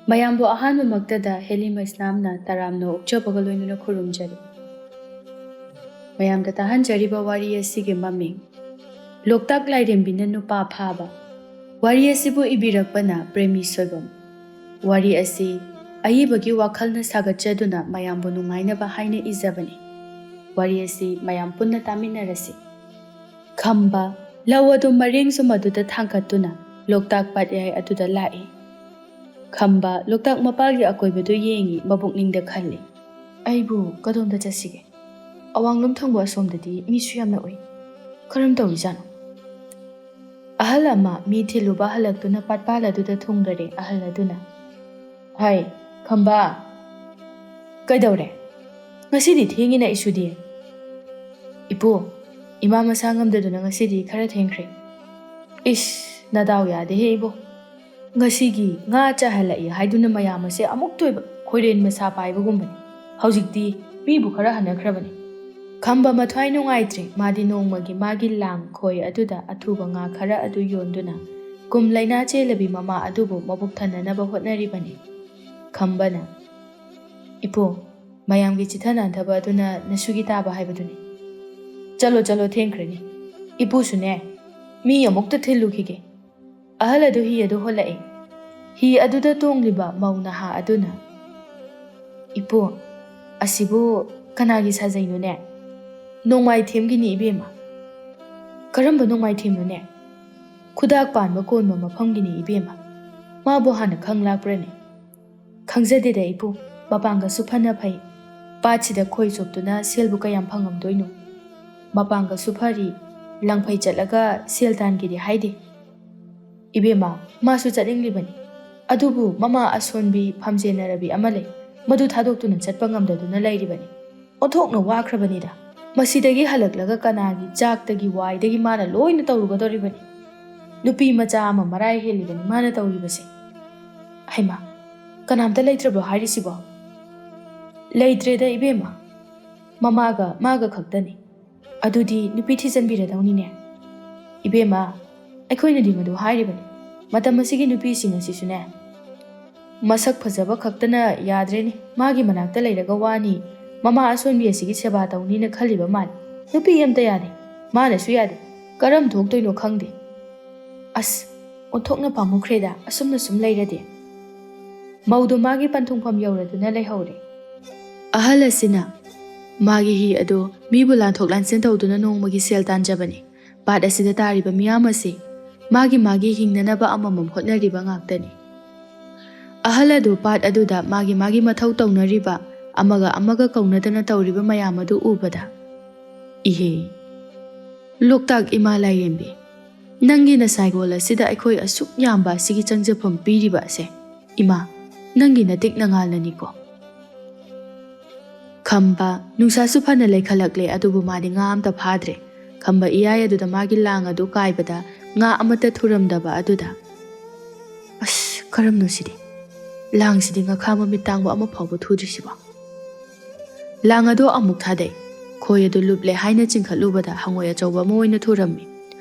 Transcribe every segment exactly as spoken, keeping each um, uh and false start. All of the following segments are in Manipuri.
ꯃꯌꯥꯝꯕꯨ ꯑꯍꯥꯟꯕꯃꯛꯇꯗ ꯍꯦꯂꯤ ꯃꯩꯁꯅꯥꯝꯅ ꯇꯔꯥꯝꯅ ꯑꯣꯛꯆꯕꯒ ꯂꯣꯏꯅꯅ ꯈꯨꯔꯨꯝꯖꯔꯤ꯫ ꯃꯌꯥꯝꯗ ꯇꯥꯍꯟꯖꯔꯤꯕ ꯋꯥꯔꯤ ꯑꯁꯤꯒꯤ ꯃꯃꯤꯡ ꯂꯣꯛꯇꯥꯛ ꯂꯥꯏꯔꯦꯝꯕꯤꯅ ꯅꯨꯄꯥ ꯐꯥꯕ꯫ ꯋꯥꯔꯤ ꯑꯁꯤꯕꯨ ꯏꯕꯤꯔꯛꯄꯅ ꯄ꯭ꯔꯦꯃꯤ ꯁꯣꯏꯕꯝ꯫ ꯋꯥꯔꯤ ꯑꯁꯤ ꯑꯏꯕꯒꯤ ꯋꯥꯈꯜꯅ ꯁꯥꯒꯠꯆꯗꯨꯅ ꯃꯌꯥꯝꯕꯨ ꯅꯨꯡꯉꯥꯏꯅꯕ ꯍꯥꯏꯅ ꯏꯖꯕꯅꯤ꯫ ꯋꯥꯔꯤ ꯑꯁꯤ ꯃꯌꯥꯝ ꯄꯨꯟꯅ ꯇꯥꯃꯤꯟꯅꯔꯁꯤ꯫ ꯈꯝꯕ ꯂꯧ ꯑꯗꯨ ꯃꯔꯦꯡꯁꯨ ꯃꯗꯨꯗ ꯊꯥꯡꯒꯠꯇꯨꯅ ꯂꯣꯛꯇꯥꯛ ꯄꯥꯠꯌꯥꯏ ꯑꯗꯨꯗ ꯂꯥꯛꯏ꯫ ꯈꯝꯕ ꯂꯣꯛꯇꯥꯛ ꯃꯄꯥꯒꯤ ꯑꯀꯣꯏꯕꯗꯨ ꯌꯦꯡꯏ, ꯃꯕꯨꯛꯅꯤꯡꯗ ꯈꯜꯂꯤ, "ꯑꯩꯕꯨ ꯀꯗꯣꯝꯗ ꯆꯠꯁꯤꯒꯦ? ꯑꯋꯥꯡꯂꯣꯝ ꯊꯪꯕ ꯑꯁꯣꯝꯗꯗꯤ ꯃꯤꯁꯨ ꯌꯥꯝꯅ ꯎꯏ꯫ ꯀꯔꯝ ꯇꯧꯔꯤꯖꯥꯠꯅꯣ?" ꯑꯍꯜ ꯑꯃ ꯃꯤ ꯊꯤꯜꯂꯨꯕ ꯍꯜꯂꯛꯇꯨꯅ ꯄꯥꯠꯄꯥꯜ ꯑꯗꯨꯗ ꯊꯨꯡꯂꯔꯦ꯫ ꯑꯍꯜ ꯑꯗꯨꯅ, "ꯍꯥꯏ, ꯈꯝꯕ, ꯀꯩꯗꯧꯔꯦ? ꯉꯁꯤꯗꯤ ꯊꯦꯡꯉꯤꯅ ꯏꯁꯨꯗꯤ?" "ꯏꯄꯨ, ꯏꯃꯥ ꯃꯁꯥ ꯉꯝꯗꯗꯨꯅ ꯉꯁꯤꯗꯤ ꯈꯔ ꯊꯦꯡꯈ꯭ꯔꯦ꯫" "ꯏꯁ, ꯅꯗꯥꯎ ꯌꯥꯗꯦꯍꯦ ꯏꯕꯣ꯫ ꯉꯁꯤꯒꯤ ꯉꯥ ꯆꯥꯍꯜꯂꯛꯏ ꯍꯥꯏꯗꯨꯅ ꯃꯌꯥꯝ ꯑꯁꯦ ꯑꯃꯨꯛꯇ ꯑꯣꯏꯕ ꯈꯣꯏꯔꯦꯟ ꯃꯁꯥ ꯄꯥꯏꯕꯒꯨꯝꯕꯅꯤ꯫ ꯍꯧꯖꯤꯛꯇꯤ ꯃꯤꯕꯨ ꯈꯔ ꯍꯟꯅꯈ꯭ꯔꯕꯅꯤ꯫" ꯈꯝꯕ ꯃꯊ꯭ꯋꯥꯏ ꯅꯨꯡꯉꯥꯏꯇ꯭ꯔꯦ꯫ ꯃꯥꯗꯤ ꯅꯣꯡꯃꯒꯤ ꯃꯥꯒꯤ ꯂꯥꯡ ꯈꯣꯏ ꯑꯗꯨꯗ ꯑꯊꯨꯕ ꯉꯥ ꯈꯔ ꯑꯗꯨ ꯌꯣꯟꯗꯨꯅ ꯀꯨꯝ ꯂꯩꯅꯥ ꯆꯦꯜꯂꯕꯤ ꯃꯃꯥ ꯑꯗꯨꯕꯨ ꯃꯕꯨꯛ ꯊꯟꯅꯅꯕ ꯍꯣꯠꯅꯔꯤꯕꯅꯤ꯫ ꯈꯝꯕꯅ, "ꯏꯄꯨ, ꯃꯌꯥꯝꯒꯤ ꯆꯤꯊ ꯅꯥꯟꯊꯕ ꯑꯗꯨꯅ ꯅꯁꯨꯒꯤ ꯇꯥꯕ ꯍꯥꯏꯕꯗꯨꯅꯤ꯫ ꯆꯠꯂꯣ, ꯆꯠꯂꯣ, ꯊꯦꯡꯈ꯭ꯔꯅꯤ꯫ ꯏꯄꯨꯁꯨꯅꯦ, ꯃꯤ ꯑꯃꯨꯛꯇ ꯊꯤꯜꯂꯨꯈꯤꯒꯦ꯫" ꯑꯍꯜ ꯑꯗꯨ ꯍꯤ ꯑꯗꯨ ꯍꯣꯜꯂꯛꯏ꯫ ꯍꯤ ꯑꯗꯨꯗ ꯇꯣꯡꯂꯤꯕ ꯃꯧ ꯅꯍꯥ ꯑꯗꯨꯅ, "ꯏꯄꯨ, ꯑꯁꯤꯕꯨ ꯀꯅꯥꯒꯤ ꯁꯥꯖꯩꯅꯣꯅꯦ?" "ꯅꯣꯡꯃꯥꯏꯊꯦꯝꯒꯤꯅꯤ ꯏꯕꯦꯝꯃ꯫" "ꯀꯔꯝꯕ ꯅꯣꯡꯃꯥꯏꯊꯦꯝꯅꯣꯅꯦ?" "ꯈꯨꯗꯥꯛ ꯄꯥꯟꯕ ꯀꯣꯟꯕ ꯃꯐꯝꯒꯤꯅꯤ ꯏꯕꯦꯝꯃ꯫ ꯃꯥꯕꯨ ꯍꯥꯟꯅ ꯈꯪ ꯂꯥꯛꯄ꯭ꯔꯅꯦ?" "ꯈꯪꯖꯗꯦꯗ ꯏꯄꯨ, ꯃꯄꯥꯡꯒꯜꯁꯨ ꯐꯅ ꯐꯩ꯫ ꯄꯥꯠꯁꯤꯗ ꯈꯣꯏ ꯆꯣꯞꯇꯨꯅ ꯁꯦꯜꯕꯨ ꯀꯌꯥꯝ ꯐꯪꯉꯝꯗꯣꯏꯅꯣ? ꯃꯄꯥꯡꯒꯜꯁꯨ ꯐꯔꯤ, ꯂꯪꯐꯩ ꯆꯠꯂꯒ ꯁꯦꯜ ꯇꯥꯟꯒꯦꯗꯤ ꯍꯥꯏꯗꯦ꯫" "ꯏꯕꯦꯝꯃ, ꯃꯥꯁꯨ ꯆꯠꯅꯤꯡꯂꯤꯕꯅꯤ꯫ ꯑꯗꯨꯕꯨ ꯃꯃꯥ ꯑꯁꯣꯟꯕꯤ ꯐꯝꯖꯦꯟꯅꯔꯕꯤ ꯑꯃ ꯂꯩ꯫ ꯃꯗꯨ ꯊꯥꯗꯣꯛꯇꯨꯅ ꯆꯠꯄ ꯉꯝꯗꯗꯨꯅ ꯂꯩꯔꯤꯕꯅꯤ꯫ ꯑꯣꯟꯊꯣꯛꯅ ꯋꯥꯈ꯭ꯔꯕꯅꯤꯗ꯫ ꯃꯁꯤꯗꯒꯤ ꯍꯜꯂꯛꯂꯒ ꯀꯅꯥꯒꯤ ꯆꯥꯛꯇꯒꯤ ꯋꯥꯏꯗꯒꯤ ꯃꯥꯅ ꯂꯣꯏꯅ ꯇꯧꯔꯨꯒꯗꯧꯔꯤꯕꯅꯤ꯫ ꯅꯨꯄꯤ ꯃꯆꯥ ꯑꯃ ꯃꯔꯥꯏ ꯍꯦꯜꯂꯤꯕꯅꯤ ꯃꯥꯅ ꯇꯧꯔꯤꯕꯁꯦ꯫ ꯍꯩꯃꯥ, ꯀꯅꯥꯝꯇ ꯂꯩꯇ꯭ꯔꯕ꯭ꯔꯣ ꯍꯥꯏꯔꯤꯁꯤꯕꯣ?" "ꯂꯩꯇ꯭ꯔꯦꯗ ꯏꯕꯦꯝꯃ꯫ ꯃꯃꯥꯒ ꯃꯥꯒ ꯈꯛꯇꯅꯤ꯫ ꯑꯗꯨꯗꯤ ꯅꯨꯄꯤ ꯊꯤꯖꯤꯟꯕꯤꯔꯗꯧꯅꯤꯅꯦ꯫" "ꯏꯕꯦꯝꯃ, ꯑꯩꯈꯣꯏꯅꯗꯤ ꯃꯗꯨ ꯍꯥꯏꯔꯤꯕꯅꯤ꯫ ꯃꯇꯝ ꯑꯁꯤꯒꯤ ꯅꯨꯄꯤꯁꯤꯡ ꯑꯁꯤꯁꯨꯅꯦ, ꯃꯁꯛ ꯐꯖꯕ ꯈꯛꯇꯅ ꯌꯥꯗ꯭ꯔꯦꯅꯦ, ꯃꯥꯒꯤ ꯃꯅꯥꯛꯇ ꯂꯩꯔꯒ ꯋꯥꯅꯤ, ꯃꯃꯥ ꯑꯁꯣꯟꯕꯤ ꯑꯁꯤꯒꯤ ꯁꯦꯕꯥ ꯇꯧꯅꯤꯅ ꯈꯜꯂꯤꯕ ꯃꯥꯜꯂꯤ꯫ ꯅꯨꯄꯤ ꯑꯝꯇ ꯌꯥꯗꯦ, ꯃꯥꯅꯁꯨ ꯌꯥꯗꯦ꯫ ꯀꯔꯝ ꯊꯣꯛꯇꯣꯏꯅꯣ ꯈꯪꯗꯦ꯫ ꯑꯁ, ꯑꯣꯟꯊꯣꯛꯅ ꯄꯥꯝꯃꯨꯈ꯭ꯔꯦꯗ, ꯑꯁꯨꯝꯅ ꯁꯨꯝ ꯂꯩꯔꯗꯤ꯫ ꯃꯧꯗꯨ ꯃꯥꯒꯤ ꯄꯟꯊꯨꯡꯐꯝ ꯌꯧꯔꯗꯨꯅ ꯂꯩꯍꯧꯔꯦ꯫ ꯑꯍꯜ ꯑꯁꯤꯅ ꯃꯥꯒꯤ ꯍꯤ ꯑꯗꯨ ꯃꯤꯕꯨ ꯂꯥꯟꯊꯣꯛ ꯂꯥꯟꯁꯤꯟ ꯇꯧꯗꯨꯅ ꯅꯣꯡꯃꯒꯤ ꯁꯦꯜ ꯇꯥꯟꯖꯕꯅꯤ꯫ ꯄꯥꯠ ꯑꯁꯤꯗ ꯇꯥꯔꯤꯕ ꯃꯤꯌꯥꯝ ꯑꯁꯤ ꯃꯥꯒꯤ ꯃꯥꯒꯤ ꯍꯤꯡꯅꯅꯕ ꯑꯃꯃꯝ ꯍꯣꯠꯅꯔꯤꯕ ꯉꯥꯛꯇꯅꯤ꯫ ꯑꯍꯜ ꯑꯗꯨ ꯄꯥꯠ ꯑꯗꯨꯗ ꯃꯥꯒꯤ ꯃꯥꯒꯤ ꯃꯊꯧ ꯇꯧꯅꯔꯤꯕ, ꯑꯃꯒ ꯑꯃꯒ ꯀꯧꯅꯗꯅ ꯇꯧꯔꯤꯕ ꯃꯌꯥꯝ ꯑꯗꯨ ꯎꯕꯗ, "ꯏꯍꯦ, ꯂꯣꯛꯇꯥꯛ ꯏꯃꯥ ꯂꯥꯏꯔꯦꯝꯕꯤ, ꯅꯪꯒꯤ ꯅꯁꯥꯏꯒꯣꯜ ꯑꯁꯤꯗ ꯑꯩꯈꯣꯏ ꯑꯁꯨꯛ ꯌꯥꯝꯕ ꯑꯁꯤꯒꯤ ꯆꯪꯖꯐꯝ ꯄꯤꯔꯤꯕ ꯑꯁꯦ, ꯏꯃꯥ, ꯅꯪꯒꯤ ꯅꯇꯤꯛ ꯅꯉꯥꯜꯅꯅꯤꯀꯣ꯫" ꯈꯝꯕ, ꯅꯨꯡꯁꯥꯁꯨ ꯐꯅ ꯂꯩꯈꯠꯂꯛꯂꯦ, ꯑꯗꯨꯕꯨ ꯃꯥꯗꯤ ꯉꯥ ꯑꯝꯇ ꯐꯥꯗ꯭ꯔꯦ꯫ ꯈꯝꯕ ꯏꯌꯥꯏ ꯑꯗꯨꯗ ꯃꯥꯒꯤ ꯂꯥꯡ ꯑꯗꯨ ꯀꯥꯏꯕꯗ ꯉꯥ ꯑꯃꯠꯇ ꯊꯨꯔꯝꯗꯕ ꯑꯗꯨꯗ, "ꯑꯁ, ꯀꯔꯝꯅꯣ ꯁꯤꯗꯤ? ꯂꯥꯡꯁꯤꯗꯤ ꯉꯈꯥ ꯃꯃꯤꯠ ꯇꯥꯡꯕ ꯑꯃ ꯐꯥꯎꯕ ꯊꯨꯗ꯭ꯔꯤꯁꯤꯕꯣ?" ꯂꯥꯡ ꯑꯗꯨ ꯑꯃꯨꯛ ꯊꯥꯗꯩ꯫ ꯈꯣꯏ ꯑꯗꯨ ꯂꯨꯞꯂꯦ ꯍꯥꯏꯅ ꯆꯤꯡꯈꯠꯂꯨꯕꯗ ꯍꯪꯉꯣꯏ ꯑꯆꯧꯕ ꯑꯃ ꯑꯣꯏꯅ ꯊꯨꯔꯝꯃꯤ꯫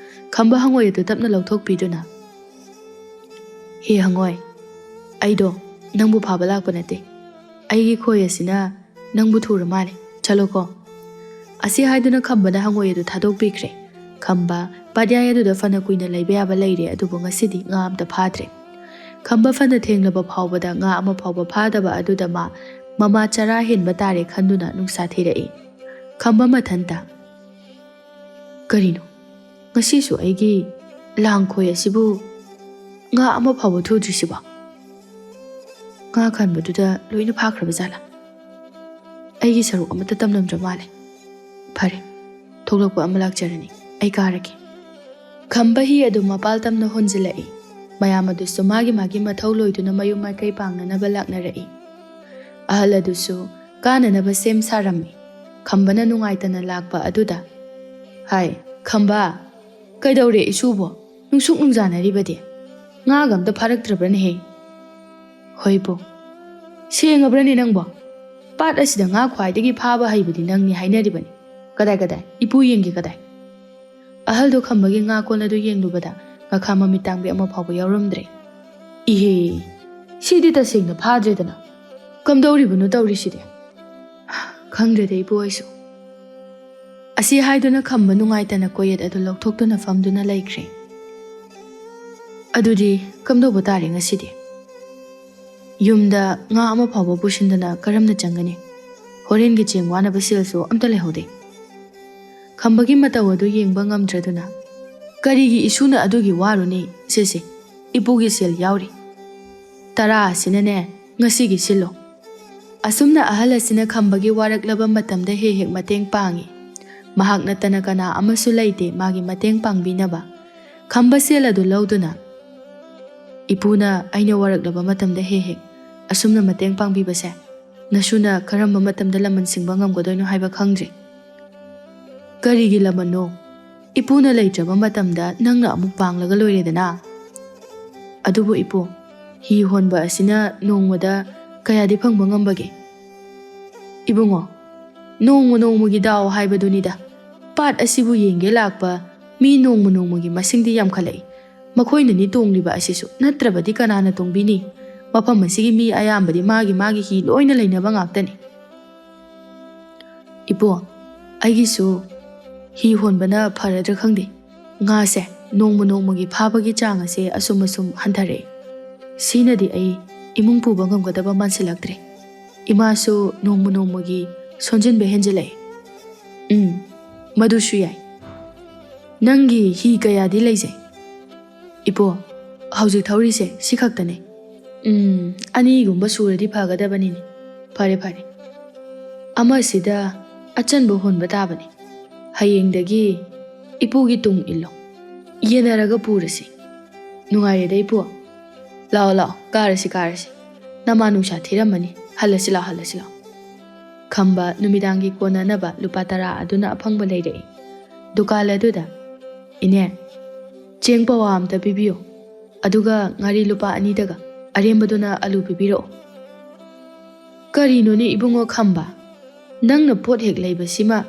ꯈꯝꯕ ꯍꯪꯉꯣꯏ ꯑꯗꯨ ꯇꯞꯅ ꯂꯧꯊꯣꯛꯄꯤꯗꯨꯅ, "ꯍꯦ ꯍꯪꯉꯣꯏ, ꯑꯩꯗꯣ ꯅꯪꯕꯨ ꯐꯥꯕ ꯂꯥꯛꯄ ꯅꯠꯇꯦ꯫ ꯑꯩꯒꯤ ꯈꯣꯏ ꯑꯁꯤꯅ ꯅꯪꯕꯨ ꯊꯨꯔ ꯃꯥꯜꯂꯦ꯫ ꯆꯠꯂꯣꯀꯣ꯫" ꯑꯁꯤ ꯍꯥꯏꯗꯨꯅ ꯈꯝꯕꯅ ꯍꯪꯉꯣꯏ ꯑꯗꯨ ꯊꯥꯗꯣꯛꯄꯤꯈ꯭ꯔꯦ꯫ ꯈꯝꯕ ꯄꯥꯠꯌꯥꯏ ꯑꯗꯨꯗ ꯐꯅ ꯀꯨꯏꯅ ꯂꯩꯕ ꯌꯥꯕ ꯂꯩꯔꯦ, ꯑꯗꯨꯕꯨ ꯉꯁꯤꯗꯤ ꯉꯥ ꯑꯝꯇ ꯐꯥꯗ꯭ꯔꯦ꯫ ꯈꯝꯕ ꯐꯅ ꯊꯦꯡꯂꯕ ꯐꯥꯎꯕꯗ ꯉꯥ ꯑꯃ ꯐꯥꯎꯕ ꯐꯥꯗꯕ ꯑꯗꯨꯗ ꯃꯥ ꯃꯃꯥ ꯆꯔꯥ ꯍꯦꯟꯕ ꯇꯥꯔꯦ ꯈꯟꯗꯨꯅ ꯅꯨꯡꯁꯥ ꯊꯤꯔꯛꯏ꯫ ꯈꯝꯕ ꯃꯊꯟꯇ, "ꯀꯔꯤꯅꯣ, ꯉꯁꯤꯁꯨ ꯑꯩꯒꯤ ꯂꯥꯡꯈꯣꯏ ꯑꯁꯤꯕꯨ ꯉꯥ ꯑꯃ ꯐꯥꯎꯕ ꯊꯨꯗ꯭ꯔꯤꯁꯤꯕꯣ? ꯉꯥ ꯈꯟꯕꯗꯨꯗ ꯂꯣꯏꯅ ꯐꯥꯈ꯭ꯔꯕ ꯖꯥꯠꯂꯥ? ꯑꯩꯒꯤ ꯁꯔꯨꯛ ꯑꯃꯠꯇ ꯇꯝꯂꯝꯗ꯭ꯔ ꯃꯥꯜꯂꯦ꯫ ꯐꯔꯦ, ꯊꯣꯛꯂꯛꯄ ꯑꯃ ꯂꯥꯛꯆꯔꯅꯤ, ꯑꯩ ꯀꯥꯔꯒꯦ꯫" ꯈꯝꯕ ꯍꯤ ꯑꯗꯨ ꯃꯄꯥꯜ ꯇꯝꯅ ꯍꯣꯟꯖꯤꯜꯂꯛꯏ꯫ ꯃꯌꯥꯝ ꯑꯗꯨꯁꯨ ꯃꯥꯒꯤ ꯃꯥꯒꯤ ꯃꯊꯧ ꯂꯣꯏꯗꯨꯅ ꯃꯌꯨꯝ ꯃꯥꯏꯀꯩ ꯄꯥꯡꯅꯅꯕ ꯂꯥꯛꯅꯔꯛꯏ꯫ ꯑꯍꯜ ꯑꯗꯨꯁꯨ ꯀꯥꯅꯅꯕ ꯁꯦꯝ ꯁꯥꯔꯝꯃꯤ꯫ ꯈꯝꯕꯅ ꯅꯨꯡꯉꯥꯏꯇꯅ ꯂꯥꯛꯄ ꯑꯗꯨꯗ, "ꯍꯥꯏ, ꯈꯝꯕ, ꯀꯩꯗꯧꯔꯦ ꯏꯁꯨꯕꯣ? ꯅꯨꯡꯁꯨꯛ ꯅꯨꯡꯖꯥꯅꯔꯤꯕꯗꯤ? ꯉꯥꯒ ꯑꯝꯇ ꯐꯥꯔꯛꯇ꯭ꯔꯕ꯭ꯔꯅꯦꯍꯦ?" "ꯍꯣꯏꯕꯣ, ꯁꯦꯡꯉꯕ꯭ꯔꯅꯦ ꯅꯪꯕꯣ? ꯄꯥꯠ ꯑꯁꯤꯗ ꯉꯥ ꯈ꯭ꯋꯥꯏꯗꯒꯤ ꯐꯥꯕ ꯍꯩꯕꯗꯤ ꯅꯪꯅꯤ ꯍꯥꯏꯅꯔꯤꯕꯅꯤ꯫ ꯀꯗꯥꯏ, ꯀꯗꯥꯏ? ꯏꯄꯨ ꯌꯦꯡꯒꯦ, ꯀꯗꯥꯏ?" ꯑꯍꯜꯗꯣ ꯈꯝꯕꯒꯤ ꯉꯥ ꯀꯣꯟ ꯑꯗꯨ ꯌꯦꯡꯂꯨꯕꯗ ꯉꯥꯈꯥ ꯃꯃꯤꯠ ꯇꯥꯡꯕꯤ ꯑꯃ ꯐꯥꯎꯕ ꯌꯥꯎꯔꯝꯗ꯭ꯔꯦ꯫ "ꯏꯍꯦ, ꯁꯤꯗꯤ ꯇꯁꯦꯡꯅ ꯐꯥꯗ꯭ꯔꯦꯗꯅ꯫ ꯀꯝꯗꯧꯔꯤꯕꯅꯣ ꯇꯧꯔꯤꯁꯤꯗꯤ? ꯈꯪꯗ꯭ꯔꯦꯗ ꯏꯄꯨ ꯑꯩꯁꯨ꯫ ꯑꯁꯤ ꯍꯥꯏꯗꯨꯅ ꯈꯝꯕ ꯅꯨꯡꯉꯥꯏꯇꯅ ꯀꯣꯌꯦꯠ ꯑꯗꯨ ꯂꯧꯊꯣꯛꯇꯨꯅ ꯐꯝꯗꯨꯅ ꯂꯩꯈ꯭ꯔꯦ꯫ ꯑꯗꯨꯗꯤ ꯀꯝꯗꯧꯕ ꯇꯥꯔꯦ ꯉꯁꯤꯗꯤ? ꯌꯨꯝꯗ ꯉꯥ ꯑꯃ ꯐꯥꯎꯕ ꯄꯨꯁꯤꯟꯗꯅ ꯀꯔꯝꯅ ꯆꯪꯒꯅꯤ? ꯍꯣꯔꯦꯟꯒꯤ ꯆꯦꯡ ꯋꯥꯅꯕ ꯁꯦꯜꯁꯨ ꯑꯝꯇ ꯂꯩꯍꯧꯗꯦ꯫ ꯈꯝꯕꯒꯤ ꯃꯇꯧ ꯑꯗꯨ ꯌꯦꯡꯕ ꯉꯝꯗ꯭ꯔꯗꯨꯅ, "ꯀꯔꯤꯒꯤ ꯏꯁꯨꯅ ꯑꯗꯨꯒꯤ ꯋꯥꯔꯨꯅꯤ? ꯁꯦ ꯁꯦ, ꯏꯄꯨꯒꯤ ꯁꯦꯜ ꯌꯥꯎꯔꯤ꯫ ꯇꯔꯥ ꯑꯁꯤꯅꯅꯦ, ꯉꯁꯤꯒꯤ ꯁꯤꯜꯂꯣ꯫" ꯑꯁꯨꯝꯅ ꯑꯍꯜ ꯑꯁꯤꯅ ꯈꯝꯕꯒꯤ ꯋꯥꯔꯛꯂꯕ ꯃꯇꯝꯗ ꯍꯦꯛ ꯍꯦꯛ ꯃꯇꯦꯡ ꯄꯥꯡꯏ꯫ ꯃꯍꯥꯛ ꯅꯠꯇꯅ ꯀꯅꯥ ꯑꯃꯁꯨ ꯂꯩꯇꯦ ꯃꯥꯒꯤ ꯃꯇꯦꯡ ꯄꯥꯡꯕꯤꯅꯕ꯫ ꯈꯝꯕ ꯁꯦꯜ ꯑꯗꯨ ꯂꯧꯗꯨꯅ, "ꯏꯄꯨꯅ ꯑꯩꯅ ꯋꯥꯔꯛꯂꯕ ꯃꯇꯝꯗ ꯍꯦꯛ ꯍꯦꯛ ꯑꯁꯨꯝꯅ ꯃꯇꯦꯡ ꯄꯥꯡꯕꯤꯕꯁꯦ, ꯅꯁꯨꯅ ꯀꯔꯝꯕ ꯃꯇꯝꯗ ꯂꯃꯟ ꯁꯤꯡꯕ ꯉꯝꯒꯗꯣꯏꯅꯣ ꯍꯥꯏꯕ ꯈꯪꯗ꯭ꯔꯦ꯫" "ꯀꯔꯤꯒꯤ ꯂꯃꯟꯅꯣ? ꯏꯄꯨꯅ ꯂꯩꯇ꯭ꯔꯕ ꯃꯇꯝꯗ ꯅꯪꯅ ꯑꯃꯨꯛ ꯄꯥꯡꯂꯒ ꯂꯣꯏꯔꯦꯗꯅ꯫" "ꯑꯗꯨꯕꯨ ꯏꯄꯨ, ꯍꯤ ꯍꯣꯟꯕ ꯑꯁꯤꯅ ꯅꯣꯡꯃꯗ ꯀꯌꯥꯗꯤ ꯐꯪꯕ ꯉꯝꯕꯒꯦ?" "ꯏꯕꯨꯡꯉꯣ, ꯅꯣꯡꯃ ꯅꯣꯡꯃꯒꯤ ꯗꯥꯎ ꯍꯥꯏꯕꯗꯨꯅꯤꯗ꯫ ꯄꯥꯠ ꯑꯁꯤꯕꯨ ꯌꯦꯡꯒꯦ ꯂꯥꯛꯄ ꯃꯤ ꯅꯣꯡꯃ ꯅꯣꯡꯃꯒꯤ ꯃꯁꯤꯡꯗꯤ ꯌꯥꯝꯈꯠꯂꯛꯏ꯫ ꯃꯈꯣꯏꯅꯅꯤ ꯇꯣꯡꯂꯤꯕ ꯑꯁꯤꯁꯨ, ꯅꯠꯇ꯭ꯔꯕꯗꯤ ꯀꯅꯥꯅ ꯇꯣꯡꯕꯤꯅꯤ? ꯃꯐꯝ ꯑꯁꯤꯒꯤ ꯃꯤ ꯑꯌꯥꯝꯕꯗꯤ ꯃꯥꯒꯤ ꯃꯥꯒꯤ ꯍꯤ ꯂꯣꯏꯅ ꯂꯩꯅꯕ ꯉꯥꯛꯇꯅꯤ꯫" "ꯏꯄꯨ, ꯑꯩꯒꯤꯁꯨ ꯍꯤ ꯍꯣꯟꯕꯅ ꯐꯔꯗ꯭ꯔꯥ ꯈꯪꯗꯦ꯫ ꯉꯥꯁꯦ ꯅꯣꯡꯃ ꯅꯣꯡꯃꯒꯤ ꯐꯥꯕꯒꯤ ꯆꯥꯡ ꯑꯁꯦ ꯑꯁꯨꯝ ꯑꯁꯨꯝ ꯍꯟꯊꯔꯛꯑꯦ꯫ ꯁꯤꯅꯗꯤ ꯑꯩ ꯏꯃꯨꯡ ꯄꯨꯕ ꯉꯝꯒꯗꯕ ꯃꯥꯟꯁꯤꯜꯂꯛꯇ꯭ꯔꯦ꯫ ꯏꯃꯥꯁꯨ ꯅꯣꯡꯃ ꯅꯣꯡꯃꯒꯤ ꯁꯣꯟꯖꯤꯟꯕ ꯍꯦꯟꯖꯤꯜꯂꯛꯑꯦ꯫" "ꯎꯝ, ꯃꯗꯨꯁꯨ ꯌꯥꯏ꯫ ꯅꯪꯒꯤ ꯍꯤ ꯀꯌꯥꯗꯤ ꯂꯩꯖꯩ?" "ꯏꯄꯨ, ꯍꯧꯖꯤꯛ ꯊꯧꯔꯤꯁꯦ ꯁꯤ ꯈꯛꯇꯅꯦ꯫ ꯎꯝ, ꯑꯅꯤꯒꯨꯝꯕ ꯁꯨꯔꯗꯤ ꯐꯒꯗꯕꯅꯤꯅꯦ꯫ ꯐꯔꯦ, ꯐꯔꯦ꯫ ꯑꯃꯁꯤꯗ ꯑꯆꯟꯕ ꯍꯣꯟꯕ ꯇꯥꯕꯅꯤ꯫ ꯍꯌꯦꯡꯗꯒꯤ ꯏꯄꯨꯒꯤ ꯇꯨꯡ ꯏꯜꯂꯣ꯫ ꯌꯦꯟꯅꯔꯒ ꯄꯨꯔꯁꯤ꯫ ꯅꯨꯡꯉꯥꯏꯔꯦꯗ ꯏꯄꯨ꯫ ꯂꯥꯛꯑꯣ, ꯂꯥꯛꯑꯣ, ꯀꯥꯔꯁꯤ, ꯀꯥꯔꯁꯤ꯫ ꯅꯃꯥ ꯅꯨꯡꯁꯥ ꯊꯤꯔꯝꯃꯅꯤ꯫ ꯍꯜꯂꯁꯤ ꯂꯥꯛꯑꯣ, ꯍꯜꯂꯁꯤ ꯂꯥꯛꯑꯣ꯫" ꯈꯝꯕ ꯅꯨꯃꯤꯗꯥꯡꯒꯤ ꯀꯣꯟꯅꯅꯕ ꯂꯨꯄꯥ ꯇꯔꯥ ꯑꯗꯨꯅ ꯑꯐꯪꯕ ꯂꯩꯔꯛꯏ꯫ ꯗꯨꯀꯥꯟ ꯑꯗꯨꯗ, "ꯏꯅꯦ, ꯆꯦꯡ ꯄꯋꯥ ꯑꯝꯇ ꯄꯤꯕꯤꯌꯨ꯫ ꯑꯗꯨꯒ ꯉꯥꯔꯤ ꯂꯨꯄꯥ ꯑꯅꯤꯗꯒ, ꯑꯔꯦꯝꯕꯗꯨꯅ ꯑꯂꯨ ꯄꯤꯕꯤꯔꯛꯑꯣ꯫" "ꯀꯔꯤꯅꯣꯅꯦ ꯏꯕꯨꯡꯉꯣ ꯈꯝꯕ? ꯅꯪꯅ ꯄꯣꯠ ꯍꯦꯛ ꯂꯩꯕꯁꯤꯃ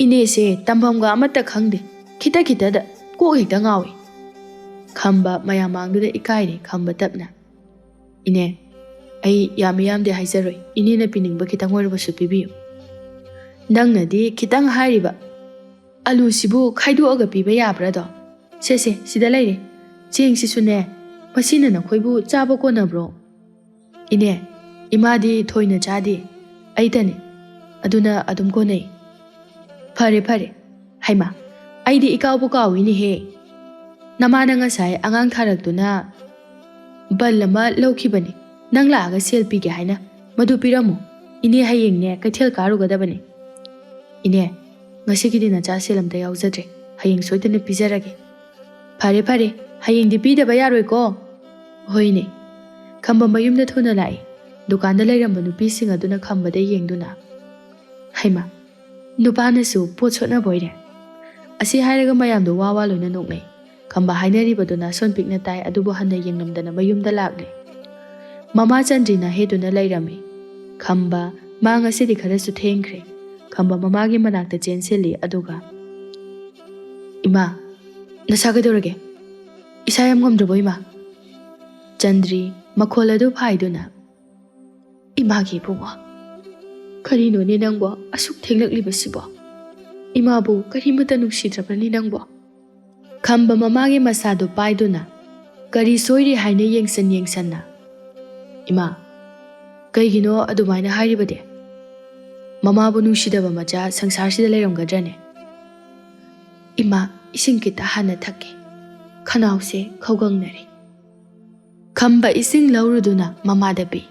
ꯏꯅꯦꯁꯦ ꯇꯝꯐꯝꯒ ꯑꯃꯠꯇ ꯈꯪꯗꯦ꯫ ꯈꯤꯇ ꯈꯤꯇꯗ ꯀꯣꯛ ꯍꯦꯛꯇ ꯉꯥꯎꯏ꯫" ꯈꯝꯕ ꯃꯌꯥꯝ ꯃꯥꯡꯗꯨꯗ ꯏꯀꯥꯏꯔꯦ ꯈꯝꯕ ꯇꯞꯅ꯫ "ꯏꯅꯦ, ꯑꯩ ꯌꯥꯝ ꯌꯥꯝꯗꯤ ꯍꯥꯏꯖꯔꯣꯏ, ꯏꯅꯦꯅ ꯄꯤꯅꯤꯡꯕ ꯈꯤꯇꯪ ꯑꯣꯏꯔꯕꯁꯨ ꯄꯤꯕꯤꯌꯨ꯫ ꯅꯪꯅꯗꯤ ꯈꯤꯇꯪ ꯍꯥꯏꯔꯤꯕ, ꯑꯂꯨꯁꯤꯕꯨ ꯈꯥꯏꯗꯣꯛꯑꯒ ꯄꯤꯕ ꯌꯥꯕ꯭ꯔꯥꯗꯣ? ꯁꯦ ꯁꯦ, ꯁꯤꯗ ꯂꯩꯔꯦ꯫ ꯆꯦꯡꯁꯤꯁꯨꯅꯦ, ꯃꯁꯤꯅ ꯅꯈꯣꯏꯕꯨ ꯆꯥꯕ ꯀꯣꯟꯅꯕ꯭ꯔꯣ?" "ꯏꯅꯦ, ꯏꯃꯥꯗꯤ ꯊꯣꯏꯅ ꯆꯥꯗꯦ, ꯑꯩꯇꯅꯤ, ꯑꯗꯨꯅ ꯑꯗꯨꯝ ꯀꯣꯟꯅꯩ꯫" "ꯐꯔꯦ ꯐꯔꯦ꯫ ꯍꯩꯃꯥ, ꯑꯩꯗꯤ ꯏꯀꯥꯎꯕꯨ ꯀꯥꯎꯏꯅꯦꯍꯦ꯫ ꯅꯃꯥꯅ ꯉꯁꯥꯏ ꯑꯉꯥꯡ ꯊꯥꯔꯛꯇꯨꯅ ꯕꯜ ꯑꯃ ꯂꯧꯈꯤꯕꯅꯤ, ꯅꯪ ꯂꯥꯛꯑꯒ ꯁꯦꯜ ꯄꯤꯒꯦ ꯍꯥꯏꯅ꯫ ꯃꯗꯨ ꯄꯤꯔꯝꯃꯨ, ꯏꯅꯦ ꯍꯌꯦꯡꯅꯦ ꯀꯩꯊꯦꯜ ꯀꯥꯔꯨꯒꯗꯕꯅꯤ꯫" "ꯏꯅꯦ, ꯉꯁꯤꯒꯤꯗꯤ ꯅꯆꯥ ꯁꯦꯜ ꯑꯝꯇ ꯌꯥꯎꯖꯗ꯭ꯔꯦ, ꯍꯌꯦꯡ ꯁꯣꯏꯗꯅ ꯄꯤꯖꯔꯒꯦ꯫" "ꯐꯔꯦ ꯐꯔꯦ, ꯍꯌꯦꯡꯗꯤ ꯄꯤꯗꯕ ꯌꯥꯔꯣꯏꯀꯣ꯫" "ꯍꯣꯏꯅꯦ꯫" ꯈꯝꯕ ꯃꯌꯨꯝꯗ ꯊꯨꯅ ꯂꯥꯛꯏ꯫ ꯗꯨꯀꯥꯟꯗ ꯂꯩꯔꯝꯕ ꯅꯨꯄꯤꯁꯤꯡ ꯑꯗꯨꯅ ꯈꯝꯕꯗ ꯌꯦꯡꯗꯨꯅ, "ꯍꯩꯃꯥ, ꯅꯨꯄꯥꯅꯁꯨ ꯄꯣꯠ ꯁꯣꯠꯅꯕ ꯑꯣꯏꯔꯦ꯫" ꯑꯁꯤ ꯍꯥꯏꯔꯒ ꯃꯌꯥꯝꯗꯣ ꯋꯥ ꯋꯥ ꯂꯣꯏꯅ ꯅꯣꯛꯅꯩ꯫ ꯈꯝꯕ ꯍꯥꯏꯅꯔꯤꯕꯗꯨꯅ ꯁꯣꯟ ꯄꯤꯛꯅ ꯇꯥꯏ, ꯑꯗꯨꯕꯨ ꯍꯟꯅ ꯌꯦꯡꯂꯝꯗꯅ ꯃꯌꯨꯝꯗ ꯂꯥꯛꯂꯦ꯫ ꯃꯃꯥ ꯆꯟꯗ꯭ꯔꯤꯅ ꯍꯦꯗꯨꯅ ꯂꯩꯔꯝꯃꯤ꯫ ꯈꯝꯕ, ꯃꯥ ꯉꯁꯤꯗꯤ ꯈꯔꯁꯨ ꯊꯦꯡꯈ꯭ꯔꯦ꯫ ꯈꯝꯕ ꯃꯃꯥꯒꯤ ꯃꯅꯥꯛꯇ ꯆꯦꯟꯁꯤꯜꯂꯤ, ꯑꯗꯨꯒ, "ꯏꯃꯥ, ꯅꯁꯥ ꯀꯩꯗꯧꯔꯒꯦ? ꯏꯁꯥ ꯌꯥꯝ ꯉꯝꯗ꯭ꯔꯕꯣ, ꯏꯃꯥ?" ꯆꯟꯗ꯭ꯔꯤ, ꯃꯈꯣꯜ ꯑꯗꯨ ꯐꯥꯏꯗꯨꯅ, "ꯏꯃꯥꯒꯤ ꯏꯕꯨꯡꯉꯣ, ꯀꯔꯤꯅꯣꯅꯦ ꯅꯪꯕꯣ ꯑꯁꯨꯛ ꯊꯦꯡꯂꯛꯂꯤꯕꯁꯤꯕꯣ? ꯏꯃꯥꯕꯨ ꯀꯔꯤꯃꯠꯇ ꯅꯨꯡꯁꯤꯗ꯭ꯔꯕꯅꯤ ꯅꯪꯕꯣ?" ꯈꯝꯕ ꯃꯃꯥꯒꯤ ꯃꯁꯥꯗꯨ ꯄꯥꯏꯗꯨꯅ, ꯀꯔꯤ ꯁꯣꯏꯔꯤ ꯍꯥꯏꯅ ꯌꯦꯡꯁꯟ ꯌꯦꯡꯁꯟꯅ, "ꯏꯃꯥ, ꯀꯩꯒꯤꯅꯣ ꯑꯗꯨꯃꯥꯏꯅ ꯍꯥꯏꯔꯤꯕꯗꯤ? ꯃꯃꯥꯕꯨ ꯅꯨꯡꯁꯤꯗꯕ ꯃꯆꯥ ꯁꯪꯁꯥꯔꯁꯤꯗ ꯂꯩꯔꯝꯒꯗ꯭ꯔꯅꯦ? ꯏꯃꯥ, ꯏꯁꯤꯡ ꯈꯤꯇ ꯍꯥꯟꯅ ꯊꯛꯀꯦ꯫ ꯈꯅꯥꯎꯁꯦ ꯈꯧꯒꯪꯅꯔꯦ꯫" ꯈꯝꯕ ꯏꯁꯤꯡ ꯂꯧꯔꯨꯗꯨꯅ ꯃꯃꯥꯗ ꯄꯤ꯫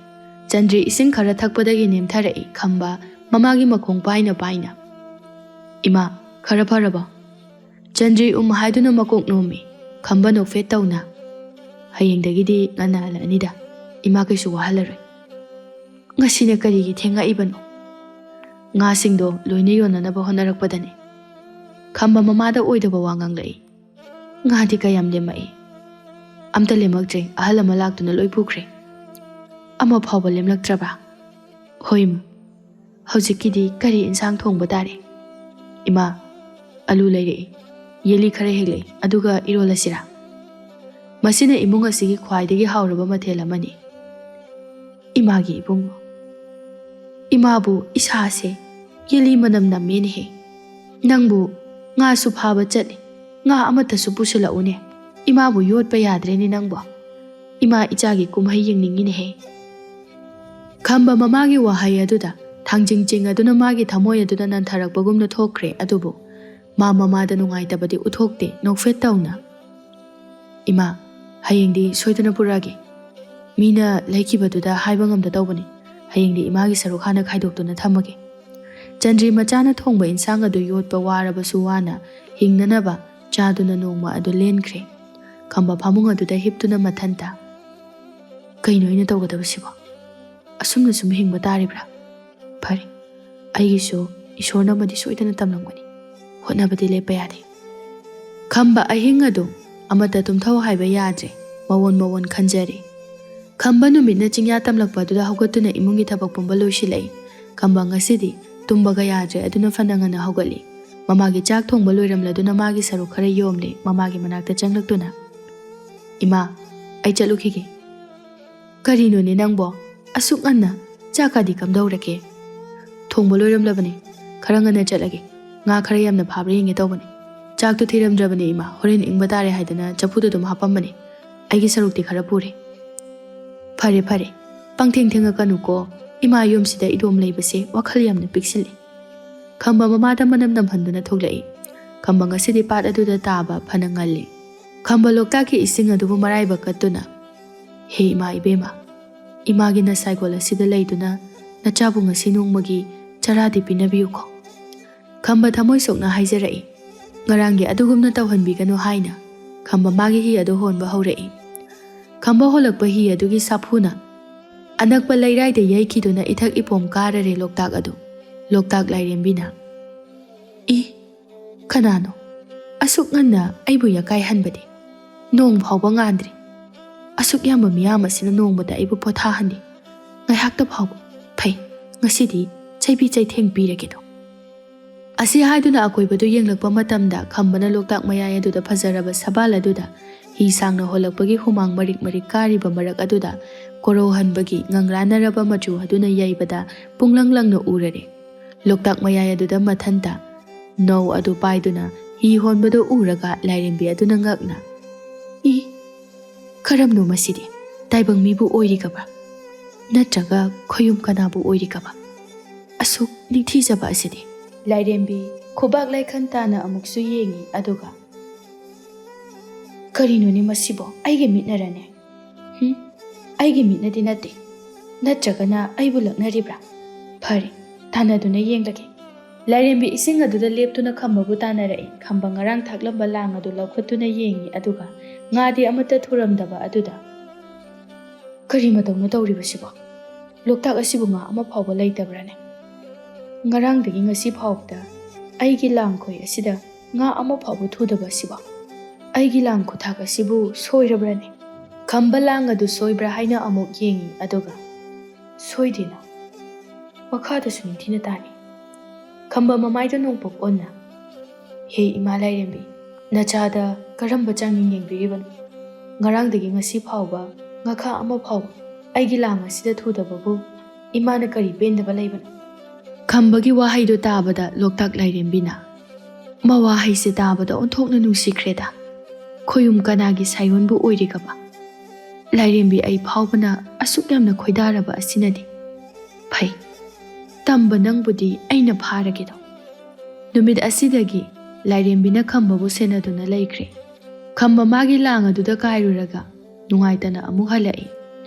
ꯆꯟꯗ꯭ꯔꯤ ꯏꯁꯤꯡ ꯈꯔ ꯊꯛꯄꯗꯒꯤ ꯅꯦꯝꯊꯔꯛꯏ꯫ ꯈꯝꯕ ꯃꯃꯥꯒꯤ ꯃꯈꯣꯡ ꯄꯥꯏꯅ ꯄꯥꯏꯅ, "ꯏꯃꯥ, ꯈꯔ ꯐꯔꯕꯣ?" ꯆꯟꯗ꯭ꯔꯤ ꯎꯝ ꯍꯥꯏꯗꯨꯅ ꯃꯀꯣꯛ ꯅꯣꯝꯃꯤ꯫ ꯈꯝꯕ ꯅꯣꯛꯐꯦꯠ ꯇꯧꯅ, "ꯍꯌꯦꯡꯗꯒꯤꯗꯤ ꯉꯟꯅ ꯍꯜꯂꯛꯑꯅꯤꯗ꯫ ꯏꯃꯥ ꯀꯩꯁꯨ ꯋꯥꯍꯜꯂꯔꯣꯏ꯫ ꯉꯁꯤꯅ ꯀꯔꯤꯒꯤ ꯊꯦꯡꯉꯛꯏꯕꯅꯣ? ꯉꯥꯁꯤꯡꯗꯣ ꯂꯣꯏꯅ ꯌꯣꯟꯅꯅꯕ ꯍꯣꯠꯅꯔꯛꯄꯗꯅꯤ꯫" ꯈꯝꯕ ꯃꯃꯥꯗ ꯑꯣꯏꯗꯕ ꯋꯥ ꯉꯥꯡꯂꯛꯏ꯫ "ꯉꯥꯗꯤ ꯀꯌꯥꯝ ꯂꯦꯝꯃꯛꯏ?" "ꯑꯝꯇ ꯂꯦꯝꯃꯛꯇ꯭ꯔꯦ, ꯑꯍꯜ ꯑꯃ ꯂꯥꯛꯇꯨꯅ ꯂꯣꯏ ꯄꯨꯈ꯭ꯔꯦ꯫" "ꯑꯃ ꯐꯥꯎꯕ ꯂꯦꯝꯂꯛꯇ꯭ꯔꯕ?" "ꯍꯣꯏ ꯏꯃꯥ꯫" "ꯍꯧꯖꯤꯛꯀꯤꯗꯤ ꯀꯔꯤ ꯏꯟꯁꯥꯡ ꯊꯣꯡꯕ ꯇꯥꯔꯦ?" "ꯏꯃꯥ, ꯑꯂꯨ ꯂꯩꯔꯛꯏ, ꯌꯦꯂꯤ ꯈꯔ ꯍꯦꯛꯂꯛꯏ, ꯑꯗꯨꯒ ꯏꯔꯣꯜꯂꯁꯤꯔꯥ? ꯃꯁꯤꯅ ꯏꯃꯨꯡ ꯑꯁꯤꯒꯤ ꯈ꯭ꯋꯥꯏꯗꯒꯤ ꯍꯥꯎꯔꯕ ꯃꯊꯦꯜ ꯑꯃꯅꯤ꯫" "ꯏꯃꯥꯒꯤ ꯏꯕꯨꯡꯉꯣ, ꯏꯃꯥꯕꯨ ꯏꯁꯥꯁꯦ ꯌꯦꯜꯂꯤ ꯃꯅꯝ ꯅꯝꯃꯦꯅꯦꯍꯦ꯫ ꯅꯪꯕꯨ ꯉꯥꯁꯨ ꯐꯥꯕ ꯆꯠꯂꯤ, ꯉꯥ ꯑꯃꯠꯇꯁꯨ ꯄꯨꯁꯤꯜꯂꯛꯎꯅꯦ꯫ ꯏꯃꯥꯕꯨ ꯌꯣꯠꯄ ꯌꯥꯗ꯭ꯔꯦꯅꯦ ꯅꯪꯕꯣ꯫ ꯏꯃꯥ ꯏꯆꯥꯒꯤ ꯀꯨꯝꯍꯩ ꯌꯦꯡꯅꯤꯡꯉꯤꯅꯦꯍꯦ"꯫ ꯈꯝꯕ ꯃꯃꯥꯒꯤ ꯋꯥꯍꯩ ꯑꯗꯨꯗ ꯊꯥꯡꯖꯤꯡ ꯆꯤꯡ ꯑꯗꯨꯅ ꯃꯥꯒꯤ ꯊꯃꯣꯏ ꯑꯗꯨꯗ ꯅꯟꯊꯔꯛꯄꯒꯨꯝꯅ ꯊꯣꯛꯈ꯭ꯔꯦ꯫ ꯑꯗꯨꯕꯨ ꯃꯥ ꯃꯃꯥꯗ ꯅꯨꯡꯉꯥꯏꯇꯕꯗꯤ ꯎꯠꯊꯣꯛꯇꯦ꯫ ꯅꯣꯛꯐꯦꯠ ꯇꯧꯅ, "ꯏꯃꯥ, ꯍꯌꯦꯡꯗꯤ ꯁꯣꯏꯗꯅ ꯄꯨꯔꯛꯑꯒꯦ꯫ ꯃꯤꯅ ꯂꯩꯈꯤꯕꯗꯨꯗ ꯍꯥꯏꯕ ꯉꯝꯗ ꯇꯧꯕꯅꯤ꯫ ꯍꯌꯦꯡꯗꯤ ꯏꯃꯥꯒꯤ ꯁꯔꯨꯛ ꯍꯥꯟꯅ ꯈꯥꯏꯗꯣꯛꯇꯨꯅ ꯊꯝꯃꯒꯦ"꯫ ꯆꯟꯗ꯭ꯔꯤ ꯃꯆꯥꯅ ꯊꯣꯡꯕ ꯏꯟꯁꯥꯡ ꯑꯗꯨ ꯌꯣꯠꯄ ꯋꯥꯔꯕꯁꯨ ꯋꯥꯅ ꯍꯤꯡꯅꯅꯕ ꯆꯥꯗꯨꯅ ꯅꯣꯡꯃ ꯑꯗꯨ ꯂꯦꯟꯈ꯭ꯔꯦ꯫ ꯈꯝꯕ ꯐꯃꯨꯡ ꯑꯗꯨꯗ ꯍꯤꯞꯇꯨꯅ ꯃꯊꯟꯇ, "ꯀꯩꯅꯣ ꯑꯩꯅ ꯇꯧꯒꯗꯕꯁꯤꯕꯣ? ꯑꯁꯨꯝꯅ ꯁꯨꯝ ꯍꯤꯡꯕ ꯇꯥꯔꯤꯕ꯭ꯔꯥ? ꯐꯔꯦ, ꯑꯩꯒꯤꯁꯨ ꯏꯁꯣꯔꯅ ꯑꯃꯗꯤ ꯁꯣꯏꯗꯅ ꯇꯝꯂꯝꯒꯅꯤ꯫ ꯍꯣꯠꯅꯕꯗꯤ ꯂꯦꯞꯄ ꯌꯥꯗꯦ"꯫ ꯈꯝꯕ ꯑꯍꯤꯡ ꯑꯗꯨ ꯑꯃꯠꯇ ꯇꯨꯝꯊꯧ ꯍꯥꯏꯕ ꯌꯥꯗ꯭ꯔꯦ꯫ ꯃꯋꯣꯟ ꯃꯋꯣꯟ ꯈꯟꯖꯔꯦ꯫ ꯈꯝꯕ ꯅꯨꯃꯤꯠꯅ ꯆꯤꯡꯌꯥ ꯇꯝꯂꯛꯄ ꯑꯗꯨꯗ ꯍꯧꯒꯠꯇꯨꯅ ꯏꯃꯨꯡꯒꯤ ꯊꯕꯛ ꯄꯨꯝꯕ ꯂꯣꯏꯁꯤꯜꯂꯛꯏ꯫ ꯈꯝꯕ ꯉꯁꯤꯗꯤ ꯇꯨꯝꯕꯒ ꯌꯥꯗ꯭ꯔꯦ꯫ ꯑꯗꯨꯅ ꯐꯅ ꯉꯟꯅ ꯍꯧꯒꯠꯂꯤ꯫ ꯃꯃꯥꯒꯤ ꯆꯥꯛ ꯊꯣꯡꯕ ꯂꯣꯏꯔꯝꯂꯗꯨꯅ ꯃꯥꯒꯤ ꯁꯔꯨꯛ ꯈꯔ ꯌꯣꯝꯂꯦ꯫ ꯃꯃꯥꯒꯤ ꯃꯅꯥꯛꯇ ꯆꯪꯂꯛꯇꯨꯅ, "ꯏꯃꯥ, ꯑꯩ ꯆꯠꯂꯨꯈꯤꯒꯦ"꯫ "ꯀꯔꯤꯅꯣꯅꯦ ꯅꯪꯕꯣ? ꯑꯁꯨꯛ ꯉꯟꯅ? ꯆꯥꯛꯀꯗꯤ ꯀꯝꯗꯧꯔꯒꯦ?" "ꯊꯣꯡꯕ ꯂꯣꯏꯔꯝꯂꯕꯅꯦ꯫ ꯈꯔ ꯉꯟꯅ ꯆꯠꯂꯒꯦ꯫ ꯉꯥ ꯈꯔ ꯌꯥꯝꯅ ꯐꯥꯕ꯭ꯔꯥ ꯌꯦꯡꯒꯦ ꯇꯧꯕꯅꯦ꯫ ꯆꯥꯛꯇꯨ ꯊꯤꯔꯝꯗ꯭ꯔꯕꯅꯦ ꯏꯃꯥ, ꯍꯣꯔꯦꯟ ꯏꯪꯕ ꯇꯥꯔꯦ ꯍꯥꯏꯗꯅ ꯆꯐꯨꯗ ꯑꯗꯨꯝ ꯍꯥꯞꯄꯝꯕꯅꯦ꯫ ꯑꯩꯒꯤ ꯁꯔꯨꯛꯇꯤ ꯈꯔ ꯄꯨꯔꯦ"꯫ "ꯐꯔꯦ ꯐꯔꯦ, ꯄꯪꯊꯦꯡ ꯊꯦꯡꯉꯛꯀꯅꯨꯀꯣ꯫ ꯏꯃꯥ ꯌꯨꯝꯁꯤꯗ ꯏꯗꯣꯝ ꯂꯩꯕꯁꯦ ꯋꯥꯈꯜ ꯌꯥꯝꯅ ꯄꯤꯛꯁꯤꯜꯂꯤ"꯫ ꯈꯝꯕ ꯃꯃꯥꯗ ꯃꯅꯝ ꯅꯝꯍꯟꯗꯨꯅ ꯊꯣꯛꯂꯛꯏ꯫ ꯈꯝꯕ ꯉꯁꯤꯗꯤ ꯄꯥꯠ ꯑꯗꯨꯗ ꯇꯥꯕ ꯐꯅ ꯉꯜꯂꯤ꯫ ꯈꯝꯕ ꯂꯣꯛꯇꯥꯛꯀꯤ ꯏꯁꯤꯡ ꯑꯗꯨꯕꯨ ꯃꯔꯥꯏꯕꯛ ꯀꯠꯇꯨꯅ, "ꯍꯦ ꯏꯃꯥ ꯏꯕꯦꯝꯃ, ꯏꯃꯥꯒꯤ ꯅꯁꯥꯏꯒꯣꯜ ꯑꯁꯤꯗ ꯂꯩꯗꯨꯅ ꯅꯆꯥꯕꯨ ꯉꯁꯤ ꯅꯣꯡꯃꯒꯤ ꯆꯔꯥꯗꯤ ꯄꯤꯅꯕꯤꯌꯨꯀꯣ"꯫ ꯈꯝꯕ ꯊꯃꯣꯏ ꯁꯣꯛꯅ ꯍꯥꯏꯖꯔꯛꯏ꯫ ꯉꯔꯥꯡꯒꯤ ꯑꯗꯨꯒꯨꯝꯅ ꯇꯧꯍꯟꯕꯤꯒꯅꯨ ꯍꯥꯏꯅ ꯈꯝꯕ ꯃꯥꯒꯤ ꯍꯤ ꯑꯗꯨ ꯍꯣꯟꯕ ꯍꯧꯔꯛꯏ꯫ ꯈꯝꯕ ꯍꯣꯜꯂꯛꯄ ꯍꯤ ꯑꯗꯨꯒꯤ ꯁꯥꯐꯨꯅ ꯑꯅꯛꯄ ꯂꯩꯔꯥꯏꯗ ꯌꯩꯈꯤꯗꯨꯅ ꯏꯊꯛ ꯏꯄꯣꯝ ꯀꯥꯔꯔꯦ ꯂꯣꯛꯇꯥꯛ ꯑꯗꯨ꯫ ꯂꯣꯛꯇꯥꯛ ꯂꯥꯏꯔꯦꯝꯕꯤꯅ, "ꯏ, ꯀꯅꯥꯅꯣ ꯑꯁꯨꯛ ꯉꯟꯅ ꯑꯩꯕꯨ ꯌꯥꯀꯥꯏꯍꯟꯕꯗꯤ? ꯅꯣꯡ ꯐꯥꯎꯕ ꯉꯥꯟꯗ꯭ꯔꯤ꯫ ꯑꯁꯨꯛ ꯌꯥꯝꯕ ꯃꯤꯌꯥꯝ ꯑꯁꯤꯅ ꯅꯣꯡꯃꯗ ꯑꯩꯕꯨ ꯄꯣꯊꯥꯍꯟꯗꯦ꯫ ꯉꯥꯏꯍꯥꯛꯇ ꯐꯥꯎꯕ꯫ ꯐꯩ, ꯉꯁꯤꯗꯤ ꯆꯩꯕꯤ ꯆꯩꯊꯦꯡ ꯄꯤꯔꯒꯦꯗꯣ"꯫ ꯑꯁꯤ ꯍꯥꯏꯗꯨꯅ ꯑꯀꯣꯏꯕꯗꯨ ꯌꯦꯡꯂꯛꯄ ꯃꯇꯝꯗ ꯈꯝꯕꯅ ꯂꯣꯛꯇꯥꯛ ꯃꯌꯥꯏ ꯑꯗꯨꯗ ꯐꯖꯔꯕ ꯁꯕꯥꯜ ꯑꯗꯨꯗ ꯍꯤ ꯁꯥꯡꯅ ꯍꯣꯜꯂꯛꯄꯒꯤ ꯍꯨꯃꯥꯡ ꯃꯔꯤꯛ ꯃꯔꯤꯛ ꯀꯥꯔꯤꯕ ꯃꯔꯛ ꯑꯗꯨꯗ ꯀꯣꯔꯧꯍꯟꯕꯒꯤ ꯉꯪꯔꯥꯟꯅꯔꯕ ꯃꯆꯨ ꯑꯗꯨꯅ ꯌꯩꯕꯗ ꯄꯨꯡꯂꯪ ꯂꯪꯅ ꯎꯔꯔꯦ꯫ ꯂꯣꯛꯇꯥꯛ ꯃꯌꯥꯏ ꯑꯗꯨꯗ ꯃꯊꯟꯇ ꯅꯧ ꯑꯗꯨ ꯄꯥꯏꯗꯨꯅ ꯍꯤ ꯍꯣꯟꯕꯗꯨ ꯎꯔꯒ ꯂꯥꯏꯔꯦꯝꯕꯤ ꯑꯗꯨꯅ ꯉꯛꯅ, "ꯏ, ꯀꯔꯝꯅꯣ ꯃꯁꯤꯗꯤ? ꯇꯥꯏꯕꯪ ꯃꯤꯕꯨ ꯑꯣꯏꯔꯤꯒꯕ꯭ꯔꯥ? ꯅꯠꯇ꯭ꯔꯒ ꯈꯣꯌꯨꯝ ꯀꯅꯥꯕꯨ ꯑꯣꯏꯔꯤꯒꯕ? ꯑꯁꯨꯛ ꯅꯤꯡꯊꯤꯖꯕ ꯑꯁꯤꯗꯤ?" ꯂꯥꯏꯔꯦꯝꯕꯤ ꯈꯨꯕꯥꯛ ꯂꯥꯏꯈꯟ ꯇꯥꯅ ꯑꯃꯨꯛꯁꯨ ꯌꯦꯡꯉꯤ, ꯑꯗꯨꯒ, "ꯀꯔꯤꯅꯣꯅꯦ ꯃꯁꯤꯕꯣ? ꯑꯩꯒꯤ ꯃꯤꯠꯅꯔꯅꯦ? ꯍꯨꯝ? ꯑꯩꯒꯤ ꯃꯤꯠꯅꯗꯤ ꯅꯠꯇꯦ꯫ ꯅꯠꯇ꯭ꯔꯒꯅ ꯑꯩꯕꯨ ꯂꯛꯅꯔꯤꯕ꯭ꯔꯥ? ꯐꯔꯦ, ꯇꯥꯟꯅꯗꯨꯅ ꯌꯦꯡꯂꯒꯦ꯫" ꯂꯥꯏꯔꯦꯝꯕꯤ ꯏꯁꯤꯡ ꯑꯗꯨꯗ ꯂꯦꯞꯇꯨꯅ ꯈꯝꯕꯕꯨ ꯇꯥꯟꯅꯔꯛꯏ꯫ ꯈꯝꯕ ꯉꯔꯥꯡ ꯊꯥꯛꯂꯝꯕ ꯂꯥꯡ ꯑꯗꯨ ꯂꯧꯈꯠꯇꯨꯅ ꯌꯦꯡꯉꯤ, ꯑꯗꯨꯒ ꯉꯥꯗꯤ ꯑꯃꯠꯇ ꯊꯨꯔꯝꯗꯕ ꯑꯗꯨꯗ, "ꯀꯔꯤ ꯃꯇꯧꯅꯣ ꯇꯧꯔꯤꯕꯁꯤꯕꯣ? ꯂꯣꯛꯇꯥꯛ ꯑꯁꯤꯕꯨ ꯉꯥ ꯑꯃ ꯐꯥꯎꯕ ꯂꯩꯇꯕ꯭ꯔꯥꯅꯦ? ꯉꯔꯥꯡꯗꯒꯤ ꯉꯁꯤ ꯐꯥꯎꯕꯗ ꯑꯩꯒꯤ ꯂꯥꯡꯈꯣꯏ ꯑꯁꯤꯗ ꯉꯥ ꯑꯃ ꯐꯥꯎꯕ ꯊꯨꯗꯕ ꯑꯁꯤꯕꯣ? ꯑꯩꯒꯤ ꯂꯥꯡ ꯈꯨꯊꯥꯛ ꯑꯁꯤꯕꯨ ꯁꯣꯏꯔꯕ꯭ꯔꯥꯅꯦ?" ꯈꯝꯕ ꯂꯥꯡ ꯑꯗꯨ ꯁꯣꯏꯕ꯭ꯔꯥ ꯍꯥꯏꯅ ꯑꯃꯨꯛ ꯌꯦꯡꯉꯤ, ꯑꯗꯨꯒ, "ꯁꯣꯏꯗꯦꯅ꯫ ꯃꯈꯥꯗꯁꯨ ꯅꯤꯡꯊꯤꯅ ꯇꯥꯅꯤ꯫" ꯈꯝꯕ ꯃꯃꯥꯏꯗ ꯅꯣꯡꯄꯣꯛ ꯑꯣꯟꯅ, "ꯍꯦ ꯏꯃꯥ ꯂꯥꯏꯔꯦꯝꯕꯤ, ꯅꯆꯥꯗ ꯀꯔꯝꯕ ꯆꯥꯡꯌꯦꯡ ꯌꯦꯡꯕꯤꯔꯤꯕꯅꯣ? ꯉꯔꯥꯡꯗꯒꯤ ꯉꯁꯤ ꯐꯥꯎꯕ ꯉꯥꯈꯥ ꯑꯃ ꯐꯥꯎꯕ ꯑꯩꯒꯤ ꯂꯥꯡ ꯑꯁꯤꯗ ꯊꯨꯗꯕꯕꯨ ꯏꯃꯥꯅ ꯀꯔꯤ ꯄꯦꯟꯗꯕ ꯂꯩꯕꯅꯣ?" ꯈꯝꯕꯒꯤ ꯋꯥꯍꯩꯗꯨ ꯇꯥꯕꯗ ꯂꯣꯛꯇꯥꯛ ꯂꯥꯏꯔꯦꯝꯕꯤꯅ, "ꯃꯋꯥꯍꯩꯁꯦ ꯇꯥꯕꯗ ꯑꯣꯟꯊꯣꯛꯅ ꯅꯨꯡꯁꯤꯈ꯭ꯔꯦꯗ꯫ ꯈꯣꯌꯨꯝ ꯀꯅꯥꯒꯤ ꯁꯥꯏꯑꯣꯟꯕꯨ ꯑꯣꯏꯔꯤꯒꯕ? ꯂꯥꯏꯔꯦꯝꯕꯤ ꯑꯩ ꯐꯥꯎꯕꯅ ꯑꯁꯨꯛ ꯌꯥꯝꯅ ꯈꯣꯏꯗꯥꯔꯕ ꯑꯁꯤꯅꯗꯤ꯫ ꯐꯩ, ꯇꯝꯕ ꯅꯪꯕꯨꯗꯤ ꯑꯩꯅ ꯐꯥꯔꯒꯦꯗꯣ꯫" ꯅꯨꯃꯤꯠ ꯑꯁꯤꯗꯒꯤ ꯂꯥꯏꯔꯦꯝꯕꯤꯅ ꯈꯝꯕꯕꯨ ꯁꯦꯟꯅꯗꯨꯅ ꯂꯩꯈ꯭ꯔꯦ꯫ ꯈꯝꯕ ꯃꯥꯒꯤ ꯂꯥꯡ ꯑꯗꯨꯗ ꯀꯥꯏꯔꯨꯔꯒ ꯅꯨꯡꯉꯥꯏꯇꯅ ꯑꯃꯨꯛ ꯍꯜꯂꯛꯏ꯫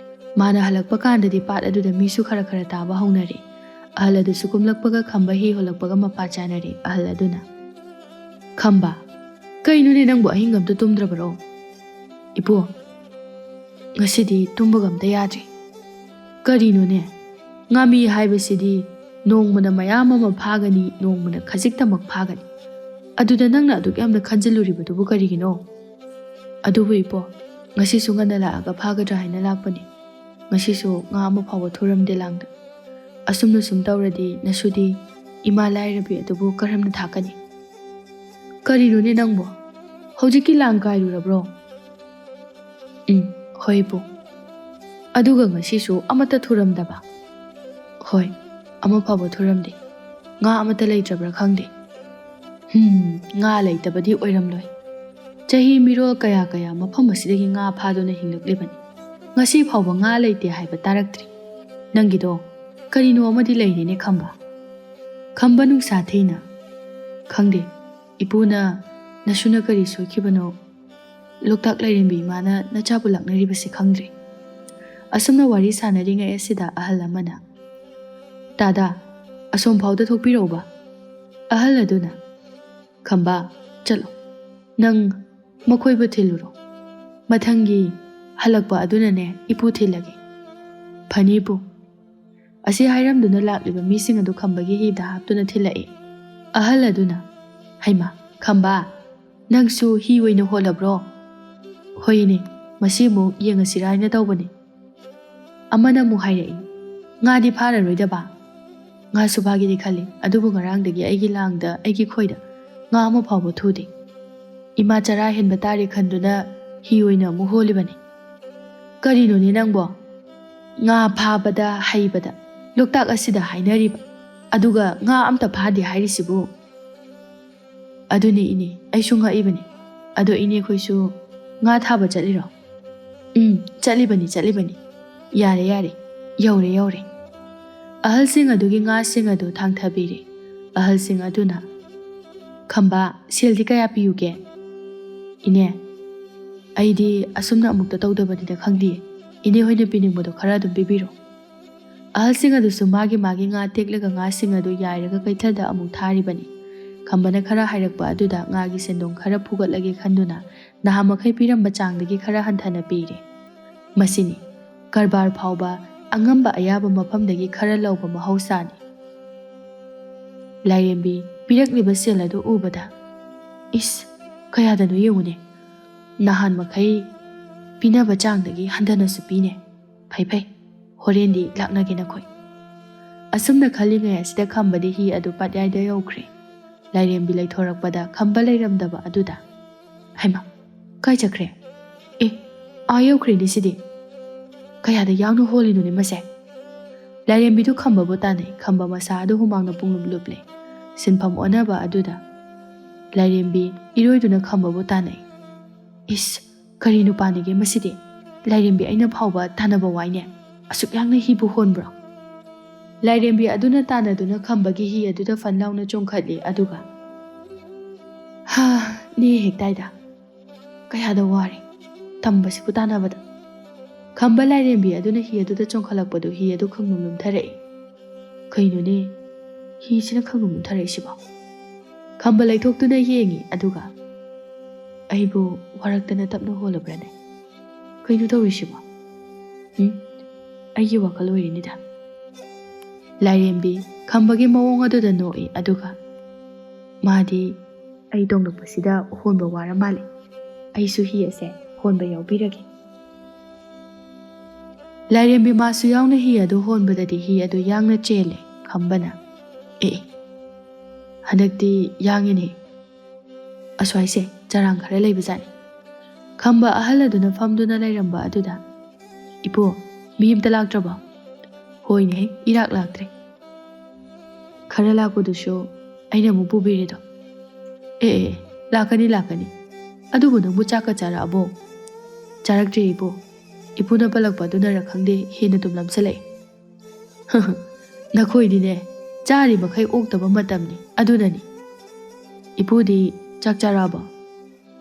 ꯃꯥꯅ ꯍꯜꯂꯛꯄ ꯀꯥꯟꯗꯗꯤ ꯄꯥꯠ ꯑꯗꯨꯗ ꯃꯤꯁꯨ ꯈꯔ ꯈꯔ ꯇꯥꯕ ꯍꯧꯅꯔꯦ꯫ ꯑꯍꯜ ꯑꯗꯨꯁꯨ ꯀꯨꯝꯂꯛꯄꯒ ꯈꯝꯕ ꯍꯤ ꯍꯣꯜꯂꯛꯄꯒ ꯃꯄꯥ ꯆꯥꯅꯔꯦ꯫ ꯑꯍꯜ ꯑꯗꯨꯅ, "ꯈꯝꯕ, ꯀꯩꯅꯣꯅꯦ ꯅꯪꯕꯨ ꯑꯍꯤꯡ ꯑꯝꯇ ꯇꯨꯝꯗ꯭ꯔꯕꯔꯣ?" "ꯏꯄꯨ, ꯉꯁꯤꯗꯤ ꯇꯨꯝꯕꯒ ꯑꯝꯇ ꯌꯥꯗ꯭ꯔꯤ꯫ ꯀꯔꯤꯅꯣꯅꯦ? ꯉꯥꯃꯤ ꯍꯥꯏꯕꯁꯤꯗꯤ ꯅꯣꯡꯃꯅ ꯃꯌꯥꯝ ꯑꯃ ꯐꯥꯒꯅꯤ, ꯅꯣꯡꯃꯅ ꯈꯖꯤꯛꯇꯃꯛ ꯐꯥꯒꯅꯤ꯫ ꯑꯗꯨꯗ ꯅꯪꯅ ꯑꯗꯨꯛ ꯌꯥꯝꯅ ꯈꯟꯖꯤꯜꯂꯨꯔꯤꯕꯗꯨꯕꯨ ꯀꯔꯤꯒꯤꯅꯣ?" "ꯑꯗꯨꯕꯨ ꯏꯄꯣ, ꯉꯁꯤꯁꯨ ꯉꯟꯅ ꯂꯥꯛꯑꯒ ꯐꯥꯒꯗ꯭ꯔꯥ ꯍꯥꯏꯅ ꯂꯥꯛꯄꯅꯤ꯫ ꯉꯁꯤꯁꯨ ꯉꯥ ꯑꯃ ꯐꯥꯎꯕ ꯊꯨꯔꯝꯗꯦ ꯂꯥꯡꯗ꯫ ꯑꯁꯨꯝꯅ ꯁꯨꯝ ꯇꯧꯔꯗꯤ ꯅꯁꯨꯗꯤ ꯏꯃꯥ ꯂꯥꯏꯔꯕꯤ ꯑꯗꯨꯕꯨ ꯀꯔꯝꯅ ꯊꯥꯛꯀꯅꯤ?" "ꯀꯔꯤꯅꯣꯅꯦ ꯅꯪꯕꯣ? ꯍꯧꯖꯤꯛꯀꯤ ꯂꯥꯡ ꯀꯥꯏꯔꯨꯔꯕ꯭ꯔꯣ?" ꯎꯝ, ꯍꯣꯏ ꯏꯄꯨ꯫ ꯑꯗꯨꯒ ꯉꯁꯤꯁꯨ ꯑꯃꯠꯇ ꯊꯨꯔꯝꯗꯕ? ꯍꯣꯏ, ꯑꯃ ꯐꯥꯎꯕ ꯊꯨꯔꯝꯗꯦ꯫ ꯉꯥ ꯑꯃꯠꯇ ꯂꯩꯇ꯭ꯔꯕ꯭ꯔꯥ ꯈꯪꯗꯦ꯫ ꯍꯝ, ꯉꯥ ꯂꯩꯇꯕꯗꯤ ꯑꯣꯏꯔꯝꯂꯣꯏ꯫ ꯆꯍꯤ ꯃꯤꯔꯣꯜ ꯀꯌꯥ ꯀꯌꯥ ꯃꯐꯝ ꯑꯁꯤꯗꯒꯤ ꯉꯥ ꯐꯥꯗꯨꯅ ꯍꯤꯡꯂꯛꯂꯤꯕꯅꯤ꯫ ꯉꯁꯤ ꯐꯥꯎꯕ ꯉꯥ ꯂꯩꯇꯦ ꯍꯥꯏꯕ ꯇꯥꯔꯛꯇ꯭ꯔꯤ꯫ ꯅꯪꯒꯤꯗꯣ ꯀꯔꯤꯅꯣ ꯑꯃꯗꯤ ꯂꯩꯔꯦꯅꯦ, ꯈꯝꯕ꯫ ꯈꯝꯕ ꯅꯨꯡꯁꯥ ꯊꯤꯅ, "ꯈꯪꯗꯦ, ꯏꯄꯨꯅ ꯅꯁꯨꯅ ꯀꯔꯤ ꯁꯣꯏꯈꯤꯕꯅꯣ? ꯂꯣꯛꯇꯥꯛ ꯂꯥꯏꯔꯦꯝꯕꯤ ꯏꯃꯥꯅ ꯅꯆꯥꯕꯨ ꯂꯥꯛꯅꯔꯤꯕꯁꯤ ꯈꯪꯗ꯭ꯔꯦ꯫" ꯑꯁꯨꯝꯅ ꯋꯥꯔꯤ ꯁꯥꯟꯅꯔꯤꯉꯩ ꯑꯁꯤꯗ ꯑꯍꯜ ꯑꯃꯅ, "ꯇꯥꯗꯥ, ꯑꯁꯣꯝ ꯐꯥꯎꯗ ꯊꯣꯛꯄꯤꯔꯛꯎꯕ꯫" ꯑꯍꯜ ꯑꯗꯨꯅ, "ꯈꯝꯕ, ꯆꯠꯂꯣ, ꯅꯪ ꯃꯈꯣꯏꯕꯨ ꯊꯤꯜꯂꯨꯔꯣ꯫ ꯃꯊꯪꯒꯤ ꯍꯜꯂꯛꯄ ꯑꯗꯨꯅꯅꯦ ꯏꯄꯨ ꯊꯤꯜꯂꯒꯦ꯫" "ꯐꯅꯤ ꯏꯄꯨ꯫" ꯑꯁꯤ ꯍꯥꯏꯔꯝꯗꯨꯅ ꯂꯥꯛꯂꯤꯕ ꯃꯤꯁꯤꯡ ꯑꯗꯨ ꯈꯝꯕꯒꯤ ꯍꯤꯗ ꯍꯥꯞꯇꯨꯅ ꯊꯤꯜꯂꯛꯏ꯫ ꯑꯍꯜ ꯑꯗꯨꯅ, "ꯍꯩꯃꯥ, ꯈꯝꯕ, ꯅꯪꯁꯨ ꯍꯤ ꯑꯣꯏꯅ ꯍꯣꯜꯂꯕ꯭ꯔꯣ?" "ꯍꯣꯏꯅꯦ, ꯃꯁꯤ ꯑꯃꯨꯛ ꯌꯦꯡꯉꯁꯤꯔꯥ ꯍꯥꯏꯅ ꯇꯧꯕꯅꯤ꯫" ꯑꯃꯅ ꯑꯃꯨꯛ ꯍꯥꯏꯔꯛꯏ, "ꯉꯥꯗꯤ ꯐꯥꯔꯔꯣꯏꯗꯕ?" "ꯉꯥꯁꯨ ꯐꯥꯒꯦꯗꯤ ꯈꯜꯂꯤ, ꯑꯗꯨꯕꯨ ꯉꯔꯥꯡꯗꯒꯤ ꯑꯩꯒꯤ ꯂꯥꯡꯗ, ꯑꯩꯒꯤ ꯈꯣꯏꯗ ꯉꯥ ꯑꯃ ꯐꯥꯎꯕ ꯊꯨꯗꯦ꯫ ꯏꯃꯥ ꯆꯔꯥ ꯍꯦꯟꯕ ꯇꯥꯔꯦ ꯈꯟꯗꯨꯅ ꯍꯤ ꯑꯣꯏꯅ ꯑꯃꯨꯛ ꯍꯣꯜꯂꯤꯕꯅꯤ꯫" "ꯀꯔꯤꯅꯣꯅꯦ ꯅꯪꯕꯣ? ꯉꯥ ꯐꯥꯕꯗ ꯍꯩꯕꯗ ꯂꯣꯛꯇꯥꯛ ꯑꯁꯤꯗ ꯍꯥꯏꯅꯔꯤꯕ, ꯑꯗꯨꯒ ꯉꯥ ꯑꯝꯇ ꯐꯥꯗꯦ ꯍꯥꯏꯔꯤꯁꯤꯕꯨ?" "ꯑꯗꯨꯅꯤ ꯏꯅꯦ, ꯑꯩꯁꯨ ꯉꯛꯏꯕꯅꯤ꯫ ꯑꯗꯣ ꯏꯅꯦꯈꯣꯏꯁꯨ ꯉꯥ ꯊꯥꯕ ꯆꯠꯂꯤꯔꯣ?" "ꯎꯝ, ꯆꯠꯂꯤꯕꯅꯤ, ꯆꯠꯂꯤꯕꯅꯤ꯫ ꯌꯥꯔꯦ, ꯌꯥꯔꯦ, ꯌꯧꯔꯦ, ꯌꯧꯔꯦ꯫" ꯑꯍꯜꯁꯤꯡ ꯑꯗꯨꯒꯤ ꯉꯥꯁꯤꯡ ꯑꯗꯨ ꯊꯥꯡꯊꯕꯤꯔꯦ꯫ ꯑꯍꯜꯁꯤꯡ ꯑꯗꯨꯅ, "ꯈꯝꯕ, ꯁꯦꯜꯗꯤ ꯀꯌꯥ ꯄꯤꯌꯨꯒꯦ?" "ꯏꯅꯦ, ꯑꯩꯗꯤ ꯑꯁꯨꯝꯅ ꯑꯃꯨꯛꯇ ꯇꯧꯗꯕꯅꯤꯅ ꯈꯪꯗꯦ꯫ ꯏꯅꯦ ꯍꯣꯏꯅ ꯄꯤꯅꯤꯡꯕꯗꯣ ꯈꯔ ꯑꯗꯨꯝ ꯄꯤꯕꯤꯔꯣ꯫" ꯑꯍꯜꯁꯤꯡ ꯑꯗꯨꯁꯨ ꯃꯥꯒꯤ ꯃꯥꯒꯤ ꯉꯥ ꯇꯦꯛꯂꯒ ꯉꯥꯁꯤꯡ ꯑꯗꯨ ꯌꯥꯏꯔꯒ ꯀꯩꯊꯦꯜꯗ ꯑꯃꯨꯛ ꯊꯥꯔꯤꯕꯅꯤ꯫ ꯈꯝꯕꯅ ꯈꯔ ꯍꯥꯏꯔꯛꯄ ꯑꯗꯨꯗ ꯉꯥꯒꯤ ꯁꯦꯟꯗꯣꯡ ꯈꯔ ꯐꯨꯒꯠꯂꯒꯦ ꯈꯟꯗꯨꯅ ꯅꯍꯥꯟꯃꯈꯩ ꯄꯤꯔꯝꯕ ꯆꯥꯡꯗꯒꯤ ꯈꯔ ꯍꯟꯊꯅ ꯄꯤꯔꯦ꯫ ꯃꯁꯤꯅꯤ, ꯀꯔꯕꯥꯔ ꯐꯥꯎꯕ ꯑꯉꯝꯕ ꯑꯌꯥꯕ ꯃꯐꯝꯗꯒꯤ ꯈꯔ ꯂꯧꯕ ꯃꯍꯧꯁꯥꯅꯤ꯫ ꯂꯥꯏꯔꯦꯝꯕꯤ ꯄꯤꯔꯛꯂꯤꯕ ꯁꯦꯜ ꯑꯗꯨ ꯎꯕꯗ, "ꯏꯁ, ꯀꯌꯥꯗꯅꯣ ꯌꯦꯡꯉꯨꯅꯦ꯫ ꯅꯍꯥꯟ ꯃꯈꯩ ꯄꯤꯅꯕ ꯆꯥꯡꯗꯒꯤ ꯍꯟꯊꯅꯁꯨ ꯄꯤꯅꯦ꯫ ꯐꯩ ꯐꯩ, ꯍꯣꯔꯦꯟꯗꯤ ꯂꯥꯛꯅꯒꯦ ꯅꯈꯣꯏ꯫" ꯑꯁꯨꯝꯅ ꯈꯜꯂꯤꯉꯩ ꯑꯁꯤꯗ ꯈꯝꯕꯗꯤ ꯍꯤ ꯑꯗꯨ ꯄꯥꯠꯌꯥꯏꯗ ꯌꯧꯈ꯭ꯔꯦ꯫ ꯂꯥꯏꯔꯦꯝꯕꯤ ꯂꯩꯊꯣꯔꯛꯄꯗ ꯈꯝꯕ ꯂꯩꯔꯝꯗꯕ ꯑꯗꯨꯗ, "ꯍꯩꯃꯥ, ꯀꯥꯏ ꯆꯠꯈ꯭ꯔꯦ? ꯑꯦ, ꯑꯥ ꯌꯧꯈ꯭ꯔꯦꯅꯦ ꯁꯤꯗꯤ꯫ ꯀꯌꯥꯗ ꯌꯥꯡꯅ ꯍꯣꯜꯂꯤꯅꯣꯅꯦ ꯃꯁꯦ? ꯂꯥꯏꯔꯦꯝꯕꯤꯗꯨ ꯈꯝꯕꯕꯨ ꯇꯥꯟꯅꯩ꯫ ꯈꯝꯕ ꯃꯁꯥ ꯑꯗꯨ ꯍꯨꯃꯥꯡꯅ ꯄꯨꯡꯂꯨꯞ ꯂꯨꯞꯂꯦ꯫ ꯁꯤꯟꯐꯝ ꯑꯣꯟꯅꯕ ꯑꯗꯨꯗ ꯂꯥꯏꯔꯦꯝꯕꯤ ꯏꯔꯣꯏꯗꯨꯅ ꯈꯝꯕꯕꯨ ꯇꯥꯟꯅꯩ꯫ "ꯏꯁ, ꯀꯔꯤ ꯅꯨꯄꯥꯅꯤꯒꯦ ꯃꯁꯤꯗꯤ? ꯂꯥꯏꯔꯦꯝꯕꯤ ꯑꯩꯅ ꯐꯥꯎꯕ ꯇꯥꯟꯅꯕ ꯋꯥꯏꯅꯦ꯫ ꯑꯁꯨꯛ ꯌꯥꯡꯅ ꯍꯤꯕꯨ ꯍꯣꯟꯕ꯭ꯔꯣ?" ꯂꯥꯏꯔꯦꯝꯕꯤ ꯑꯗꯨꯅ ꯇꯥꯟꯅꯗꯨꯅ ꯈꯝꯕꯒꯤ ꯍꯤ ꯑꯗꯨꯗ ꯐꯟ ꯂꯥꯎꯅ ꯆꯣꯡꯈꯠꯂꯤ꯫ ꯑꯗꯨꯒ, "ꯍꯥ, ꯅꯦ ꯍꯦꯛꯇꯥꯏꯗ꯫ ꯀꯌꯥꯗ ꯋꯥꯔꯦ ꯇꯝꯕꯁꯤꯕꯨ ꯇꯥꯟꯅꯕꯗ!" ꯈꯝꯕ ꯂꯥꯏꯔꯦꯝꯕꯤ ꯑꯗꯨꯅ ꯍꯤ ꯑꯗꯨꯗ ꯆꯣꯡꯈꯠꯂꯛꯄꯗꯨ ꯍꯤ ꯑꯗꯨ ꯈꯪꯂꯨꯝ ꯂꯨꯝꯊꯔꯛꯏ꯫ "ꯀꯩꯅꯣꯅꯦ, ꯍꯤꯁꯤꯅ ꯈꯪꯂꯨꯝ ꯂꯨꯝꯊꯔꯛꯏꯁꯤꯕꯣ?" ꯈꯝꯕ ꯂꯩꯊꯣꯛꯇꯨꯅ ꯌꯦꯡꯉꯤ꯫ ꯑꯗꯨꯒ, "ꯑꯩꯕꯨ ꯋꯥꯔꯛꯇꯅ ꯇꯞꯅ ꯍꯣꯜꯂꯕ꯭ꯔꯥꯅꯦ? ꯀꯩꯅꯣ ꯇꯧꯔꯤꯁꯤꯕꯣ? ꯎꯝ? ꯑꯩꯒꯤ ꯋꯥꯈꯜ ꯑꯣꯏꯔꯤꯅꯤꯗ꯫" ꯂꯥꯏꯔꯦꯝꯕꯤ ꯈꯝꯕꯒꯤ ꯃꯑꯣꯡ ꯑꯗꯨꯗ ꯅꯣꯛꯏ꯫ ꯑꯗꯨꯒ, "ꯃꯥꯗꯤ ꯑꯩ ꯇꯣꯡꯂꯛꯄꯁꯤꯗ ꯍꯣꯟꯕ ꯋꯥꯔ ꯃꯥꯜꯂꯦ꯫ ꯑꯩꯁꯨ ꯍꯤ ꯑꯁꯦ ꯍꯣꯟꯕ ꯌꯥꯎꯕꯤꯔꯒꯦ꯫" ꯂꯥꯏꯔꯦꯝꯕꯤ ꯃꯥꯁꯨ ꯌꯥꯎꯅ ꯍꯤ ꯑꯗꯨ ꯍꯣꯟꯕꯗꯗꯤ ꯍꯤ ꯑꯗꯨ ꯌꯥꯡꯅ ꯆꯦꯜꯂꯦ꯫ ꯈꯝꯕꯅ, "ꯑꯦ, ꯍꯟꯗꯛꯇꯤ ꯌꯥꯡꯉꯤꯅꯦ꯫ ꯑꯁ꯭ꯋꯥꯏꯁꯦ ꯆꯔꯥꯡ ꯈꯔ ꯂꯩꯕꯖꯥꯠꯅꯤ꯫" ꯈꯝꯕ ꯑꯍꯜ ꯑꯗꯨꯅ ꯐꯝꯗꯨꯅ ꯂꯩꯔꯝꯕ ꯑꯗꯨꯗ, "ꯏꯄꯨ, ꯃꯤ ꯑꯝꯇ ꯂꯥꯛꯇ꯭ꯔꯕꯣ?" "ꯍꯣꯏꯅꯦꯍꯦ, ꯏꯔꯥꯛ ꯂꯥꯛꯇ꯭ꯔꯦ꯫ ꯈꯔ ꯂꯥꯛꯄꯗꯨꯁꯨ ꯑꯩꯅ ꯑꯃꯨꯛ ꯄꯨꯕꯤꯔꯦꯗꯣ꯫" "ꯑꯦ, ꯑꯦ, ꯑꯦ, ꯂꯥꯛꯀꯅꯤ, ꯂꯥꯛꯀꯅꯤ꯫ ꯑꯗꯨꯕꯨ ꯅꯪꯕꯨ ꯆꯥꯛꯀ ꯆꯥꯔꯛꯑꯕꯣ?" "ꯆꯥꯔꯛꯇ꯭ꯔꯤ ꯏꯄꯨ꯫ ꯏꯄꯨꯅ ꯄꯜꯂꯛꯄ ꯑꯗꯨꯅꯔ ꯈꯪꯗꯦ, ꯍꯦꯟꯅ ꯇꯨꯝ ꯂꯥꯝꯁꯜꯂꯛꯑꯦ꯫" "ꯅꯈꯣꯏꯗꯤꯅꯦ, ꯆꯥꯔꯤ ꯃꯈꯩ ꯑꯣꯛꯇꯕ ꯃꯇꯝꯅꯤ, ꯑꯗꯨꯅꯅꯤ꯫ ꯏꯄꯨꯗꯤ ꯆꯥꯛ ꯆꯥꯔꯛꯑꯕꯣ?"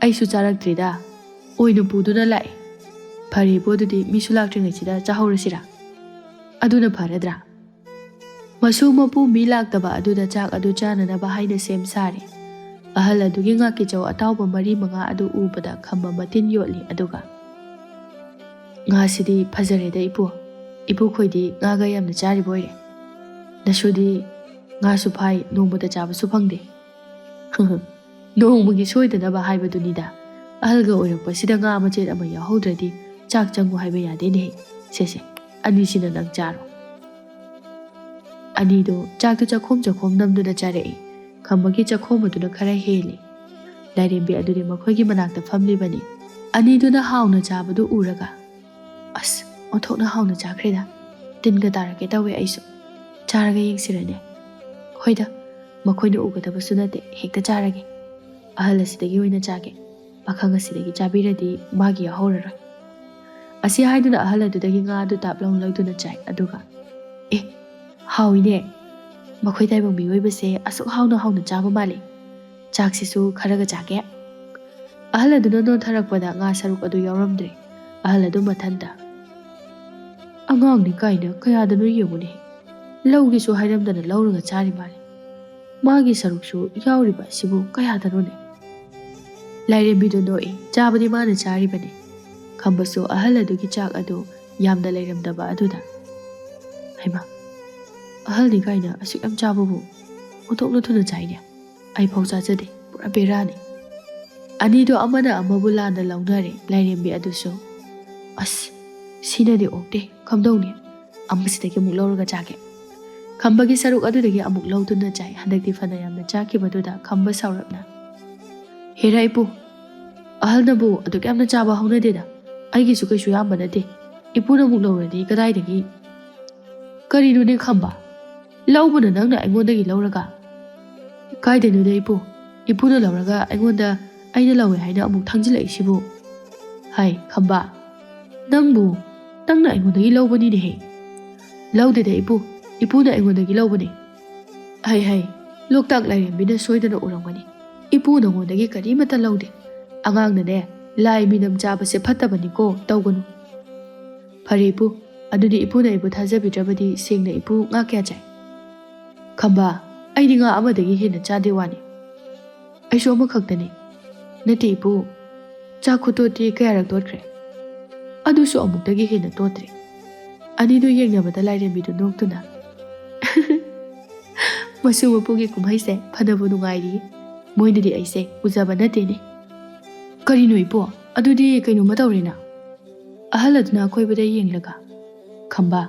"ꯑꯩꯁꯨ ꯆꯥꯔꯛꯇ꯭ꯔꯤꯗ, ꯑꯣꯏꯅ ꯄꯨꯗꯨꯅ ꯂꯥꯛꯑꯦ꯫" "ꯐꯔꯦ ꯏꯄꯨ, ꯑꯗꯨꯗꯤ ꯃꯤꯁꯨ ꯂꯥꯛꯇ꯭ꯔꯤꯉꯩꯁꯤꯗ ꯆꯥꯍꯧꯔꯁꯤꯔꯥ? ꯑꯗꯨꯅ ꯐꯔꯗ꯭ꯔꯥ?" ꯃꯁꯨ ꯃꯄꯨ ꯃꯤ ꯂꯥꯛꯇꯕ ꯑꯗꯨꯗ ꯆꯥꯛ ꯑꯗꯨ ꯆꯥꯅꯅꯕ ꯍꯥꯏꯅ ꯁꯦꯝ ꯁꯥꯔꯦ꯫ ꯑꯍꯜ ꯑꯗꯨꯒꯤ ꯉꯥꯀꯤꯆꯧ ꯑꯇꯥꯎꯕ ꯃꯔꯤ ꯃꯉꯥ ꯑꯗꯨ ꯎꯕꯗ ꯈꯝꯕ ꯃꯇꯤꯟ ꯌꯣꯠꯂꯤ꯫ ꯑꯗꯨꯒ, "ꯉꯥꯁꯤꯗꯤ ꯐꯖꯔꯦꯗ ꯏꯄꯨ꯫ ꯏꯄꯨꯈꯣꯏꯗꯤ ꯉꯥꯒ ꯌꯥꯝꯅ ꯆꯥꯔꯤꯕ ꯑꯣꯏꯔꯦ꯫ ꯅꯁꯨꯗꯤ ꯉꯥꯁꯨ ꯐꯥꯏ, ꯅꯣꯡꯃꯇ ꯆꯥꯕꯁꯨ ꯐꯪꯗꯦ꯫" "ꯅꯣꯡꯃꯒꯤ ꯁꯣꯏꯗꯅꯕ ꯍꯥꯏꯕꯗꯨꯅꯤꯗ꯫ ꯑꯍꯜꯒ ꯑꯣꯏꯔꯛꯄꯁꯤꯗ ꯉꯥ ꯃꯆꯦꯠ ꯑꯃ ꯌꯥꯎꯍꯧꯗ꯭ꯔꯗꯤ ꯆꯥꯛ ꯆꯪꯉꯨ ꯍꯥꯏꯕ ꯌꯥꯗꯦꯅꯦꯍꯦ꯫ ꯁꯦ, ꯁꯦ, ꯑꯅꯤꯁꯤꯅ ꯅꯪ ꯆꯥꯔꯣ꯫" ꯑꯅꯤꯗꯣ ꯆꯥꯛꯇꯨ ꯆꯥꯛꯈꯣꯝ ꯆꯥꯛꯈꯣꯝ ꯅꯝꯗꯨꯅ ꯆꯥꯔꯛꯏ꯫ ꯈꯝꯕꯒꯤ ꯆꯥꯛꯈꯣꯝ ꯑꯗꯨꯅ ꯈꯔ ꯍꯦꯜꯂꯤ꯫ ꯂꯥꯏꯔꯦꯝꯕꯤ ꯑꯗꯨꯗꯤ ꯃꯈꯣꯏꯒꯤ ꯃꯅꯥꯛꯇ ꯐꯝꯂꯤꯕꯅꯤ꯫ ꯑꯅꯤꯗꯨꯅ ꯍꯥꯎꯅ ꯆꯥꯕꯗꯨ ꯎꯔꯒ, "ꯑꯁ, ꯑꯣꯟꯊꯣꯛꯅ ꯍꯥꯎꯅ ꯆꯥꯈ꯭ꯔꯦꯗ꯫ ꯇꯤꯟꯒ ꯇꯥꯔꯛꯀꯦ ꯇꯧꯋꯦ ꯑꯩꯁꯨ꯫ ꯆꯥꯔꯒ ꯌꯦꯡꯁꯤꯔꯅꯦ?" "ꯍꯣꯏꯗ, ꯃꯈꯣꯏꯅ ꯎꯒꯗꯕꯁꯨ ꯅꯠꯇꯦ, ꯍꯦꯛꯇ ꯆꯥꯔꯒꯦ꯫ ꯑꯍꯜ ꯑꯁꯤꯗꯒꯤ ꯑꯣꯏꯅ ꯆꯥꯒꯦ꯫ ꯄꯥꯈꯪ ꯑꯁꯤꯗꯒꯤ ꯆꯥꯕꯤꯔꯗꯤ ꯃꯥꯒꯤ ꯌꯥꯎꯍꯧꯔꯔꯣꯏ"꯫ ꯑꯁꯤ ꯍꯥꯏꯗꯨꯅ ꯑꯍꯜ ꯑꯗꯨꯗꯒꯤ ꯉꯥ ꯑꯗꯨ ꯇꯥꯞ ꯂꯥꯎꯅ ꯂꯧꯗꯨꯅ ꯆꯥꯏ꯫ ꯑꯗꯨꯒ, "ꯑꯦ, ꯍꯥꯎꯏꯅꯦ꯫ ꯃꯈꯣꯏ ꯇꯥꯏꯕꯪ ꯃꯤꯑꯣꯏꯕꯁꯦ ꯑꯁꯨꯛ ꯍꯥꯎꯅ ꯍꯥꯎꯅ ꯆꯥꯕ ꯃꯥꯜꯂꯤ꯫ ꯆꯥꯛꯁꯤꯁꯨ ꯈꯔꯒ ꯆꯥꯒꯦ"꯫ ꯑꯍꯜ ꯑꯗꯨꯅ ꯅꯣꯟꯊꯔꯛꯄꯗ ꯉꯥ ꯁꯔꯨꯛ ꯑꯗꯨ ꯌꯥꯎꯔꯝꯗ꯭ꯔꯦ꯫ ꯑꯍꯜ ꯑꯗꯨ ꯃꯊꯟꯇ, "ꯑꯉꯥꯡꯅꯤ ꯀꯥꯏꯅ ꯀꯌꯥꯗꯅꯣ ꯌꯦꯡꯉꯨꯅꯦ꯫ ꯂꯧꯒꯦꯁꯨ ꯍꯥꯏꯔꯝꯗꯅ ꯂꯧꯔꯒ ꯆꯥꯔꯤ ꯃꯥꯜꯂꯦ꯫ ꯃꯥꯒꯤ ꯁꯔꯨꯛꯁꯨ ꯌꯥꯎꯔꯤꯕ ꯑꯁꯤꯕꯨ ꯀꯌꯥꯗꯅꯣꯅꯦ?" ꯂꯥꯏꯔꯦꯝꯕꯤꯗꯨ ꯅꯣꯛꯏ꯫ ꯆꯥꯕꯗꯤ ꯃꯥꯅ ꯆꯥꯔꯤꯕꯅꯤ꯫ ꯈꯝꯕꯁꯨ ꯑꯍꯜ ꯑꯗꯨꯒꯤ ꯆꯥꯛ ꯑꯗꯨ ꯌꯥꯝꯅ ꯂꯩꯔꯝꯗꯕ ꯑꯗꯨꯗ, "ꯍꯩꯃꯥ, ꯑꯍꯜꯅꯤ ꯀꯥꯏꯅ ꯑꯁꯨꯛ ꯌꯥꯝ ꯆꯥꯕꯕꯨ ꯑꯣꯟꯊꯣꯛꯅ ꯊꯨꯅ ꯆꯥꯏꯅꯦ꯫ ꯑꯩꯐꯥꯎ ꯆꯥꯖꯗꯦ꯫ ꯄꯨꯔꯥ ꯕꯦꯔꯥꯅꯤ"꯫ ꯑꯅꯤꯗꯣ ꯑꯃꯅ ꯑꯃꯕꯨ ꯂꯥꯟꯅ ꯂꯧꯅꯔꯦ꯫ ꯂꯥꯏꯔꯦꯝꯕꯤ ꯑꯗꯨꯁꯨ, "ꯑꯁ, ꯁꯤꯅꯗꯤ ꯑꯣꯛꯇꯦ꯫ ꯀꯝꯗꯧꯅꯤ? ꯑꯃꯁꯤꯗꯒꯤ ꯑꯃꯨꯛ ꯂꯧꯔꯒ ꯆꯥꯒꯦ"꯫ ꯈꯝꯕꯒꯤ ꯁꯔꯨꯛ ꯑꯗꯨꯗꯒꯤ ꯑꯃꯨꯛ ꯂꯧꯗꯨꯅ ꯆꯥꯏ꯫ ꯍꯟꯗꯛꯇꯤ ꯐꯅ ꯌꯥꯝꯅ ꯆꯥꯈꯤꯕꯗꯨꯗ ꯈꯝꯕ ꯁꯥꯎꯔꯞꯅ, "ꯍꯦꯔꯥ ꯏꯄꯨ, ꯑꯍꯜꯅꯕꯨ ꯑꯗꯨꯛ ꯌꯥꯝꯅ ꯆꯥꯕ ꯍꯧꯅꯗꯦꯗ꯫ ꯑꯩꯒꯤꯁꯨ ꯀꯩꯁꯨ ꯌꯥꯝꯕ ꯅꯠꯇꯦ꯫ ꯏꯄꯨꯅ ꯑꯃꯨꯛ ꯂꯧꯔꯗꯤ ꯀꯗꯥꯏꯗꯒꯤ?" "ꯀꯔꯤꯅꯣꯅꯦ ꯈꯝꯕ? ꯂꯧꯕꯅ ꯅꯪꯅ ꯑꯩꯉꯣꯟꯗꯒꯤ ꯂꯧꯔꯒ?" "ꯀꯥꯏꯗꯩꯅꯣꯗ ꯏꯄꯨ? ꯏꯄꯨꯅ ꯂꯧꯔꯒ ꯑꯩꯉꯣꯟꯗ ꯑꯩꯅ ꯂꯧꯋꯦ ꯍꯥꯏꯅ ꯑꯃꯨꯛ ꯊꯥꯡꯖꯤꯜꯂꯛꯏꯁꯤꯕꯨ?" "ꯍꯥꯏ ꯈꯝꯕ, ꯅꯪꯕꯨ, ꯅꯪꯅ ꯑꯩꯉꯣꯟꯗꯒꯤ ꯂꯧꯕꯅꯤꯅꯦꯍꯦ!" "ꯂꯧꯗꯦꯗ ꯏꯄꯨ, ꯏꯄꯨꯅ ꯑꯩꯉꯣꯟꯗꯒꯤ ꯂꯧꯕꯅꯦ"꯫ "ꯍꯩ ꯍꯩ, ꯂꯣꯛꯇꯥꯛ ꯂꯥꯏꯔꯦꯝꯕꯤꯅ ꯁꯣꯏꯗꯅ ꯎꯔꯝꯒꯅꯤ꯫ ꯏꯄꯨ ꯅꯉꯣꯟꯗꯒꯤ ꯀꯔꯤꯃꯠꯇ ꯂꯧꯗꯦ꯫ ꯑꯉꯥꯡꯅꯅꯦ, ꯂꯥꯏ ꯃꯤꯅꯝ ꯆꯥꯕꯁꯦ ꯐꯠꯇꯕꯅꯤꯀꯣ, ꯇꯧꯒꯅꯨ"꯫ "ꯐꯔꯦ ꯏꯄꯨ, ꯑꯗꯨꯗꯤ ꯏꯄꯨꯅ ꯑꯩꯕꯨ ꯊꯥꯖꯕꯤꯗ꯭ꯔꯕꯗꯤ ꯁꯦꯡꯅ ꯏꯄꯨ ꯉꯥ ꯀꯌꯥ ꯆꯥꯏ?" "ꯈꯝꯕ, ꯑꯩꯗꯤ ꯉꯥ ꯑꯃꯗꯒꯤ ꯍꯦꯟꯅ ꯆꯥꯗꯦ ꯋꯥꯅꯤ꯫ ꯑꯩꯁꯨ ꯑꯃꯈꯛꯇꯅꯤ"꯫ "ꯅꯠꯇꯦ ꯏꯄꯨ, ꯆꯥꯛ ꯈꯨꯇꯣꯠꯇꯤ ꯀꯌꯥꯔꯛ ꯇꯣꯠꯈ꯭ꯔꯦ?" "ꯑꯗꯨꯁꯨ ꯑꯃꯨꯛꯇꯒꯤ ꯍꯦꯟꯅ ꯇꯣꯠꯇ꯭ꯔꯤ"꯫ ꯑꯅꯤꯗꯨ ꯌꯦꯡꯅꯕꯗ ꯂꯥꯏꯔꯦꯝꯕꯤꯗꯨ ꯅꯣꯛꯇꯨꯅ, "ꯃꯁꯨ ꯃꯄꯨꯒꯤ ꯀꯨꯝꯍꯩꯁꯦ ꯐꯅꯕꯨ ꯅꯨꯡꯉꯥꯏꯔꯤ꯫ ꯃꯣꯏꯅꯗꯤ ꯑꯩꯁꯦ ꯎꯖꯕ ꯅꯠꯇꯦꯅꯦ"꯫ "ꯀꯔꯤꯅꯣ ꯏꯄꯨ? ꯑꯗꯨꯗꯤ ꯀꯩꯅꯣꯝꯃ ꯇꯧꯔꯦꯅ"꯫ ꯑꯍꯜ ꯑꯗꯨꯅ ꯑꯀꯣꯏꯕꯗ ꯌꯦꯡꯂꯒ, "ꯈꯝꯕ,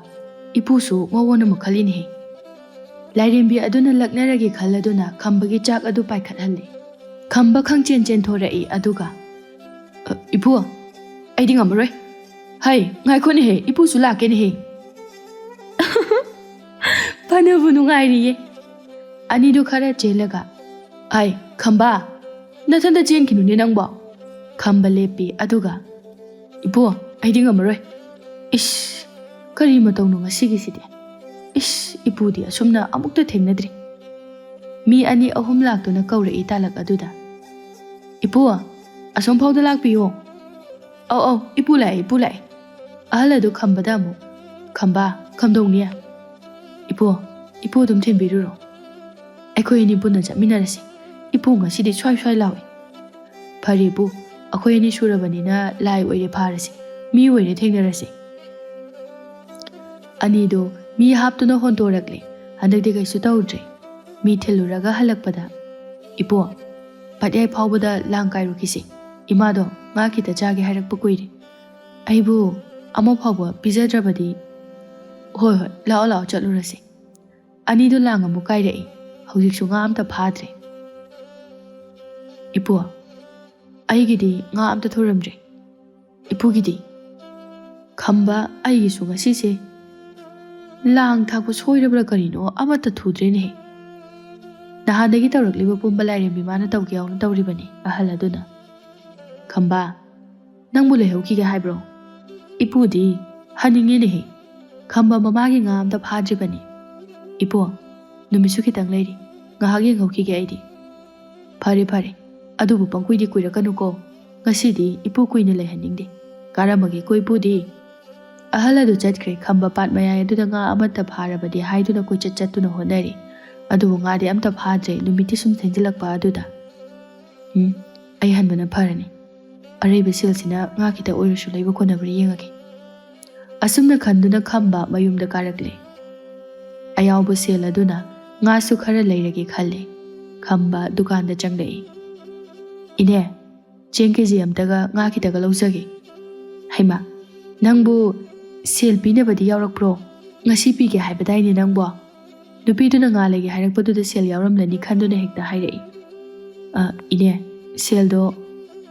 ꯏꯄꯨꯁꯨ ꯃꯑꯣꯟ ꯑꯃ ꯈꯜꯂꯤꯅꯦꯍꯦ"꯫ ꯂꯥꯏꯔꯦꯝꯕꯤ ꯑꯗꯨꯅ ꯂꯛꯅꯔꯒꯦ ꯈꯜꯂꯗꯨꯅ ꯈꯝꯕꯒꯤ ꯆꯥꯛ ꯑꯗꯨ ꯄꯥꯏꯈꯠꯍꯜꯂꯤ꯫ ꯈꯝꯕ ꯈꯪꯆꯦꯟ ꯆꯦꯟꯊꯣꯔꯛꯏ꯫ ꯑꯗꯨꯒ, "ꯏꯄꯨ, ꯑꯩꯗꯤ ꯉꯝꯃꯔꯣꯏ꯫ ꯍꯩ, ꯉꯥꯏꯈꯣꯅꯦꯍꯦ, ꯏꯄꯨꯁꯨ ꯂꯥꯛꯀꯦꯅꯦꯍꯦ꯫" ꯐꯅꯕꯨ ꯅꯨꯡꯉꯥꯏꯔꯤꯌꯦ꯫ ꯑꯅꯤꯗꯨ ꯈꯔ ꯆꯦꯜꯂꯒ, "ꯑꯩ, ꯈꯝꯕ, ꯅꯊꯟꯇ ꯆꯦꯟꯈꯤꯅꯨꯅꯦ ꯅꯪꯕꯣ꯫" ꯈꯝꯕ ꯂꯦꯞꯄꯤ, ꯑꯗꯨꯒ, "ꯏꯄꯨ, ꯑꯩꯗꯤ ꯉꯝꯃꯔꯣꯏ꯫" ꯏꯁ, ꯀꯔꯤ ꯃꯇꯧꯅꯣ ꯉꯁꯤꯒꯤꯁꯤꯗꯤ? ꯏꯁ, ꯏꯄꯨꯗꯤ ꯑꯁꯨꯝꯅ ꯑꯃꯨꯛꯇ ꯊꯦꯡꯅꯗ꯭ꯔꯤ꯫ ꯃꯤ ꯑꯅꯤ ꯑꯍꯨꯝ ꯂꯥꯛꯇꯨꯅ ꯀꯧꯔꯛꯏ ꯇꯥꯂꯛ ꯑꯗꯨꯗ, "ꯏꯄꯨ, ꯑꯁꯣꯝ ꯐꯥꯎꯗ ꯂꯥꯛꯄꯤꯌꯣ꯫" "ꯑꯧ, ꯑꯧ, ꯏꯄꯨ ꯂꯥꯛꯑꯦ, ꯏꯄꯨ ꯂꯥꯛꯑꯦ꯫" ꯑꯍꯜ ꯑꯗꯨ ꯈꯝꯕꯗ ꯑꯃꯨꯛ, "ꯈꯝꯕ, ꯈꯝꯗꯧꯅꯤ꯫ ꯏꯄꯨ, ꯏꯄꯨ ꯑꯗꯨꯝ ꯊꯤꯟꯕꯤꯔꯨꯔꯣ꯫ ꯑꯩꯈꯣꯏ ꯑꯅꯤ ꯄꯨꯟꯅ ꯆꯠꯃꯤꯟꯅꯔꯁꯤ꯫ ꯏꯄꯨ ꯉꯁꯤꯗꯤ ꯁ꯭ꯋꯥꯏ ꯁ꯭ꯋꯥꯏ ꯂꯥꯎꯏ꯫" "ꯐꯔꯦ ꯏꯄꯨ, ꯑꯩꯈꯣꯏ ꯑꯅꯤ ꯁꯨꯔꯕꯅꯤꯅ ꯂꯥꯏ ꯑꯣꯏꯔꯦ ꯐꯥꯔꯁꯤ, ꯃꯤ ꯑꯣꯏꯔꯦ ꯊꯦꯡꯅꯔꯁꯤ꯫" ꯑꯅꯤꯗꯣ ꯃꯤ ꯍꯥꯞꯇꯨꯅ ꯍꯣꯟꯇꯣꯔꯛꯂꯦ꯫ ꯍꯟꯗꯛꯇꯤ ꯀꯩꯁꯨ ꯇꯧꯗ꯭ꯔꯦ꯫ ꯃꯤ ꯊꯤꯜꯂꯨꯔꯒ ꯍꯜꯂꯛꯄꯗ, "ꯏꯄꯨ, ꯄꯠꯌꯥꯏ ꯐꯥꯎꯕꯗ ꯂꯥꯡ ꯀꯥꯏꯔꯨꯈꯤꯁꯤ꯫ ꯏꯃꯥꯗꯣ ꯉꯥ ꯈꯤꯇ ꯆꯥꯒꯦ ꯍꯥꯏꯔꯛꯄ ꯀꯨꯏꯔꯦ꯫ ꯑꯩꯕꯨ ꯑꯃ ꯐꯥꯎꯕ ꯄꯤꯖꯗ꯭ꯔꯕꯗꯤ꯫" "ꯍꯣꯏ, ꯍꯣꯏ, ꯂꯥꯛꯑꯣ, ꯂꯥꯛꯑꯣ, ꯆꯠꯂꯨꯔꯁꯤ꯫" ꯑꯅꯤꯗꯨ ꯂꯥꯡ ꯑꯃꯨꯛ ꯀꯥꯏꯔꯛꯏ꯫ ꯍꯧꯖꯤꯛꯁꯨ ꯉꯥ ꯑꯝꯇ ꯐꯥꯗ꯭ꯔꯦ꯫ "ꯏꯄꯨ, ꯑꯩꯒꯤꯗꯤ ꯉꯥ ꯑꯝꯇ ꯊꯨꯔꯝꯗ꯭ꯔꯦ꯫ ꯏꯄꯨꯒꯤꯗꯤ?" "ꯈꯝꯕ, ꯑꯩꯒꯤꯁꯨ ꯉꯁꯤꯁꯦ ꯂꯥꯡ ꯊꯥꯛꯄ ꯁꯣꯏꯔꯕ꯭ꯔꯥ ꯀꯔꯤꯅꯣ ꯑꯃꯠꯇ ꯊꯨꯗ꯭ꯔꯦꯅꯦꯍꯦ꯫ ꯅꯍꯥꯟꯗꯒꯤ ꯇꯧꯔꯛꯂꯤꯕ ꯄꯨꯝꯕ ꯂꯥꯏꯔꯦꯝꯕꯤ ꯃꯥꯅ ꯇꯧꯒꯦ ꯌꯥꯎꯅ ꯇꯧꯔꯤꯕꯅꯤ꯫" ꯑꯍꯜ ꯑꯗꯨꯅ, "ꯈꯝꯕ, ꯅꯪꯕꯨ ꯂꯩꯍꯧꯈꯤꯒꯦ ꯍꯥꯏꯕ꯭ꯔꯣ? ꯏꯄꯨꯗꯤ ꯍꯟꯅꯤꯡꯉꯦꯅꯦꯍꯦ꯫ ꯈꯝꯕ ꯃꯃꯥꯒꯤ ꯉꯥ ꯑꯝꯇ ꯐꯥꯗ꯭ꯔꯤꯕꯅꯤ꯫ ꯏꯄꯨ, ꯅꯨꯃꯤꯠꯁꯨ ꯈꯤꯇꯪ ꯂꯩꯔꯤ, ꯉꯥꯏꯍꯥꯛ ꯌꯦꯡꯍꯧꯈꯤꯒꯦ ꯑꯩꯗꯤ꯫" "ꯐꯔꯦ, ꯐꯔꯦ, ꯑꯗꯨꯕꯨ ꯄꯪꯀꯨꯏꯗꯤ ꯀꯨꯏꯔꯛꯀꯅꯨꯀꯣ꯫ ꯉꯁꯤꯗꯤ ꯏꯄꯨ ꯀꯨꯏꯅ ꯂꯩꯍꯟꯅꯤꯡꯗꯦ꯫ ꯀꯥꯔꯝꯃꯒꯦꯀꯣ ꯏꯄꯨꯗꯤ꯫" ꯑꯍꯜ ꯑꯗꯨ ꯆꯠꯈ꯭ꯔꯦ꯫ ꯈꯝꯕ ꯄꯥꯠ ꯃꯌꯥꯏ ꯑꯗꯨꯗ ꯉꯥ ꯑꯃꯠꯇ ꯐꯥꯔꯕꯗꯤ ꯍꯥꯏꯗꯨꯅ ꯀꯣꯏꯆꯠ ꯆꯠꯇꯨꯅ ꯍꯣꯠꯅꯔꯤ꯫ ꯑꯗꯨꯕꯨ ꯉꯥꯗꯤ ꯑꯝꯇ ꯐꯥꯗ꯭ꯔꯦ꯫ ꯅꯨꯃꯤꯠꯇꯤ ꯁꯨꯝ ꯊꯦꯡꯖꯤꯜꯂꯛꯄ ꯑꯗꯨꯗ, "ꯎꯝ, ꯑꯩ ꯍꯟꯕꯅ ꯐꯔꯅꯤ꯫ ꯑꯔꯩꯕ ꯁꯦꯜꯁꯤꯅ ꯉꯥ ꯈꯤꯇ ꯑꯣꯏꯔꯁꯨ ꯂꯩꯕ ꯀꯣꯟꯅꯕ꯭ꯔꯥ ꯌꯦꯡꯉꯒꯦ꯫" ꯑꯁꯨꯝꯅ ꯈꯟꯗꯨꯅ ꯈꯝꯕ ꯃꯌꯨꯝꯗ ꯀꯥꯔꯛꯂꯦ꯫ ꯑꯌꯥꯎꯕ ꯁꯦꯜ ꯑꯗꯨꯅ ꯉꯥꯁꯨ ꯈꯔ ꯂꯩꯔꯒꯦ ꯈꯜꯂꯦ꯫ ꯈꯝꯕ ꯗꯨꯀꯥꯟꯗ ꯆꯪꯂꯛꯏ꯫ "ꯏꯅꯦ, ꯆꯦꯡ ꯀꯦ ꯖꯤ ꯑꯝꯇꯒ ꯉꯥ ꯈꯤꯇꯒ ꯂꯧꯖꯒꯦ꯫" "ꯍꯩꯃꯥ, ꯅꯪꯕꯨ ꯁꯦꯜ ꯄꯤꯅꯕꯗꯤ ꯌꯥꯎꯔꯛꯄ꯭ꯔꯣ? ꯉꯁꯤ ꯄꯤꯒꯦ ꯍꯥꯏꯕꯗꯥꯏꯅꯦ ꯅꯪꯕꯣ?" ꯅꯨꯄꯤꯗꯨꯅ ꯉꯥ ꯂꯩꯒꯦ ꯍꯥꯏꯔꯛꯄꯗꯨꯗ ꯁꯦꯜ ꯌꯥꯎꯔꯝꯂꯅꯤ ꯈꯟꯗꯨꯅ ꯍꯦꯛꯇ ꯍꯥꯏꯔꯛꯏ꯫ "ꯑ, ꯏꯅꯦ, ꯁꯦꯜꯗꯣ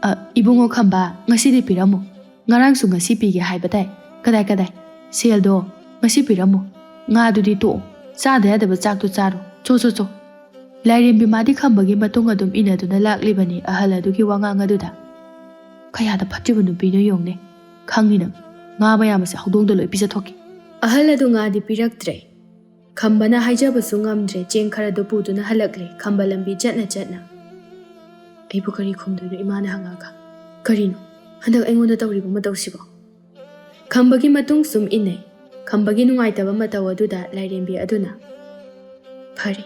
ꯑ, ꯏꯕꯨꯡꯉꯣ ꯈꯝꯕ, ꯉꯁꯤꯗꯤ ꯄꯤꯔꯝꯃꯣ꯫ ꯉꯔꯥꯡꯁꯨ ꯉꯁꯤ ꯄꯤꯒꯦ ꯍꯥꯏꯕ ꯇꯥꯏ꯫ ꯀꯗꯥꯏ, ꯀꯗꯥꯏ? ꯁꯦꯜꯗꯣ ꯉꯁꯤ ꯄꯤꯔꯝꯃꯣ꯫ ꯉꯥꯗꯨꯗꯤ ꯇꯣꯛꯑꯣ꯫ ꯆꯥꯗ ꯌꯥꯗꯕ ꯆꯥꯛꯇꯣ ꯆꯥꯔꯣ꯫ ꯆꯣ, ꯆꯣ, ꯆꯣ꯫ ꯂꯥꯏꯔꯦꯝꯕꯤ ꯃꯥꯗꯤ ꯈꯝꯕꯒꯤ ꯃꯇꯨꯡ ꯑꯗꯨꯝ ꯏꯟꯅꯗꯨꯅ ꯂꯥꯛꯂꯤꯕꯅꯤ ꯑꯍꯜ ꯑꯗꯨꯒꯤ ꯋꯥꯉꯥꯡ ꯑꯗꯨꯗ꯫ ꯀꯌꯥꯗ ꯐꯠꯇ꯭ꯔꯤꯕ ꯅꯨꯄꯤꯅꯣ ꯌꯦꯡꯉꯨꯅꯦ꯫ ꯈꯪꯉꯤ ꯅꯪ, ꯉꯥ ꯃꯌꯥꯝ ꯑꯁꯦ ꯍꯧꯗꯣꯡꯗ ꯂꯣꯏ ꯄꯤꯖꯊꯣꯛꯀꯦ꯫ ꯑꯍꯜ ꯑꯗꯨ ꯉꯥꯗꯤ ꯄꯤꯔꯛꯇ꯭ꯔꯦ꯫ ꯈꯝꯕꯅ ꯍꯥꯏꯖꯕꯁꯨ ꯉꯝꯗ꯭ꯔꯦ, ꯆꯦꯡ ꯈꯔꯗꯨ ꯄꯨꯗꯨꯅ ꯍꯜꯂꯛꯂꯦ꯫ ꯈꯝꯕ ꯂꯝꯕꯤ ꯆꯠꯅ ꯆꯠꯅ꯫ ꯑꯩꯕꯨ ꯀꯔꯤ ꯈꯨꯝꯗꯣꯏꯅꯣ ꯏꯃꯥꯅ ꯍꯪꯉꯛꯑꯒ? ꯀꯔꯤꯅꯣ ꯍꯟꯗꯛ ꯑꯩꯉꯣꯟꯗ ꯇꯧꯔꯤꯕ ꯃꯇꯧꯁꯤꯕꯣ? ꯈꯝꯕꯒꯤ ꯃꯇꯨꯡ ꯁꯨꯝ ꯏꯟꯅꯩ꯫ ꯈꯝꯕꯒꯤ ꯅꯨꯡꯉꯥꯏꯇꯕ ꯃꯇꯧ ꯑꯗꯨꯗ ꯂꯥꯏꯔꯦꯝꯕꯤ ꯑꯗꯨꯅ, "ꯐꯔꯦ,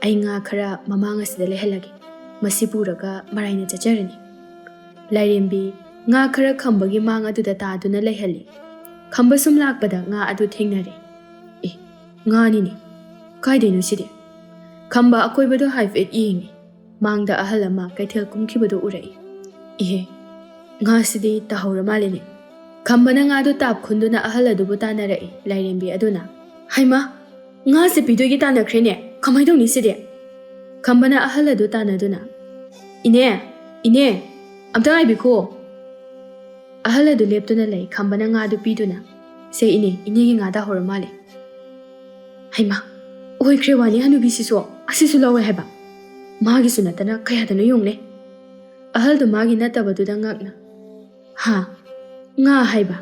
ꯑꯩ ꯉꯥ ꯈꯔ ꯃꯃꯥꯡ ꯑꯁꯤꯗ ꯂꯩꯍꯜꯂꯒꯦ꯫ ꯃꯁꯤ ꯄꯨꯔꯒ ꯃꯔꯥꯏꯅ ꯆꯠꯆꯔꯅꯤ꯫" ꯂꯥꯏꯔꯦꯝꯕꯤ ꯉꯥ ꯈꯔ ꯈꯝꯕꯒꯤ ꯃꯥꯡ ꯑꯗꯨꯗ ꯇꯥꯗꯨꯅ ꯂꯩꯍꯜꯂꯤ꯫ ꯈꯝꯕ ꯁꯨꯝ ꯂꯥꯛꯄꯗ ꯉꯥ ꯑꯗꯨ ꯊꯦꯡꯅꯔꯦ꯫ "ꯑꯦ, ꯉꯥꯅꯤꯅꯦ꯫ ꯀꯥꯏꯗꯩꯅꯣ ꯁꯤꯗꯤ?" ꯈꯝꯕ ꯑꯀꯣꯏꯕꯗꯣ ꯍꯥꯏꯐꯦꯠ ꯌꯦꯡꯉꯤ꯫ ꯃꯥꯡꯗ ꯑꯍꯜ ꯑꯃ ꯀꯩꯊꯦꯜ ꯀꯨꯝꯈꯤꯕꯗꯨ ꯎꯔꯛꯏ꯫ "ꯏꯍꯦ, ꯉꯥꯁꯤꯗꯤ ꯇꯥꯍꯧꯔ ꯃꯥꯜꯂꯦꯅꯦ꯫" ꯈꯝꯕꯅ ꯉꯥꯗꯨ ꯇꯥꯞ ꯈꯨꯟꯗꯨꯅ ꯑꯍꯜ ꯑꯗꯨꯕꯨ ꯇꯥꯟꯅꯔꯛꯏ꯫ ꯂꯥꯏꯔꯦꯝꯕꯤ ꯑꯗꯨꯅ, "ꯍꯩꯃꯥ, ꯉꯥꯁꯦ ꯄꯤꯗꯣꯏꯒꯤ ꯇꯥꯟꯅꯈ꯭ꯔꯦꯅꯦ꯫ ꯀꯃꯥꯏ ꯇꯧꯅꯤ ꯁꯤꯗꯤ?" ꯈꯝꯕꯅ ꯑꯍꯜ ꯑꯗꯨ ꯇꯥꯟꯅꯗꯨꯅ, "ꯏꯅꯦ, ꯏꯅꯦ, ꯑꯝꯇ ꯉꯥꯏꯕꯤꯈꯣ꯫" ꯑꯍꯜ ꯑꯗꯨ ꯂꯦꯞꯇꯨꯅ ꯂꯩ꯫ ꯈꯝꯕꯅ ꯉꯥꯗꯨ ꯄꯤꯗꯨꯅ, "ꯁꯦ ꯏꯅꯦ, ꯏꯅꯦꯒꯤ ꯉꯥ ꯇꯥꯍꯧꯔ ꯃꯥꯜꯂꯦ꯫" ꯍꯩꯃꯥ, ꯑꯣꯏꯈ꯭ꯔꯦ ꯋꯥꯅꯤ ꯍꯅꯨꯕꯤꯁꯤꯁꯨ, ꯑꯁꯤꯁꯨ ꯂꯧꯋꯦ ꯍꯥꯏꯕ꯫ ꯃꯥꯒꯤꯁꯨ ꯅꯠꯇꯅ ꯀꯌꯥꯗꯅꯣ ꯌꯦꯡꯉꯨꯅꯦ꯫ ꯑꯍꯜꯗꯨ ꯃꯥꯒꯤ ꯅꯠꯇꯕꯗꯨꯗ ꯉꯛꯅ, "ꯍꯥ? ꯉꯥ ꯍꯥꯏꯕ?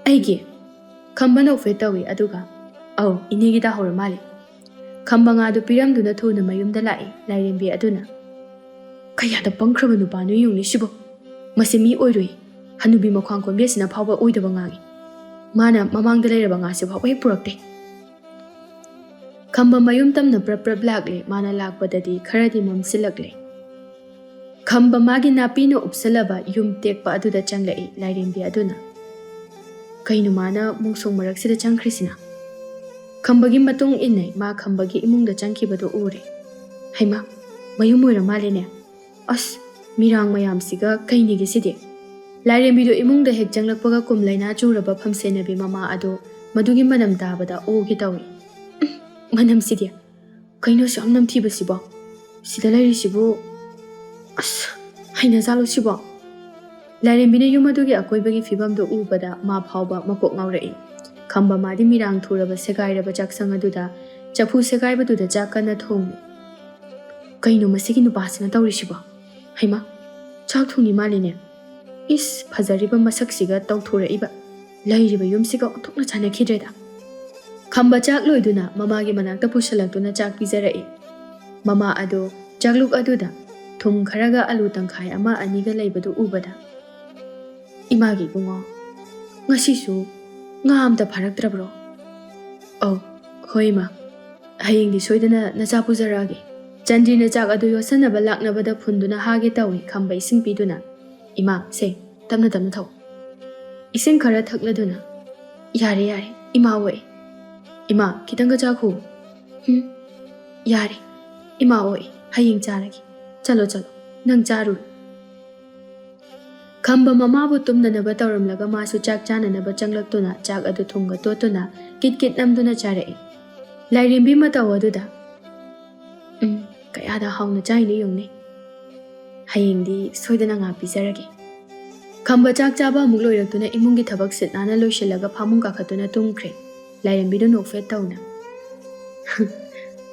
ꯑꯩꯒꯤ?" ꯈꯝꯕ ꯅꯣꯛꯐꯦꯠ ꯇꯧꯏ, ꯑꯗꯨꯒ, "ꯑꯧ, ꯏꯅꯦꯒꯤ ꯇꯥꯍꯧꯔ ꯃꯥꯜꯂꯦ꯫" ꯈꯝꯕ ꯉꯥꯗꯨ ꯄꯤꯔꯝꯗꯨꯅ ꯊꯨꯅ ꯃꯌꯨꯝꯗ ꯂꯥꯛꯏ꯫ ꯂꯥꯏꯔꯦꯝꯕꯤ ꯑꯗꯨꯅ, "ꯀꯌꯥꯗ ꯄꯪꯈ꯭ꯔꯕ ꯅꯨꯄꯥꯅꯣ ꯌꯦꯡꯉꯨꯅꯦ ꯁꯤꯕꯣ꯫ ꯃꯁꯤ ꯃꯤ ꯑꯣꯏꯔꯣꯏ꯫ ꯍꯅꯨꯕꯤ ꯃꯈ꯭ꯋꯥꯡ ꯀꯣꯟꯕꯤ ꯑꯁꯤꯅ ꯐꯥꯎꯕ ꯑꯣꯏꯗꯕ ꯉꯥꯡꯉꯤ꯫ ꯃꯥꯅ ꯃꯃꯥꯡꯗ ꯂꯩꯔꯕ ꯉꯥꯁꯤ ꯐꯥꯎꯕ ꯍꯦꯛ ꯄꯨꯔꯛꯇꯦ꯫" ꯈꯝꯕ ꯃꯌꯨꯝ ꯇꯝꯅ ꯄ꯭ꯔꯞ ꯄ꯭ꯔꯞ ꯂꯥꯛꯂꯦ꯫ ꯃꯥꯅ ꯂꯥꯛꯄꯗꯗꯤ ꯈꯔꯗꯤ ꯃꯝꯁꯤꯜꯂꯛꯂꯦ꯫ ꯈꯝꯕ ꯃꯥꯒꯤ ꯅꯥꯄꯤꯅ ꯎꯞꯁꯜꯂꯕ ꯌꯨꯝ ꯇꯦꯛꯄ ꯑꯗꯨꯗ ꯆꯪꯂꯛꯏ꯫ ꯂꯥꯏꯔꯦꯝꯕꯤ ꯑꯗꯨꯅ, "ꯀꯩꯅꯣ ꯃꯥꯅ ꯃꯣꯡꯁꯣꯡ ꯃꯔꯛꯁꯤꯗ ꯆꯪꯈ꯭ꯔꯤꯁꯤꯅ?" ꯈꯝꯕꯒꯤ ꯃꯇꯨꯡ ꯏꯟꯅꯩ꯫ ꯃꯥ ꯈꯝꯕꯒꯤ ꯏꯃꯨꯡꯗ ꯆꯪꯈꯤꯕꯗꯨ ꯎꯔꯦ꯫ "ꯍꯩꯃꯥ, ꯃꯌꯨꯝ ꯑꯣꯏꯔ ꯃꯥꯜꯂꯦꯅꯦ꯫ ꯑꯁ, ꯃꯤꯔꯥꯡ ꯃꯌꯥꯝꯁꯤꯒ ꯀꯩꯅꯤꯒꯦ ꯁꯤꯗꯤ?" ꯂꯥꯏꯔꯦꯝꯕꯤꯗꯨ ꯏꯃꯨꯡꯗ ꯍꯦꯛ ꯆꯪꯂꯛꯄꯒ ꯀꯨꯝ ꯂꯩꯅꯥ ꯆꯨꯔꯕ ꯐꯝꯁꯦꯟꯅꯕꯤ ꯃꯃꯥ ꯑꯗꯨ ꯃꯗꯨꯒꯤ ꯃꯅꯝ ꯇꯥꯕꯗ ꯑꯣꯒꯦ ꯇꯧꯏ꯫ "ꯎꯝ, ꯃꯅꯝꯁꯤꯗꯤ꯫ ꯀꯩꯅꯣ ꯑꯁꯨꯛ ꯌꯥꯝ ꯅꯝꯊꯤꯕꯁꯤꯕꯣ? ꯁꯤꯗ ꯂꯩꯔꯤꯁꯤꯕꯨ, ꯑꯁ, ꯍꯩꯅꯖꯥꯠꯂꯣ ꯁꯤꯕꯣ?" ꯂꯥꯏꯔꯦꯝꯕꯤꯅ ꯌꯨꯝ ꯑꯗꯨꯒꯤ ꯑꯀꯣꯏꯕꯒꯤ ꯐꯤꯕꯝꯗꯨ ꯎꯕꯗ ꯃꯥ ꯐꯥꯎꯕ ꯃꯀꯣꯛ ꯉꯥꯎꯔꯛꯏ꯫ ꯈꯝꯕ ꯃꯥꯗꯤ ꯃꯤꯔꯥꯡ ꯊꯨꯔꯕ ꯁꯦꯒꯥꯏꯔꯕ ꯆꯥꯛꯁꯪ ꯑꯗꯨꯗ ꯆꯐꯨ ꯁꯦꯒꯥꯏꯕꯗꯨꯗ ꯆꯥꯛ ꯀꯟꯅ ꯊꯣꯡꯂꯤ꯫ "ꯀꯩꯅꯣ ꯃꯁꯤꯒꯤ ꯅꯨꯄꯥꯁꯤꯅ ꯇꯧꯔꯤꯁꯤꯕꯣ? ꯍꯩꯃꯥ, ꯆꯥꯛ ꯊꯣꯡꯉꯤ ꯃꯥꯜꯂꯤꯅꯦ꯫ ꯏꯁ, ꯐꯖꯔꯤꯕ ꯃꯁꯛꯁꯤꯒ ꯇꯧꯊꯣꯔꯛꯏꯕ꯫ ꯂꯩꯔꯤꯕ ꯌꯨꯝꯁꯤꯒ ꯑꯣꯟꯊꯣꯛꯅ ꯆꯥꯟꯅꯈꯤꯗ꯭ꯔꯦꯗ꯫" ꯈꯝꯕ ꯆꯥꯛ ꯂꯣꯏꯗꯨꯅ ꯃꯃꯥꯒꯤ ꯃꯅꯥꯛꯇ ꯄꯨꯁꯤꯜꯂꯛꯇꯨꯅ ꯆꯥꯛ ꯄꯤꯖꯔꯛꯏ꯫ ꯃꯃꯥ ꯑꯗꯣ ꯆꯥꯛꯂꯨꯛ ꯑꯗꯨꯗ ꯊꯨꯝ ꯈꯔꯒ ꯑꯂꯨ ꯇꯪꯈꯥꯏ ꯑꯃ ꯑꯅꯤꯒ ꯂꯩꯕꯗꯨ ꯎꯕꯗ, "ꯏꯃꯥꯒꯤ ꯏꯕꯨꯡꯉꯣ, ꯉꯁꯤꯁꯨ ꯉꯥ ꯑꯝꯇ ꯐꯥꯔꯛꯇ꯭ꯔꯕ꯭ꯔꯣ?" "ꯑꯧ, ꯍꯣꯏ ꯏꯃꯥ, ꯍꯌꯦꯡꯗꯤ ꯁꯣꯏꯗꯅ ꯅꯆꯥ ꯄꯨꯖꯔꯛꯑꯒꯦ꯫ ꯆꯟꯗ꯭ꯔꯤꯅ ꯆꯥꯛ ꯑꯗꯨ ꯌꯣꯠꯁꯟꯅꯕ ꯂꯥꯛꯅꯕꯗ ꯐꯨꯟꯗꯨꯅ ꯍꯥꯒꯦ ꯇꯧꯏ꯫" ꯈꯝꯕ ꯏꯁꯤꯡ ꯄꯤꯗꯨꯅ, "ꯏꯃꯥ, ꯁꯦ, ꯇꯞꯅ ꯇꯞꯅ ꯊꯛꯎ꯫" ꯏꯁꯤꯡ ꯈꯔ ꯊꯛꯂꯗꯨꯅ, "ꯌꯥꯔꯦ, ꯌꯥꯔꯦ, ꯏꯃꯥ ꯑꯣꯏ꯫ ꯏꯃꯥ, ꯈꯤꯇꯪꯒ ꯆꯥꯈꯣ꯫" "ꯍꯨꯝ, ꯌꯥꯔꯦ, ꯏꯃꯥ ꯑꯣꯏ, ꯍꯌꯦꯡ ꯆꯥꯔꯒꯦ꯫ ꯆꯠꯂꯣ, ꯆꯠꯂꯣ, ꯅꯪ ꯆꯥꯔꯨꯔꯣ꯫" ꯈꯝꯕ ꯃꯃꯥꯕꯨ ꯇꯨꯝꯅꯅꯕ ꯇꯧꯔꯝꯂꯒ ꯃꯥꯁꯨ ꯆꯥꯛ ꯆꯥꯅꯅꯕ ꯆꯪꯂꯛꯇꯨꯅ ꯆꯥꯛ ꯑꯗꯨ ꯊꯨꯝꯒ ꯇꯣꯠꯇꯨꯅ ꯀꯤꯠ ꯀꯤꯠ ꯅꯝꯗꯨꯅ ꯆꯥꯔꯛꯏ꯫ ꯂꯥꯏꯔꯦꯝꯕꯤ ꯃꯇꯧ ꯑꯗꯨꯗ, "ꯎꯝ, ꯀꯌꯥꯗ ꯍꯥꯎꯅ ꯆꯥꯏꯅꯣ ꯌꯦꯡꯉꯨꯅꯦ꯫ ꯍꯌꯦꯡꯗꯤ ꯁꯣꯏꯗꯅ ꯉꯥ ꯄꯤꯖꯔꯒꯦ꯫" ꯈꯝꯕ ꯆꯥꯛ ꯆꯥꯕ ꯑꯃꯨꯛ ꯂꯣꯏꯔꯛꯇꯨꯅ ꯏꯃꯨꯡꯒꯤ ꯊꯕꯛ ꯁꯤꯠ ꯅꯥꯟꯅ ꯂꯣꯏꯁꯤꯜꯂꯒ ꯐꯃꯨꯡ ꯀꯥꯈꯠꯇꯨꯅ ꯇꯨꯝꯈ꯭ꯔꯦ꯫ ꯂꯥꯏꯔꯦꯝꯕꯤꯗꯨ ꯅꯣꯛꯐꯦꯠ ꯇꯧꯅ,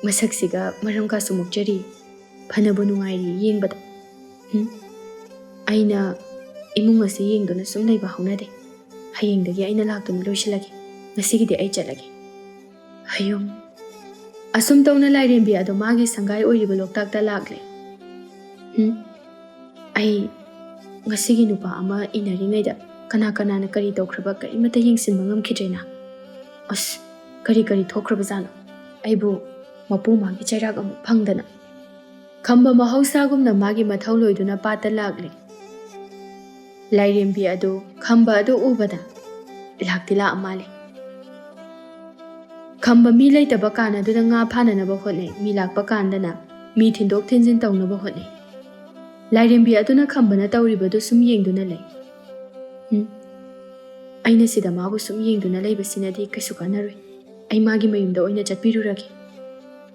"ꯃꯁꯛꯁꯤꯒ ꯃꯔꯝ ꯀꯥꯁꯨ ꯃꯣꯛꯆꯔꯤ꯫ ꯐꯅꯕꯨ ꯅꯨꯡꯉꯥꯏꯔꯤ ꯌꯦꯡꯕꯗ꯫ ꯎꯝ, ꯑꯩꯅ ꯏꯃꯨꯡ ꯑꯁꯤ ꯌꯦꯡꯗꯨꯅ ꯁꯨꯝ ꯂꯩꯕ ꯍꯧꯅꯗꯦ꯫ ꯍꯌꯦꯡꯗꯒꯤ ꯑꯩꯅ ꯂꯥꯛꯇꯨꯅ ꯂꯣꯏꯁꯤꯜꯂꯒꯦ꯫ ꯉꯁꯤꯒꯤꯗꯤ ꯑꯩ ꯆꯠꯂꯒꯦ꯫" ꯍꯌꯨꯝ꯫ ꯑꯁꯨꯝ ꯇꯧꯅ ꯂꯥꯏꯔꯦꯝꯕꯤ ꯑꯗꯣ ꯃꯥꯒꯤ ꯁꯪꯒꯥꯏ ꯑꯣꯏꯔꯤꯕ ꯂꯣꯛꯇꯥꯛꯇ ꯂꯥꯛꯂꯦ꯫ ꯎꯝ, ꯑꯩ ꯉꯁꯤꯒꯤ ꯅꯨꯄꯥ ꯑꯃ ꯏꯟꯅꯔꯤꯉꯩꯗ ꯀꯅꯥ ꯀꯅꯥꯅ ꯀꯔꯤ ꯇꯧꯈ꯭ꯔꯕ ꯀꯔꯤꯃꯠꯇ ꯌꯦꯡꯁꯤꯟꯕ ꯉꯝꯈꯤꯗ꯭ꯔꯦꯅ꯫ ꯑꯁ, ꯀꯔꯤ ꯀꯔꯤ ꯊꯣꯛꯈ꯭ꯔꯕꯖꯥꯠꯅꯣ? ꯑꯩꯕꯨ ꯃꯄꯨ ꯃꯥꯒꯤ ꯆꯩꯔꯥꯛ ꯑꯃꯨꯛ ꯐꯪꯗꯅ꯫ ꯈꯝꯕ ꯃꯍꯧꯁꯥꯒꯨꯝꯅ ꯃꯥꯒꯤ ꯃꯊꯧ ꯂꯣꯏꯗꯨꯅ ꯄꯥꯠꯇ ꯂꯥꯛꯂꯦ꯫ ꯂꯥꯏꯔꯦꯝꯕꯤ ꯑꯗꯨ, ꯈꯝꯕ ꯑꯗꯨ ꯎꯕꯗ, ꯂꯥꯛꯇꯤ ꯂꯥꯛꯑ ꯃꯥꯜꯂꯦ꯫ ꯈꯝꯕ ꯃꯤ ꯂꯩꯇꯕ ꯀꯥꯟ ꯑꯗꯨꯗ ꯉꯥ ꯐꯥꯅꯅꯕ ꯍꯣꯠꯅꯩ, ꯃꯤ ꯂꯥꯛꯄ ꯀꯥꯟꯗꯅ ꯃꯤ ꯊꯤꯟꯗꯣꯛ ꯊꯤꯟꯖꯤꯟ ꯇꯧꯅꯕ ꯍꯣꯠꯅꯩ꯫ ꯂꯥꯏꯔꯦꯝꯕꯤ ꯑꯗꯨꯅ ꯈꯝꯕꯅ ꯇꯧꯔꯤꯕꯗꯨ ꯁꯨꯝ ꯌꯦꯡꯗꯨꯅ ꯂꯩ꯫ ꯎꯝ, ꯑꯩꯅ ꯁꯤꯗ ꯃꯥꯕꯨ ꯁꯨꯝ ꯌꯦꯡꯗꯨꯅ ꯂꯩꯕꯁꯤꯅꯗꯤ ꯀꯩꯁꯨ ꯀꯥꯟꯅꯔꯣꯏ꯫ ꯑꯩ ꯃꯥꯒꯤ ꯃꯌꯨꯝꯗ ꯑꯣꯏꯅ ꯆꯠꯄꯤꯔꯨꯔꯒꯦ꯫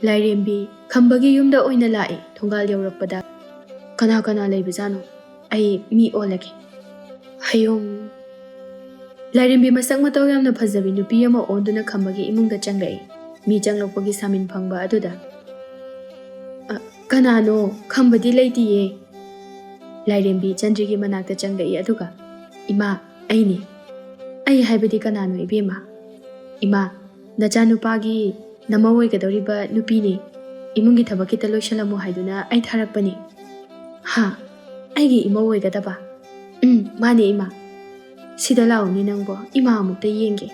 ꯂꯥꯏꯔꯦꯝꯕꯤ ꯈꯝꯕꯒꯤ ꯌꯨꯝꯗ ꯑꯣꯏꯅ ꯂꯥꯛꯏ꯫ ꯊꯣꯡꯒꯥꯜ ꯌꯧꯔꯛꯄꯗ, "ꯀꯅꯥ ꯀꯅꯥ ꯂꯩꯕꯖꯥꯠꯅꯣ? ꯑꯩ ꯃꯤ ꯑꯣꯜꯂꯒꯦ꯫" ꯍꯌꯨꯝ꯫ ꯂꯥꯏꯔꯦꯝꯕꯤ ꯃꯁꯛ ꯃꯇꯧ ꯌꯥꯝꯅ ꯐꯖꯕꯤ ꯅꯨꯄꯤ ꯑꯃ ꯑꯣꯟꯗꯨꯅ ꯈꯝꯕꯒꯤ ꯏꯃꯨꯡꯗ ꯆꯪꯂꯛꯏ꯫ ꯃꯤ ꯆꯪꯂꯛꯄꯒꯤ ꯁꯥꯃꯤꯟ ꯐꯪꯕ ꯑꯗꯨꯗ, "ꯑ, ꯀꯅꯥꯅꯣ? ꯈꯝꯕꯗꯤ ꯂꯩꯇꯤꯌꯦ꯫" ꯂꯥꯏꯔꯦꯝꯕꯤ ꯆꯟꯗ꯭ꯔꯤꯒꯤ ꯃꯅꯥꯛꯇ ꯆꯪꯂꯛꯏ ꯑꯗꯨꯒ, "ꯏꯃꯥ, ꯑꯩꯅꯤ꯫" "ꯑꯩ ꯍꯥꯏꯕꯗꯤ ꯀꯅꯥꯅꯣ ꯏꯕꯦꯝꯃ?" "ꯏꯃꯥ, ꯅꯆꯥꯅꯨꯄꯥꯒꯤ ꯅꯃꯧ ꯑꯣꯏꯒꯗꯧꯔꯤꯕ ꯅꯨꯄꯤꯅꯦ꯫ ꯏꯃꯨꯡꯒꯤ ꯊꯕꯛ ꯈꯤꯇ ꯂꯣꯏꯁꯤꯜꯂꯝꯃꯨ ꯍꯥꯏꯗꯨꯅ ꯑꯩ ꯊꯥꯔꯛꯄꯅꯦ꯫" "ꯍꯥ? ꯑꯩꯒꯤ ꯏꯃꯧ ꯑꯣꯏꯒꯗꯕ?" "ꯎꯝ, ꯃꯥꯅꯦ ꯏꯃꯥ꯫" "ꯁꯤꯗ ꯂꯥꯛꯑꯣꯅꯦ ꯅꯪꯕꯣ, ꯏꯃꯥ ꯑꯃꯨꯛꯇ ꯌꯦꯡꯒꯦ꯫"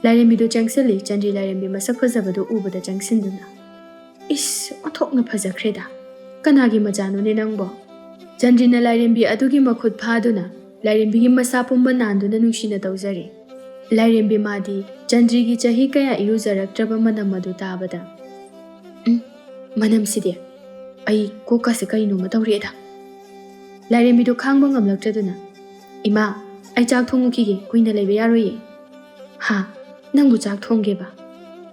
ꯂꯥꯏꯔꯦꯝꯕꯤꯗꯨ ꯆꯪꯁꯤꯜꯂꯤ꯫ ꯆꯟꯗ꯭ꯔꯤ ꯂꯥꯏꯔꯦꯝꯕꯤ ꯃꯁꯛ ꯐꯖꯕꯗꯨ ꯎꯕꯗ ꯆꯪꯁꯤꯟꯗꯨꯅ, "ꯏꯁ, ꯑꯣꯟꯊꯣꯛꯅ ꯐꯖꯈ꯭ꯔꯦꯗ꯫ ꯀꯅꯥꯒꯤ ꯃꯆꯥꯅꯣꯅꯦ ꯅꯪꯕꯣ?" ꯆꯟꯗ꯭ꯔꯤꯅ ꯂꯥꯏꯔꯦꯝꯕꯤ ꯑꯗꯨꯒꯤ ꯃꯈꯨꯠ ꯐꯥꯗꯨꯅ ꯂꯥꯏꯔꯦꯝꯕꯤꯒꯤ ꯃꯁꯥ ꯄꯨꯝꯕ ꯅꯥꯟꯗꯨꯅ ꯅꯨꯡꯁꯤꯅ ꯇꯧꯖꯔꯤ꯫ ꯂꯥꯏꯔꯦꯝꯕꯤ ꯃꯥꯗꯤ ꯆꯟꯗ꯭ꯔꯤꯒꯤ ꯆꯍꯤ ꯀꯌꯥ ꯏꯔꯨꯖꯔꯛꯇ꯭ꯔꯕ ꯃꯅꯝ ꯑꯗꯨ ꯇꯥꯕꯗ, "ꯎꯝ, ꯃꯅꯝꯁꯤꯗꯤ ꯑꯩ ꯀꯣꯛꯀꯁꯦ ꯀꯔꯤꯅꯣꯃ ꯇꯧꯔꯛꯑꯦꯗ꯫" ꯂꯥꯏꯔꯦꯝꯕꯤꯗꯨ ꯈꯥꯡꯕ ꯉꯝꯂꯛꯇ꯭ꯔꯗꯨꯅ, "ꯏꯃꯥ, ꯑꯩ ꯆꯥꯛ ꯊꯣꯡꯉꯨꯈꯤꯒꯦ, ꯀꯨꯏꯅ ꯂꯩꯕ ꯌꯥꯔꯣꯏꯌꯦ꯫" "ꯍꯥ? ꯅꯪꯕꯨ ꯆꯥꯛ ꯊꯣꯡꯒꯦꯕ?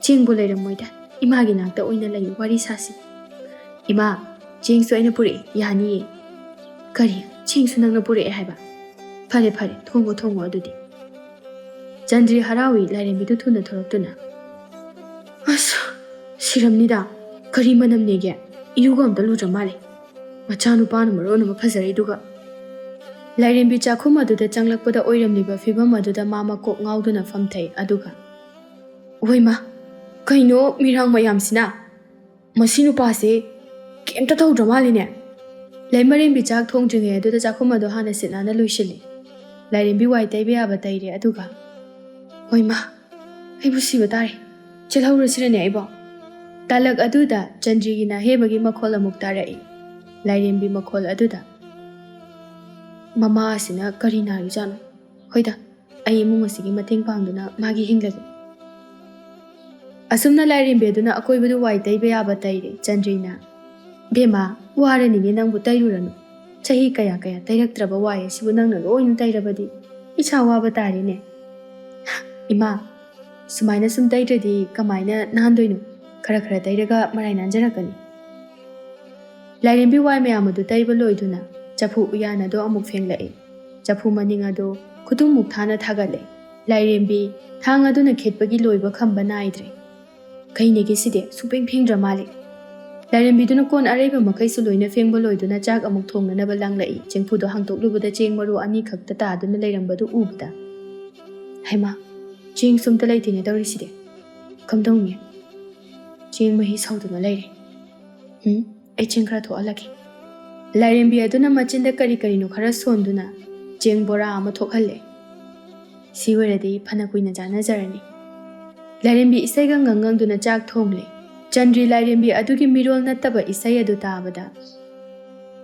ꯆꯦꯡꯕꯨ ꯂꯩꯔꯝꯃꯣꯏꯗ, ꯏꯃꯥꯒꯤ ꯅꯥꯛꯇ ꯑꯣꯏꯅ ꯂꯩꯌꯨ, ꯋꯥꯔꯤ ꯁꯥꯁꯤ꯫" "ꯏꯃꯥ, ꯆꯦꯡꯁꯨ ꯑꯩꯅ ꯄꯨꯔꯛꯑꯦ, ꯌꯥꯅꯤꯌꯦ꯫" "ꯀꯔꯤ? ꯆꯦꯡꯁꯨ ꯅꯪꯅ ꯄꯨꯔꯛꯑꯦ ꯍꯥꯏꯕ? ꯐꯔꯦ, ꯐꯔꯦ, ꯊꯣꯡꯉꯣ, ꯊꯣꯡꯉꯣ ꯑꯗꯨꯗꯤ꯫" ꯆꯟꯗ꯭ꯔꯤ ꯍꯔꯥꯎꯏ꯫ ꯂꯥꯏꯔꯦꯝꯕꯤꯗꯨ ꯊꯨꯅ ꯊꯣꯔꯛꯇꯨꯅ, "ꯑꯁ, ꯁꯤꯔꯝꯅꯤꯗ, ꯀꯔꯤ ꯃꯅꯝꯅꯦꯒꯦ? ꯏꯔꯨꯒ ꯑꯝꯇ ꯂꯨꯗ꯭ꯔ ꯃꯥꯜꯂꯦ꯫ ꯃꯆꯥꯅꯨꯄꯥꯅ ꯃꯔꯣꯟ ꯑꯃ ꯐꯖꯔꯤꯗꯨꯒ꯫" ꯂꯥꯏꯔꯦꯝꯕꯤ ꯆꯥꯛꯈꯨꯝ ꯑꯗꯨꯗ ꯆꯪꯂꯛꯄꯗ ꯑꯣꯏꯔꯝꯂꯤꯕ ꯐꯤꯕꯝ ꯑꯗꯨꯗ ꯃꯥ ꯃꯀꯣꯛ ꯉꯥꯎꯗꯨꯅ ꯐꯝꯊꯩ꯫ ꯑꯗꯨꯒ, "ꯑꯣꯏꯃ, ꯀꯩꯅꯣ ꯃꯤꯔꯥꯡ ꯃꯌꯥꯝꯁꯤꯅ? ꯃꯁꯤ ꯅꯨꯄꯥꯁꯦ ꯀꯩꯝꯇ ꯇꯧꯗ꯭ꯔ ꯃꯥꯜꯂꯤꯅꯦ꯫" ꯂꯩꯃꯔꯦꯝꯕꯤ ꯆꯥꯛ ꯊꯣꯡꯗ꯭ꯔꯤꯉꯩ ꯑꯗꯨꯗ ꯆꯥꯛꯈꯨꯝ ꯑꯗꯨ ꯍꯥꯟꯅ ꯁꯤꯠ ꯅꯥꯟꯅ ꯂꯣꯏꯁꯤꯜꯂꯤ꯫ ꯂꯥꯏꯔꯦꯝꯕꯤ ꯋꯥꯏ ꯇꯩꯕ ꯌꯥꯕ ꯇꯩꯔꯦ꯫ ꯑꯗꯨꯒ, "ꯍꯣꯏ ꯃꯥ, ꯑꯩꯕꯨ ꯁꯤꯕ ꯇꯥꯔꯦ꯫ ꯆꯦꯜꯍꯧꯔꯁꯤꯔꯅꯦ ꯑꯩꯕꯣ?" ꯇꯥꯂꯛ ꯑꯗꯨꯗ ꯆꯟꯗ꯭ꯔꯤꯒꯤ ꯅꯥꯍꯦꯕꯒꯤ ꯃꯈꯣꯜ ꯑꯃꯨꯛ ꯇꯥꯔꯛꯏ꯫ ꯂꯥꯏꯔꯦꯝꯕꯤ ꯃꯈꯣꯜ ꯑꯗꯨꯗ, "ꯃꯃꯥ ꯑꯁꯤꯅ ꯀꯔꯤ ꯅꯥꯔꯤꯖꯥꯠꯅꯣ? ꯍꯣꯏꯗ, ꯑꯩ ꯏꯃꯨꯡ ꯑꯁꯤꯒꯤ ꯃꯇꯦꯡ ꯄꯥꯡꯗꯨꯅ ꯃꯥꯒꯤ ꯍꯤꯡꯂꯒꯦ꯫" ꯑꯁꯨꯝꯅ ꯂꯥꯏꯔꯦꯝꯕꯤ ꯑꯗꯨꯅ ꯑꯀꯣꯏꯕꯗꯨ ꯋꯥꯏ ꯇꯩꯕ ꯌꯥꯕ ꯇꯩꯔꯦ꯫ ꯆꯟꯗ꯭ꯔꯤꯅ, "ꯕꯦꯝꯃ, ꯋꯥꯔꯅꯤꯅꯦ ꯅꯪꯕꯨ, ꯇꯩꯔꯨꯔꯅꯨ꯫ ꯆꯍꯤ ꯀꯌꯥ ꯀꯌꯥ ꯇꯩꯔꯛꯇ꯭ꯔꯕ ꯋꯥꯏ ꯑꯁꯤꯕꯨ ꯅꯪꯅ ꯂꯣꯏꯅ ꯇꯩꯔꯕꯗꯤ ꯏꯁꯥ ꯋꯥꯕ ꯇꯥꯔꯦꯅꯦ꯫" "ꯏꯃꯥ, ꯁꯨꯃꯥꯏꯅ ꯁꯨꯝ ꯇꯩꯗ꯭ꯔꯗꯤ ꯀꯃꯥꯏꯅ ꯅꯥꯟꯗꯣꯏꯅꯣ? ꯈꯔ ꯈꯔ ꯇꯩꯔꯒ ꯃꯔꯥꯏ ꯅꯥꯟꯖꯔꯛꯀꯅꯤ꯫" ꯂꯥꯏꯔꯦꯝꯕꯤ ꯋꯥꯏ ꯃꯌꯥꯝ ꯑꯗꯨ ꯇꯩꯕ ꯂꯣꯏꯗꯨꯅ ꯆꯐꯨ ꯎꯌꯥꯟ ꯑꯗꯨ ꯑꯃꯨꯛ ꯐꯦꯡꯂꯛꯏ꯫ ꯆꯐꯨ ꯃꯅꯤꯡ ꯑꯗꯨ ꯈꯨꯇꯨꯝꯃꯨꯛ ꯊꯥꯅ ꯊꯥꯒꯠꯂꯦ꯫ ꯂꯥꯏꯔꯦꯝꯕꯤ ꯊꯥꯡ ꯑꯗꯨꯅ ꯈꯦꯠꯄꯒꯤ ꯂꯣꯏꯕ ꯈꯝꯕ ꯅꯥꯏꯗ꯭ꯔꯦ꯫ ꯀꯩꯅꯦꯒꯦ ꯁꯤꯗꯤ? ꯁꯨꯡꯐꯦꯡ ꯐꯦꯡꯗ꯭ꯔ ꯃꯥꯜꯂꯦ꯫ ꯂꯥꯏꯔꯦꯝꯕꯤꯗꯨꯅ ꯀꯣꯟ ꯑꯔꯩꯕ ꯃꯈꯩꯁꯨ ꯂꯣꯏꯅ ꯐꯦꯡꯕ ꯂꯣꯏꯗꯨꯅ ꯆꯥꯛ ꯑꯃꯨꯛ ꯊꯣꯡꯅꯅꯕ ꯂꯥꯡꯂꯛꯏ꯫ ꯆꯦꯡꯐꯨꯗꯣ ꯍꯥꯡꯇꯣꯛꯂꯨꯕꯗ ꯆꯦꯡ ꯃꯔꯨ ꯑꯅꯤꯈꯛꯇ ꯇꯥꯗꯨꯅ ꯂꯩꯔꯝꯕꯗꯨ ꯎꯕꯗ, "ꯍꯩꯃꯥ, ꯆꯦꯡꯁꯨ ꯑꯝꯇ ꯂꯩꯇꯦꯅꯦ ꯇꯧꯔꯤꯁꯤꯗꯤ꯫ ꯀꯝꯗꯧꯅꯤ? ꯆꯦꯡ ꯃꯍꯤ ꯁꯧꯗꯨꯅ ꯂꯩꯔꯦ꯫ ꯎꯝ, ꯑꯩ ꯆꯦꯡ ꯈꯔ ꯊꯣꯛꯍꯜꯂꯒꯦ꯫" ꯂꯥꯏꯔꯦꯝꯕꯤ ꯑꯗꯨꯅ ꯃꯆꯤꯟꯗ ꯀꯔꯤ ꯀꯔꯤꯅꯣ ꯈꯔ ꯁꯣꯟꯗꯨꯅ ꯆꯦꯡ ꯕꯣꯔꯥ ꯑꯃ ꯊꯣꯛꯍꯜꯂꯦ꯫ "ꯁꯤ ꯑꯣꯏꯔꯗꯤ ꯐꯅ ꯀꯨꯏꯅ ꯆꯥꯅꯖꯔꯅꯤ꯫" ꯂꯥꯏꯔꯦꯝꯕꯤ ꯏꯁꯩꯒ ꯉꯪꯉꯪꯗꯨꯅ ꯆꯥꯛ ꯊꯣꯡꯂꯦ꯫ ꯆꯟꯗ꯭ꯔꯤ ꯂꯥꯏꯔꯦꯝꯕꯤ ꯑꯗꯨꯒꯤ ꯃꯤꯔꯣꯜ ꯅꯠꯇꯕ ꯏꯁꯩ ꯑꯗꯨ ꯇꯥꯕꯗ,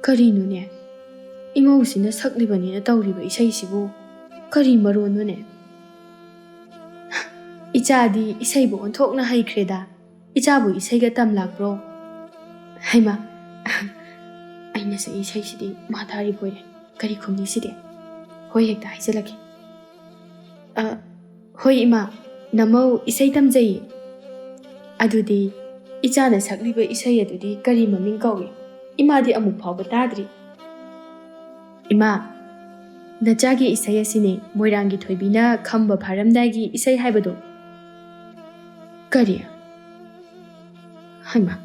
"ꯀꯔꯤꯅꯣꯅꯦ? ꯏꯃꯧꯁꯤꯅ ꯁꯛꯂꯤꯕꯅꯤꯅ ꯇꯧꯔꯤꯕ ꯏꯁꯩꯁꯤꯕꯨ ꯀꯔꯤ ꯃꯔꯣꯟꯅꯣꯅꯦ? ꯏꯆꯥꯗꯤ ꯏꯁꯩꯕꯨ ꯑꯣꯟꯊꯣꯛꯅ ꯍꯩꯈ꯭ꯔꯦꯗ꯫ ꯏꯆꯥꯕꯨ ꯏꯁꯩꯒ ꯇꯝ ꯂꯥꯛꯄ꯭ꯔꯣ? ꯍꯩꯃꯥ, ꯑꯩꯅ ꯁꯛꯏ ꯏꯁꯩꯁꯤꯗꯤ ꯃꯥ ꯇꯥꯔꯤꯕꯣꯏꯔꯦ꯫ ꯀꯔꯤ ꯈꯨꯝꯅꯤ ꯁꯤꯗꯤ? ꯍꯣꯏ, ꯍꯦꯛꯇ ꯍꯥꯏꯖꯤꯜꯂꯒꯦ꯫ ꯑ, ꯍꯣꯏ ꯏꯃꯥ, ꯅꯃꯧ ꯏꯁꯩ ꯇꯝꯖꯩꯌꯦ꯫ ꯑꯗꯨꯗꯤ ꯏꯆꯥꯅ ꯁꯛꯂꯤꯕ ꯏꯁꯩ ꯑꯗꯨꯗꯤ ꯀꯔꯤ ꯃꯃꯤꯡ ꯀꯧꯏ? ꯏꯃꯥꯗꯤ ꯑꯃꯨꯛ ꯐꯥꯎꯕ ꯇꯥꯗ꯭ꯔꯤ꯫" "ꯏꯃꯥ, ꯅꯆꯥꯒꯤ ꯏꯁꯩ ꯑꯁꯤꯅꯦ, ꯃꯣꯏꯔꯥꯡꯒꯤ ꯊꯣꯏꯕꯤꯅ ꯈꯝꯕ ꯐꯥꯔꯝꯗꯥꯏꯒꯤ ꯏꯁꯩ ꯍꯥꯏꯕꯗꯣ꯫" "ꯀꯔꯤ? ꯍꯩꯃꯥ,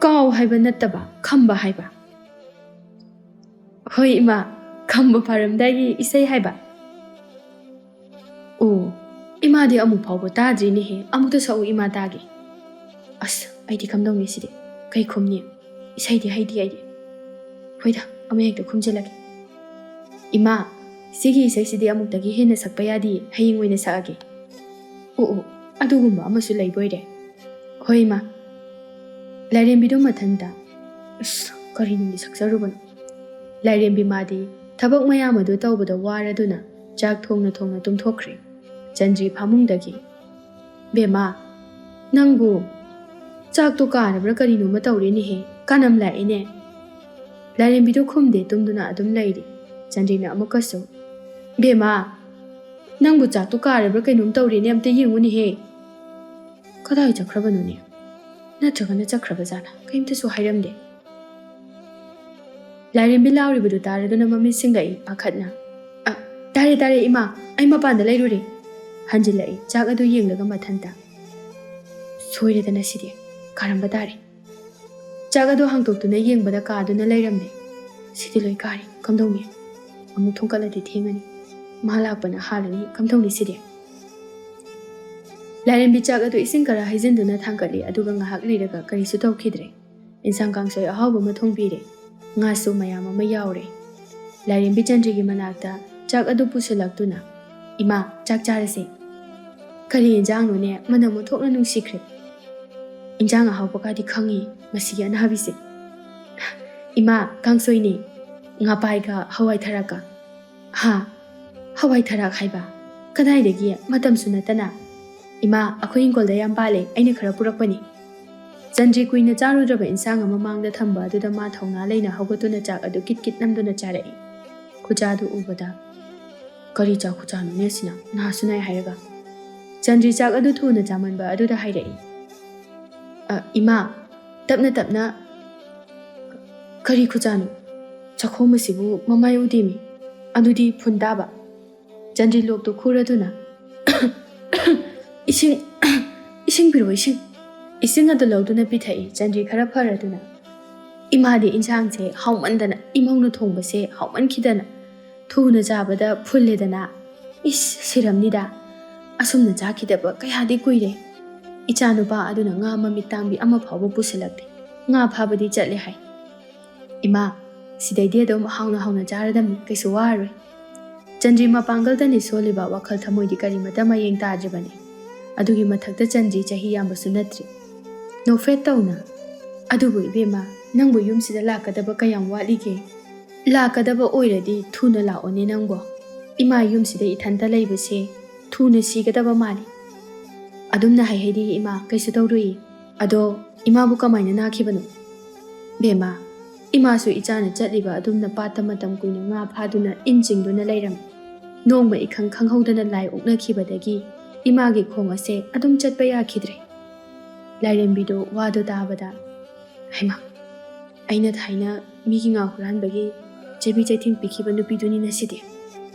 ꯀꯥꯎ ꯍꯥꯏꯕ ꯅꯠꯇꯕ ꯈꯝꯕ ꯍꯥꯏꯕ?" "ꯍꯣꯏ ꯏꯃꯥ, ꯈꯝꯕ ꯐꯥꯔꯝꯗꯥꯏꯒꯤ ꯏꯁꯩ ꯍꯥꯏꯕ꯫" "ꯑꯣ, ꯏꯃꯥꯗꯤ ꯑꯃꯨꯛ ꯐꯥꯎꯕ ꯇꯥꯗ꯭ꯔꯤꯅꯦꯍꯦ, ꯑꯃꯨꯛꯇ ꯁꯛꯎ ꯏꯃꯥ ꯇꯥꯒꯦ꯫" "ꯑꯁ, ꯑꯩꯗꯤ ꯀꯝꯗꯧꯅꯤ ꯁꯤꯗꯤ? ꯀꯩ ꯈꯨꯝꯅꯤ? ꯏꯁꯩꯗꯤ ꯍꯩꯇꯦ ꯑꯩꯗꯤ꯫" "ꯍꯣꯏꯗ, ꯑꯃ ꯍꯦꯛꯇ ꯈꯨꯝꯖꯤꯜꯂꯒꯦ꯫" "ꯏꯃꯥ, ꯁꯤꯒꯤ ꯏꯁꯩꯁꯤꯗꯤ ꯑꯃꯨꯛꯇꯒꯤ ꯍꯦꯟꯅ ꯁꯛꯄ ꯌꯥꯗꯤꯌꯦ, ꯍꯌꯦꯡ ꯑꯣꯏꯅ ꯁꯛꯑꯒꯦ꯫" "ꯑꯣ ꯑꯣ, ꯑꯗꯨꯒꯨꯝꯕ ꯑꯃꯁꯨ ꯂꯩꯕꯣꯏꯔꯦ꯫" "ꯍꯣꯏ ꯏꯃꯥ꯫" ꯂꯥꯏꯔꯦꯝꯕꯤꯗꯨ ꯃꯊꯟꯇ, "ꯑꯁ, ꯀꯔꯤꯅꯨꯡꯒꯤ ꯁꯛꯆꯔꯨꯕꯅꯣ?" ꯂꯥꯏꯔꯦꯝꯕꯤ ꯃꯥꯗꯤ ꯊꯕꯛ ꯃꯌꯥꯝ ꯑꯗꯨ ꯇꯧꯕꯗ ꯋꯥꯔꯗꯨꯅ ꯆꯥꯛ ꯊꯣꯡꯅ ꯊꯣꯡꯅ ꯇꯨꯝꯊꯣꯛꯈ꯭ꯔꯦ꯫ ꯆꯟꯗ꯭ꯔꯤ ꯐꯃꯨꯡꯗꯒꯤ, "ꯕꯦꯝꯃ, ꯅꯪꯕꯨ ꯆꯥꯛꯇꯣ ꯀꯥꯔꯕ꯭ꯔꯥ ꯀꯔꯤꯅꯣꯃ ꯇꯧꯔꯦꯅꯦꯍꯦ, ꯀꯥꯅꯝ ꯂꯥꯛꯑꯦꯅꯦ꯫" ꯂꯥꯏꯔꯦꯝꯕꯤꯗꯨ ꯈꯨꯝꯗꯦ, ꯇꯨꯝꯗꯨꯅ ꯑꯗꯨꯝ ꯂꯩꯔꯤ꯫ ꯆꯟꯗ꯭ꯔꯤꯅ ꯑꯃꯨꯛꯀꯁꯨ, "ꯕꯦꯝꯃ, ꯅꯪꯕꯨ ꯆꯥꯛꯇꯣ ꯀꯥꯔꯕ꯭ꯔꯥ ꯀꯩꯅꯣꯝ ꯇꯧꯔꯦꯅꯦ, ꯑꯝꯇ ꯌꯦꯡꯉꯨꯅꯦꯍꯦ꯫" "ꯀꯗꯥꯏ ꯆꯠꯈ꯭ꯔꯕꯅꯣꯅꯦ? ꯅꯠꯇ꯭ꯔꯒꯅ ꯆꯠꯈ꯭ꯔꯕ ꯖꯥꯠꯂ? ꯀꯩꯝꯇꯁꯨ ꯍꯥꯏꯔꯝꯗꯦ꯫" ꯂꯥꯏꯔꯦꯝꯕꯤ ꯂꯥꯎꯔꯤꯕꯗꯨ ꯇꯥꯔꯗꯨꯅ ꯃꯃꯤꯠ ꯁꯤꯡꯂꯛꯏ ꯄꯥꯈꯠꯅ꯫ "ꯑ, ꯇꯥꯔꯦ, ꯇꯥꯔꯦ, ꯏꯃꯥ, ꯑꯩ ꯃꯄꯥꯟꯗ ꯂꯩꯔꯨꯔꯦ"꯫ ꯍꯟꯖꯤꯜꯂꯛꯏ ꯆꯥꯛ ꯑꯗꯨ ꯌꯦꯡꯂꯒ ꯃꯊꯟꯇ꯫ "ꯁꯣꯏꯔꯦꯗꯅ ꯁꯤꯗꯤ, ꯀꯥꯔꯝꯕ ꯇꯥꯔꯦ"꯫ ꯆꯥꯛ ꯑꯗꯨ ꯍꯥꯡꯇꯣꯛꯇꯨꯅ ꯌꯦꯡꯕꯗ ꯀꯥꯗꯨꯅ ꯂꯩꯔꯝꯂꯦ꯫ "ꯁꯤꯗꯤ ꯂꯣꯏ ꯀꯥꯔꯦ, ꯀꯝꯗꯧꯅꯤ? ꯑꯃꯨꯛ ꯊꯣꯡꯀꯠꯂꯗꯤ ꯊꯦꯡꯉꯅꯤ꯫ ꯃꯥ ꯂꯥꯛꯄꯅ ꯍꯥꯜꯂꯅꯤ, ꯀꯝꯗꯧꯅꯤ ꯁꯤꯗꯤ?" ꯂꯥꯏꯔꯦꯝꯕꯤ ꯆꯥꯛ ꯑꯗꯨ ꯏꯁꯤꯡ ꯈꯔ ꯍꯩꯖꯤꯟꯗꯨꯅ ꯊꯥꯡꯒꯠꯂꯤ, ꯑꯗꯨꯒ ꯉꯥꯏꯍꯥꯛ ꯂꯩꯔꯒ ꯀꯔꯤꯁꯨ ꯇꯧꯈꯤꯗ꯭ꯔꯦ꯫ ꯏꯟꯁꯥꯡ ꯀꯥꯡꯁꯣꯏ ꯑꯍꯥꯎꯕ ꯑꯃ ꯊꯣꯡꯕꯤꯔꯦ꯫ ꯉꯥꯁꯨ ꯃꯌꯥꯝ ꯑꯃ ꯌꯥꯎꯔꯦ꯫ ꯂꯥꯏꯔꯦꯝꯕꯤ ꯆꯟꯗ꯭ꯔꯤꯒꯤ ꯃꯅꯥꯛꯇ ꯆꯥꯛ ꯑꯗꯨ ꯄꯨꯁꯤꯜꯂꯛꯇꯨꯅ, "ꯏꯃꯥ, ꯆꯥꯛ ꯆꯥꯔꯁꯦ"꯫ "ꯀꯔꯤ ꯏꯟꯖꯥꯡꯅꯣꯅꯦ? ꯃꯅꯝ ꯑꯣꯟꯊꯣꯛꯅ ꯅꯨꯡꯁꯤꯈ꯭ꯔꯦ"꯫ "ꯏꯟꯖꯥꯡ ꯑꯍꯥꯎꯕꯒꯗꯤ ꯈꯪꯉꯤ ꯃꯁꯤꯒꯤ ꯑꯅꯥꯕꯤꯁꯦ"꯫ "ꯏꯃꯥ, ꯀꯥꯡꯁꯣꯏꯅꯦ, ꯉꯥꯄꯥꯏꯒ ꯍꯋꯥꯏ ꯊꯔꯥꯛꯀ"꯫ "ꯍꯥ? ꯍꯋꯥꯏ ꯊꯔꯥꯛ ꯍꯥꯏꯕ? ꯀꯗꯥꯏꯗꯒꯤ? ꯃꯇꯝꯁꯨ ꯅꯠꯇꯅ"꯫ "ꯏꯃꯥ, ꯑꯩꯈꯣꯏ ꯏꯪꯈꯣꯜꯗ ꯌꯥꯝ ꯄꯥꯜꯂꯦ, ꯑꯩꯅ ꯈꯔ ꯄꯨꯔꯛꯄꯅꯤ"꯫ ꯆꯟꯗ꯭ꯔꯤ ꯀꯨꯏꯅ ꯆꯥꯔꯨꯗ꯭ꯔꯕ ꯏꯟꯁꯥꯡ ꯑꯃ ꯃꯥꯡꯗ ꯊꯝꯕ ꯑꯗꯨꯗ ꯃꯥ ꯊꯧꯅꯥ ꯂꯩꯅ ꯍꯧꯒꯠꯇꯨꯅ ꯆꯥꯛ ꯑꯗꯨ ꯀꯤꯠ ꯀꯤꯠ ꯅꯝꯗꯨꯅ ꯆꯥꯔꯛꯏ꯫ ꯈꯨꯆꯥꯗꯨ ꯎꯕꯗ, "ꯀꯔꯤ ꯆꯥꯛ ꯈꯨꯆꯥꯅꯣꯅꯦ ꯁꯤꯅ? ꯅꯥꯁꯨ ꯅꯥꯏ ꯍꯥꯏꯔꯒ"꯫ ꯆꯟꯗ꯭ꯔꯤ ꯆꯥꯛ ꯑꯗꯨ ꯊꯨꯅ ꯆꯥꯃꯟꯕ ꯑꯗꯨꯗ ꯍꯥꯏꯔꯛꯏ, "ꯑ, ꯏꯃꯥ, ꯇꯞꯅ ꯇꯞꯅ"꯫ "ꯀꯔꯤ ꯈꯨꯆꯥꯅꯣ? ꯆꯥꯛꯈꯣꯝ ꯑꯁꯤꯕꯨ ꯃꯃꯥꯏ ꯎꯗꯦꯃꯤ꯫ ꯑꯗꯨꯗꯤ ꯐꯨꯟ ꯇꯥꯕ"꯫ ꯆꯟꯗ꯭ꯔꯤ ꯂꯣꯛꯇꯨ ꯈꯨꯔꯗꯨꯅ, "ꯏꯁꯤꯡ, ꯏꯁꯤꯡ ꯄꯤꯔꯛꯑꯣ, ꯏꯁꯤꯡ"꯫ ꯏꯁꯤꯡ ꯑꯗꯨ ꯂꯧꯗꯨꯅ ꯄꯤꯊꯛꯏ ꯆꯟꯗ꯭ꯔꯤ ꯈꯔ ꯐꯔꯗꯨꯅ꯫ "ꯏꯃꯥꯗꯤ ꯏꯟꯁꯥꯡꯁꯦ ꯍꯥꯎꯃꯟꯗꯅ, ꯏꯃꯧꯅ ꯊꯣꯡꯕꯁꯦ ꯍꯥꯎꯃꯟꯈꯤꯗꯅ ꯊꯨꯅ ꯆꯥꯕꯗ ꯐꯨꯜꯂꯦꯗꯅ꯫ ꯏꯁ, ꯁꯤꯔꯝꯅꯤꯗ꯫ ꯑꯁꯨꯝꯅ ꯆꯥꯈꯤꯗꯕ ꯀꯌꯥꯗꯤ ꯀꯨꯏꯔꯦ"꯫ ꯏꯆꯥꯅꯨꯄꯥ ꯑꯗꯨꯅ ꯉꯥ ꯃꯃꯤꯠ ꯇꯥꯡꯕꯤ ꯑꯃ ꯐꯥꯎꯕ ꯄꯨꯁꯤꯜꯂꯛꯇꯦ꯫ ꯉꯥ ꯐꯥꯕꯗꯤ ꯆꯠꯂꯦ ꯍꯥꯏ꯫ "ꯏꯃꯥ, ꯁꯤꯗꯩꯗꯤ ꯑꯗꯨꯝ ꯍꯥꯎꯅ ꯍꯥꯎꯅ ꯆꯥꯔꯗꯝꯅꯤ, ꯀꯩꯁꯨ ꯋꯥꯔꯔꯣꯏ"꯫ ꯆꯟꯗ꯭ꯔꯤ ꯃꯄꯥꯡꯒꯜꯗꯅꯤ ꯁꯣꯜꯂꯤꯕ, ꯋꯥꯈꯜ ꯊꯃꯣꯏꯗꯤ ꯀꯔꯤꯃꯠꯇ ꯃꯌꯦꯡ ꯇꯥꯗ꯭ꯔꯤꯕꯅꯤ꯫ ꯑꯗꯨꯒꯤ ꯃꯊꯛꯇ ꯆꯟꯗ꯭ꯔꯤ ꯆꯍꯤ ꯌꯥꯝꯕꯁꯨ ꯅꯠꯇ꯭ꯔꯤ꯫ ꯅꯣꯛꯐꯦꯠ ꯇꯧꯅ, "ꯑꯗꯨꯕꯨ ꯏꯕꯦꯝꯃ, ꯅꯪꯕꯨ ꯌꯨꯝꯁꯤꯗ ꯂꯥꯛꯀꯗꯕ ꯀꯌꯥꯝ ꯋꯥꯠꯂꯤꯒꯦ? ꯂꯥꯛꯀꯗꯕ ꯑꯣꯏꯔꯗꯤ ꯊꯨꯅ ꯂꯥꯛꯑꯣꯅꯦ ꯅꯪꯕꯣ꯫ ꯏꯃꯥ ꯌꯨꯝꯁꯤꯗ ꯏꯊꯟꯇ ꯂꯩꯕꯁꯦ ꯊꯨꯅ ꯁꯤꯒꯗꯕ ꯃꯥꯜꯂꯤ"꯫ "ꯑꯗꯨꯝꯅ ꯍꯥꯏꯍꯩꯗꯦ ꯏꯃꯥ, ꯀꯩꯁꯨ ꯇꯧꯔꯣꯏꯌꯦ"꯫ "ꯑꯗꯣ ꯏꯃꯥꯕꯨ ꯀꯃꯥꯏꯅ ꯅꯥꯈꯤꯕꯅꯣ?" "ꯕꯦꯝꯃ, ꯏꯃꯥꯁꯨ ꯏꯆꯥꯅ ꯆꯠꯂꯤꯕ ꯑꯗꯨꯝꯅ ꯄꯥꯠꯇ ꯃꯇꯝ ꯀꯨꯏꯅ ꯉꯥ ꯐꯥꯗꯨꯅ ꯏꯟ ꯆꯤꯡꯗꯨꯅ ꯂꯩꯔꯝꯃꯤ꯫ ꯅꯣꯡꯃ ꯏꯈꯪ ꯈꯪꯍꯧꯗꯅ ꯂꯥꯏ ꯑꯣꯛꯅꯈꯤꯕꯗꯒꯤ ꯏꯃꯥꯒꯤ ꯈꯣꯡ ꯑꯁꯦ ꯑꯗꯨꯝ ꯆꯠꯄ ꯌꯥꯈꯤꯗ꯭ꯔꯦ"꯫ ꯂꯥꯏꯔꯦꯝꯕꯤꯗꯨ ꯋꯥꯗꯨ ꯇꯥꯕꯗ, "ꯍꯩꯃꯥ, ꯑꯩꯅ ꯊꯥꯏꯅ ꯃꯤꯒꯤ ꯉꯥ ꯍꯨꯔꯥꯟꯕꯒꯤ ꯆꯩꯕꯤ ꯆꯩꯊꯦꯡ ꯄꯤꯈꯤꯕ ꯅꯨꯄꯤꯗꯨꯅꯤꯅ ꯁꯤꯗꯤ꯫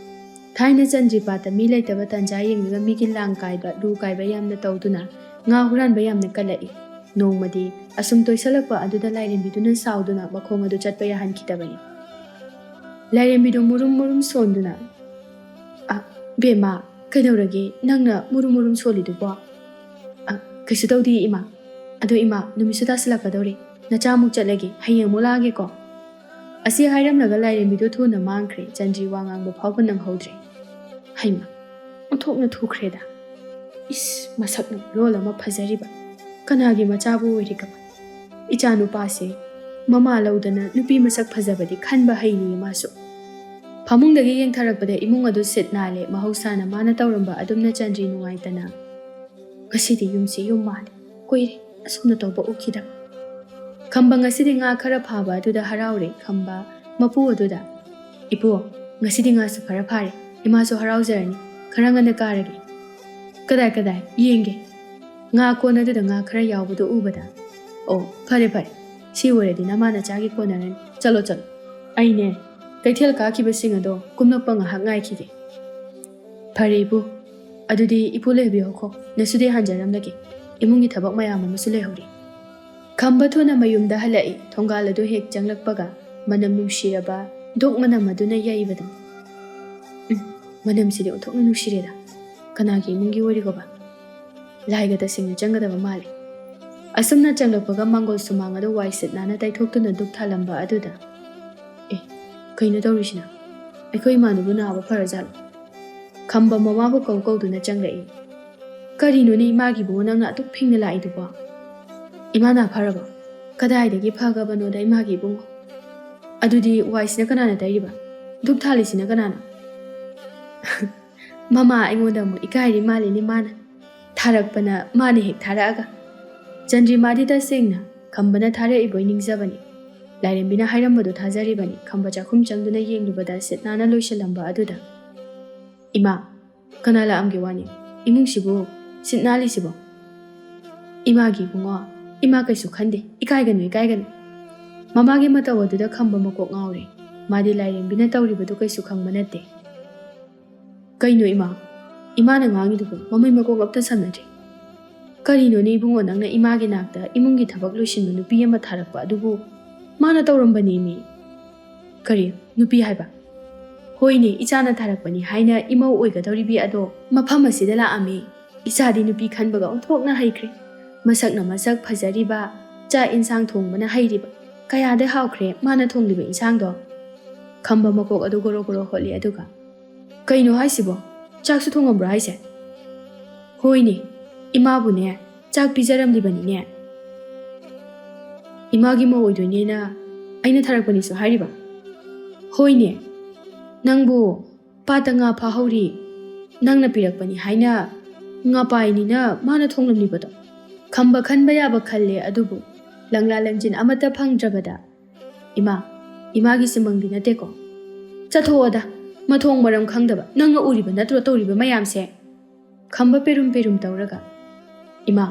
ꯊꯥꯏꯅ ꯆꯟꯗ꯭ꯔꯤꯄꯥꯠꯇ ꯃꯤ ꯂꯩꯇꯕ ꯇꯥꯟꯖꯥ ꯌꯦꯡꯂꯒ ꯃꯤꯒꯤ ꯂꯥꯡ ꯀꯥꯏꯕ, ꯂꯨ ꯀꯥꯏꯕ ꯌꯥꯝꯅ ꯇꯧꯗꯨꯅ ꯉꯥ ꯍꯨꯔꯥꯟꯕ ꯌꯥꯝꯅ ꯀꯜꯂꯛꯏ꯫ ꯅꯣꯡꯃꯗꯤ ꯑꯁꯨꯝ ꯇꯣꯏꯁꯜꯂꯛꯄ ꯑꯗꯨꯗ ꯂꯥꯏꯔꯦꯝꯕꯤꯗꯨꯅ ꯁꯥꯎꯗꯨꯅ ꯃꯈꯣꯡ ꯑꯗꯨ ꯆꯠꯄ ꯌꯥꯍꯟꯈꯤꯗꯕꯅꯤ꯫ ꯂꯥꯏꯔꯦꯝꯕꯤꯗꯨ ꯃꯨꯔꯨꯝ ꯃꯨꯔꯨꯝ ꯁꯣꯟꯗꯨꯅ, "ꯑ, ꯕꯦꯝꯃ, ꯀꯩꯗꯧꯔꯒꯦ? ꯅꯪꯅ ꯃꯨꯔꯨꯝ ꯃꯨꯔꯨꯝ ꯁꯣꯜꯂꯤꯗꯨꯕꯣ?" "ꯑ, ꯀꯩꯁꯨ ꯇꯧꯗꯦ, ꯏꯃꯥ꯫ ꯑꯗꯣ ꯏꯃꯥ, ꯅꯨꯃꯤꯠꯁꯨ ꯇꯥꯁꯤꯜꯂꯛꯀꯗꯧꯔꯦ꯫ ꯅꯆꯥ ꯑꯃꯨꯛ ꯆꯠꯂꯒꯦ꯫ ꯍꯌꯦꯡ ꯑꯃꯨꯛ ꯂꯥꯛꯑꯒꯦꯀꯣ?" ꯑꯁꯤ ꯍꯥꯏꯔꯝꯂꯒ ꯂꯥꯏꯔꯦꯝꯕꯤꯗꯨ ꯊꯨꯅ ꯃꯥꯡꯈ꯭ꯔꯦ꯫ ꯆꯟꯗ꯭ꯔꯤ ꯋꯥ ꯉꯥꯡꯕ ꯐꯥꯎꯕ ꯅꯪꯍꯧꯗ꯭ꯔꯦ꯫ ꯍꯩꯃꯥ, ꯑꯣꯟꯊꯣꯛꯅ ꯊꯨꯈ꯭ꯔꯦꯗ꯫ ꯏꯁ, ꯃꯁꯛꯅ ꯃꯔꯣꯜ ꯑꯃ ꯐꯖꯔꯤꯕ꯫ ꯀꯅꯥꯒꯤ ꯃꯆꯥꯕꯨ ꯑꯣꯏꯔꯤꯒꯕ? ꯏꯆꯥ ꯅꯨꯄꯥꯁꯦ ꯃꯃꯥ ꯂꯧꯗꯅ ꯅꯨꯄꯤ ꯃꯁꯛ ꯐꯖꯕꯗꯤ ꯈꯟꯕ ꯍꯩꯅꯤꯌꯦ ꯃꯥꯁꯨ꯫ ꯐꯃꯨꯡꯗꯒꯤ ꯌꯦꯡꯊꯔꯛꯄꯗ ꯏꯃꯨꯡ ꯑꯗꯨ ꯁꯤꯠ ꯅꯥꯜꯂꯦ꯫ ꯃꯍꯧꯁꯥꯅ ꯃꯥꯅ ꯇꯧꯔꯝꯕ ꯑꯗꯨꯝꯅ ꯆꯟꯗ꯭ꯔꯤ ꯅꯨꯡꯉꯥꯏꯇꯅ, "ꯉꯁꯤꯗꯤ ꯌꯨꯝꯁꯤ ꯌꯨꯝ ꯃꯥꯜꯂꯦ꯫ ꯀꯨꯏꯔꯦ ꯑꯁꯨꯝꯅ ꯇꯧꯕ ꯎꯈꯤꯗꯕ꯫" ꯈꯝꯕ ꯉꯁꯤꯗꯤ ꯉꯥ ꯈꯔ ꯐꯥꯕ ꯑꯗꯨꯗ ꯍꯔꯥꯎꯔꯦ꯫ ꯈꯝꯕ ꯃꯄꯨ ꯑꯗꯨꯗ, "ꯏꯄꯨ, ꯉꯁꯤꯗꯤ ꯉꯥꯁꯨ ꯈꯔ ꯐꯥꯔꯦ꯫ ꯏꯃꯥꯁꯨ ꯍꯔꯥꯎꯖꯔꯅꯤ꯫ ꯈꯔ ꯉꯟꯅ ꯀꯥꯔꯒꯦ꯫" "ꯀꯗꯥꯏ, ꯀꯗꯥꯏ? ꯌꯦꯡꯒꯦ꯫" ꯉꯥ ꯀꯣꯟ ꯑꯗꯨꯗ ꯉꯥ ꯈꯔ ꯌꯥꯎꯕꯗꯨ ꯎꯕꯗ, "ꯑꯣ, ꯐꯔꯦ, ꯐꯔꯦ꯫ ꯁꯤ ꯑꯣꯏꯔꯗꯤ ꯅꯃꯥ ꯅꯆꯥꯒꯤ ꯀꯣꯟꯅꯔꯅꯤ꯫ ꯆꯠꯂꯣ, ꯆꯠꯂꯣ꯫ ꯑꯩꯅꯦ, ꯀꯩꯊꯦꯜ ꯀꯥꯈꯤꯕꯁꯤꯡ ꯑꯗꯣ ꯀꯨꯝꯂꯛꯄ ꯉꯥꯏꯍꯥꯛ ꯉꯥꯏꯈꯤꯒꯦ꯫" "ꯐꯔꯦ, ꯏꯄꯨ꯫ ꯑꯗꯨꯗꯤ ꯏꯄꯨ ꯂꯩꯕꯤꯌꯣꯀꯣ꯫ ꯅꯁꯨꯗꯤ ꯍꯟꯖꯔꯝꯂꯒꯦ꯫ ꯏꯃꯨꯡꯒꯤ ꯊꯕꯛ ꯃꯌꯥꯝ ꯑꯃꯁꯨ ꯂꯩꯍꯧꯔꯤ꯫" ꯈꯝꯕ ꯊꯨꯅ ꯃꯌꯨꯝꯗ ꯍꯜꯂꯛꯏ꯫ ꯊꯣꯡꯒꯥꯜ ꯑꯗꯨ ꯍꯦꯛ ꯆꯪꯂꯛꯄꯒ ꯃꯅꯝ ꯅꯨꯡꯁꯤꯔꯕ ꯙꯨꯛ ꯃꯅꯝ ꯑꯗꯨꯅ ꯌꯩꯕꯗ, "ꯎꯝ, ꯃꯅꯝꯁꯤꯗꯤ ꯑꯣꯟꯊꯣꯛꯅ ꯅꯨꯡꯁꯤꯔꯦꯗ꯫ ꯀꯅꯥꯒꯤ ꯏꯃꯨꯡꯒꯤ ꯑꯣꯏꯔꯤꯒꯣꯕ? ꯂꯥꯏꯒ ꯇꯁꯦꯡꯅ ꯆꯪꯒꯗꯕ ꯃꯥꯜꯂꯤ꯫" ꯑꯁꯨꯝꯅ ꯆꯪꯂꯛꯄꯒ ꯃꯥꯡꯒꯣꯜ ꯁꯨꯃꯥꯡ ꯑꯗꯨ ꯋꯥꯏ ꯁꯤꯠ ꯅꯥꯟꯅ ꯇꯩꯊꯣꯛꯇꯨꯅ ꯙꯨꯛ ꯊꯥꯜꯂꯝꯕ ꯑꯗꯨꯗ, "ꯑꯦ, ꯀꯩꯅꯣ ꯇꯧꯔꯤꯁꯤꯅ? ꯑꯩꯈꯣꯏ ꯏꯃꯥꯗꯨꯕꯨ ꯅꯥꯕ ꯐꯔꯖꯥꯠꯂꯣ?" ꯈꯝꯕ ꯃꯃꯥꯕꯨ ꯀꯧ ꯀꯧꯗꯨꯅ ꯆꯪꯂꯛꯏ꯫ "ꯀꯔꯤꯅꯣꯅꯦ ꯏꯃꯥꯒꯤ ꯏꯕꯨꯡꯉꯣ, ꯅꯪꯅ ꯑꯗꯨꯛ ꯐꯤꯡꯅ ꯂꯥꯛꯏꯗꯨꯕꯣ? ꯏꯃꯥ ꯅꯥ ꯐꯔꯕꯣ? ꯀꯗꯥꯏꯗꯒꯤ ꯐꯒꯕꯅꯣꯗ ꯏꯃꯥꯒꯤ ꯏꯕꯨꯡꯉꯣ? ꯑꯗꯨꯗꯤ ꯋꯥꯏꯁꯤꯅ ꯀꯅꯥꯅ ꯇꯩꯔꯤꯕ? ꯙꯨꯛ ꯊꯥꯜꯂꯤꯁꯤꯅ ꯀꯅꯥꯅꯣ?" ꯃꯃꯥ ꯑꯩꯉꯣꯟꯗ ꯑꯃꯨꯛ ꯏꯀꯥꯏꯔꯤ ꯃꯥꯜꯂꯤꯅꯦ ꯃꯥꯅ꯫ ꯊꯥꯔꯛꯄꯅ ꯃꯥꯅ ꯍꯦꯛ ꯊꯥꯔꯛꯑꯒ꯫ ꯆꯟꯗ꯭ꯔꯤꯃꯥꯗꯤ ꯇꯁꯦꯡꯅ ꯈꯝꯕꯅ ꯊꯥꯔꯛꯏꯕꯣꯏ ꯅꯤꯡꯖꯕꯅꯤ꯫ ꯂꯥꯏꯔꯦꯝꯕꯤꯅ ꯍꯥꯏꯔꯝꯕꯗꯨ ꯊꯥꯖꯔꯤꯕꯅꯤ꯫ ꯈꯝꯕ ꯆꯥꯛꯈꯨꯝ ꯆꯪꯗꯨꯅ ꯌꯦꯡꯂꯨꯕꯗ ꯁꯤꯠ ꯅꯥꯟꯅ ꯂꯣꯏꯁꯤꯜꯂꯝꯕ ꯑꯗꯨꯗ, "ꯏꯃꯥ, ꯀꯅꯥ ꯂꯥꯛꯑꯝꯒꯦ ꯋꯥꯅꯤ? ꯏꯃꯨꯡꯁꯤꯕꯨ ꯁꯤꯠ ꯅꯥꯜꯂꯤꯁꯤꯕꯣ?" "ꯏꯃꯥꯒꯤ ꯏꯕꯨꯡꯉꯣ, ꯏꯃꯥ ꯀꯩꯁꯨ ꯈꯟꯗꯦ꯫ ꯏꯀꯥꯏꯒꯅꯨ, ꯏꯀꯥꯏꯒꯅꯨ꯫" ꯃꯃꯥꯒꯤ ꯃꯇꯧ ꯑꯗꯨꯗ ꯈꯝꯕ ꯃꯀꯣꯛ ꯉꯥꯎꯔꯦ꯫ ꯃꯥꯗꯤ ꯂꯥꯏꯔꯦꯝꯕꯤꯅ ꯇꯧꯔꯤꯕꯗꯨ ꯀꯩꯁꯨ ꯈꯪꯕ ꯅꯠꯇꯦ꯫ "ꯀꯩꯅꯣ ꯏꯃꯥ? ꯏꯃꯥꯅ ꯉꯥꯡꯉꯤꯗꯨꯕꯨ ꯃꯃꯩ ꯃꯀꯣꯛ ꯑꯝꯇ ꯁꯝꯅꯗ꯭ꯔꯤ꯫ ꯀꯔꯤꯅꯣꯅꯦ ꯏꯕꯨꯡꯉꯣ, ꯅꯪꯅ ꯏꯃꯥꯒꯤ ꯅꯥꯛꯇ ꯏꯃꯨꯡꯒꯤ ꯊꯕꯛ ꯂꯣꯏꯁꯤꯟꯕ ꯅꯨꯄꯤ ꯑꯃ ꯊꯥꯔꯛꯄ ꯑꯗꯨꯕꯨ?" "ꯃꯥꯅ ꯇꯧꯔꯝꯕꯅꯦꯃꯤ"꯫ "ꯀꯔꯤ? ꯅꯨꯄꯤ ꯍꯥꯏꯕ?" "ꯍꯣꯏꯅꯦ, ꯏꯆꯥꯅ ꯊꯥꯔꯛꯄꯅꯤ ꯍꯥꯏꯅ ꯏꯃꯧ ꯑꯣꯏꯒꯗꯧꯔꯤꯕꯤ ꯑꯗꯣ ꯃꯐꯝ ꯑꯁꯤꯗ ꯂꯥꯛꯑꯝꯃꯤ꯫ ꯏꯆꯥꯗꯤ ꯅꯨꯄꯤ ꯈꯟꯕꯒ ꯑꯣꯟꯊꯣꯛꯅ ꯍꯩꯈ꯭ꯔꯦ꯫ ꯃꯁꯛꯅ ꯃꯁꯛ ꯐꯖꯔꯤꯕ, ꯆꯥꯛ ꯏꯟꯁꯥꯡ ꯊꯣꯡꯕꯅ ꯍꯩꯔꯤꯕ, ꯀꯌꯥꯗ ꯍꯥꯎꯈ꯭ꯔꯦ ꯃꯥꯅ ꯊꯣꯡꯂꯤꯕ ꯏꯟꯁꯥꯡꯗꯣ"꯫ ꯈꯝꯕ ꯃꯀꯣꯛ ꯑꯗꯨ ꯒꯣꯔꯣ ꯒꯣꯔꯣ ꯍꯣꯠꯂꯤ, ꯑꯗꯨꯒ, "ꯀꯩꯅꯣ ꯍꯥꯏꯁꯤꯕꯣ? ꯆꯥꯛꯁꯨ ꯊꯣꯡꯉꯝꯕ꯭ꯔꯣ ꯍꯥꯏꯁꯦ?" "ꯍꯣꯏꯅꯦ, ꯏꯃꯥꯕꯨꯅꯦ ꯆꯥꯛ ꯄꯤꯖꯔꯝꯂꯤꯕꯅꯤꯅꯦ꯫ ꯏꯃꯥꯒꯤ ꯃꯧ ꯑꯣꯏꯗꯣꯏꯅꯦꯅ ꯑꯩꯅ ꯊꯥꯔꯛꯄꯅꯤꯁꯨ ꯍꯥꯏꯔꯤꯕ?" "ꯍꯣꯏꯅꯦ, ꯅꯪꯕꯨ ꯄꯥꯠꯇ ꯉꯥ ꯐꯥꯍꯧꯔꯤ, ꯅꯪꯅ ꯄꯤꯔꯛꯄꯅꯤ ꯍꯥꯏꯅ ꯉꯥꯄꯥꯏꯅꯤꯅ ꯃꯥꯅ ꯊꯣꯡꯂꯝꯂꯤꯕꯗꯣ"꯫ ꯈꯝꯕ ꯈꯟꯕ ꯌꯥꯕ ꯈꯜꯂꯦ, ꯑꯗꯨꯕꯨ ꯂꯪꯂꯥ ꯂꯪꯖꯤꯟ ꯑꯃꯠꯇ ꯐꯪꯗ꯭ꯔꯕꯗ, "ꯏꯃꯥ, ꯏꯃꯥꯒꯤ ꯁꯨꯃꯪꯗꯤ ꯅꯠꯇꯦꯀꯣ? ꯆꯠꯊꯣꯛꯑꯣꯗ, ꯃꯊꯣꯡ ꯃꯔꯝ ꯈꯪꯗꯕ, ꯅꯪꯅ ꯎꯔꯤꯕ ꯅꯠꯇ꯭ꯔꯣ ꯇꯧꯔꯤꯕ ꯃꯌꯥꯝꯁꯦ?" ꯈꯝꯕ ꯄꯦꯔꯨꯝ ꯄꯦꯔꯨꯝ ꯇꯧꯔꯒ, "ꯏꯃꯥ,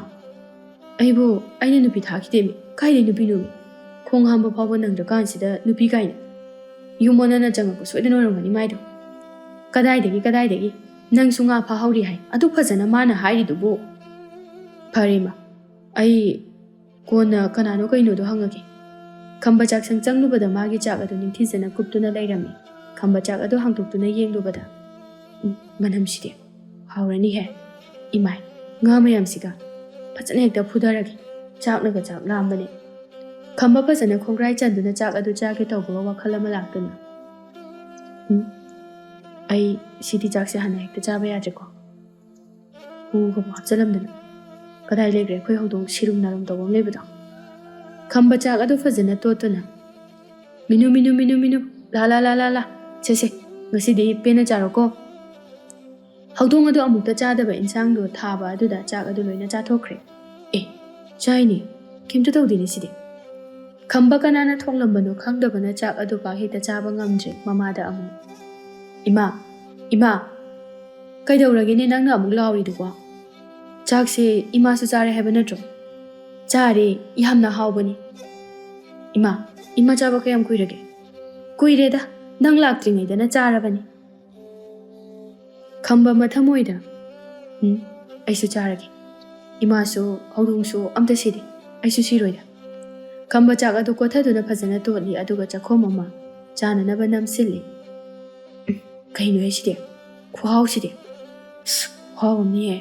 ꯑꯩꯕꯨ ꯑꯩꯅ ꯅꯨꯄꯤ ꯊꯥꯈꯤꯗꯦꯃꯤ꯫ ꯀꯥꯏꯗꯩ ꯅꯨꯄꯤꯅꯣꯃꯤ? ꯈꯣꯡ ꯍꯥꯝꯕ ꯐꯥꯎꯕ ꯅꯪꯗ꯭ꯔꯀꯥꯟꯁꯤꯗ ꯅꯨꯄꯤ ꯀꯥꯏꯅ꯫ ꯌꯨꯝ ꯑꯣꯟꯅꯅ ꯆꯪꯉꯛꯄ ꯁꯣꯏꯗꯅ ꯑꯣꯏꯔꯝꯒꯅꯤ ꯃꯥꯏꯗꯣ꯫ ꯀꯗꯥꯏꯗꯒꯤ, ꯀꯗꯥꯏꯗꯒꯤ? ꯅꯪꯁꯨ ꯉꯥ ꯐꯥꯍꯧꯔꯤ ꯍꯥꯏ꯫ ꯑꯗꯨ ꯐꯖꯅ ꯃꯥꯅ ꯍꯥꯏꯔꯤꯗꯨꯕꯨ?" "ꯐꯔꯦ ꯏꯃꯥ, ꯑꯩ ꯀꯣꯟꯅ ꯀꯅꯥꯅꯣ ꯀꯩꯅꯣꯗꯣ ꯍꯪꯉꯒꯦ"꯫ ꯈꯝꯕ ꯆꯥꯛꯁꯪ ꯆꯪꯂꯨꯕꯗ ꯃꯥꯒꯤ ꯆꯥꯛ ꯑꯗꯨ ꯅꯤꯡꯊꯤꯖꯅ ꯀꯨꯞꯇꯨꯅ ꯂꯩꯔꯝꯃꯤ꯫ ꯈꯝꯕ ꯆꯥꯛ ꯑꯗꯨ ꯍꯥꯡꯗꯣꯛꯇꯨꯅ ꯌꯦꯡꯂꯨꯕꯗ, "ꯎꯝ, ꯃꯅꯝꯁꯤꯗꯤ ꯍꯥꯎꯔꯅꯤꯍꯦ꯫ ꯏꯃꯥꯏ, ꯉꯥ ꯃꯌꯥꯝꯁꯤꯒ ꯐꯖꯅ ꯍꯦꯛꯇ ꯐꯨꯊꯔꯒꯦ꯫ ꯆꯥꯛꯅꯒ ꯆꯥꯛ ꯂꯥꯝꯕꯅꯦ"꯫ ꯈꯝꯕ ꯐꯖꯅ ꯈꯣꯡꯒ꯭ꯔꯥꯏ ꯆꯟꯗꯨꯅ ꯆꯥꯛ ꯑꯗꯨ ꯆꯥꯒꯦ ꯇꯧꯕꯒ ꯋꯥꯈꯜ ꯑꯃ ꯂꯥꯛꯇꯨꯅ, "ꯎꯝ, ꯑꯩ ꯁꯤꯗꯤ ꯆꯥꯛꯁꯦ ꯍꯥꯟꯅ ꯍꯦꯛꯇ ꯆꯥꯕ ꯌꯥꯗ꯭ꯔꯦꯀꯣ"꯫ ꯍꯨꯒꯕꯨ ꯍꯥꯞꯆꯜꯂꯝꯗꯅ꯫ "ꯀꯗꯥꯏ ꯂꯩꯈ꯭ꯔꯦ ꯑꯩꯈꯣꯏ ꯍꯧꯗꯣꯡ ꯁꯤꯔꯨꯝ ꯅꯥꯔꯨꯝ ꯇꯧꯕ ꯑꯃ ꯂꯩꯕꯗꯣ?" ꯈꯝꯕ ꯆꯥꯛ ꯑꯗꯨ ꯐꯖꯅ ꯇꯣꯠꯇꯨꯅ, "ꯃꯤꯅꯨ, ꯃꯤꯅꯨ, ꯃꯤꯅꯨ, ꯃꯤꯅꯨ, ꯂꯥ, ꯂꯥ, ꯂꯥ, ꯂꯥ, ꯂꯥ, ꯁꯦ, ꯁꯦ, ꯉꯁꯤꯗꯤ ꯄꯦꯟꯅ ꯆꯥꯔꯣꯀꯣ"꯫ ꯍꯧꯗꯣꯡ ꯑꯗꯨ ꯑꯃꯨꯛꯇ ꯆꯥꯗꯕ ꯏꯟꯁꯥꯡꯗꯣ ꯊꯥꯕ ꯑꯗꯨꯗ ꯆꯥꯛ ꯑꯗꯨ ꯂꯣꯏꯅ ꯆꯥꯊꯣꯛꯈ꯭ꯔꯦ꯫ "ꯑꯦ, ꯆꯥꯏꯅꯦ, ꯀꯩꯝꯇ ꯇꯧꯗꯦꯅꯦ ꯁꯤꯗꯤ"꯫ ꯈꯝꯕ ꯀꯅꯥꯅ ꯊꯣꯡꯂꯝꯕꯅꯣ ꯈꯪꯗꯕꯅ ꯆꯥꯛ ꯑꯗꯨ ꯄꯥꯛ ꯍꯦꯛꯇ ꯆꯥꯕ ꯉꯝꯗ꯭ꯔꯦ꯫ ꯃꯃꯥꯗ ꯑꯃꯨꯛ, "ꯏꯃꯥ, ꯏꯃꯥ, ꯀꯩꯗꯧꯔꯒꯦꯅꯦ ꯅꯪꯅ ꯑꯃꯨꯛ ꯂꯥꯎꯔꯤꯗꯨꯕꯣ? ꯆꯥꯛꯁꯦ ꯏꯃꯥꯁꯨ ꯆꯥꯔꯦ ꯍꯥꯏꯕ ꯅꯠꯇ꯭ꯔꯣ?" "ꯆꯥꯔꯦ, ꯌꯥꯝꯅ ꯍꯥꯎꯕꯅꯤ"꯫ "ꯏꯃꯥ, ꯏꯃꯥ, ꯆꯥꯕ ꯀꯌꯥꯝ ꯀꯨꯏꯔꯒꯦ? ꯀꯨꯏꯔꯦꯗ, ꯅꯪ ꯂꯥꯛꯇ꯭ꯔꯤꯉꯩꯗꯅ ꯆꯥꯔꯕꯅꯤ꯫ ꯈꯝꯕ ꯃꯊꯃꯣꯏꯗ, "ꯎꯝ, ꯑꯩꯁꯨ ꯆꯥꯔꯒꯦ꯫ ꯏꯃꯥꯁꯨ ꯍꯧꯗꯣꯡꯁꯨ ꯑꯝꯇ ꯁꯤꯗꯦ, ꯑꯩꯁꯨ ꯁꯤꯔꯣꯏꯗ꯫" ꯈꯝꯕ ꯆꯥꯛ ꯑꯗꯨ ꯀꯣꯊꯗꯨꯅ ꯐꯖꯅ ꯇꯣꯠꯂꯤ, ꯑꯗꯨꯒ ꯆꯥꯛꯈꯣꯝ ꯑꯃ ꯆꯥꯅꯅꯕ ꯅꯝꯁꯤꯜꯂꯤ꯫ "ꯎꯝ, ꯀꯩꯅꯣꯍꯦ ꯁꯤꯗꯤ? ꯈꯨꯍꯥꯎꯁꯤꯗꯤ! ꯑꯁ, ꯈꯨꯍꯥꯎ ꯑꯃꯅꯤꯍꯦ!"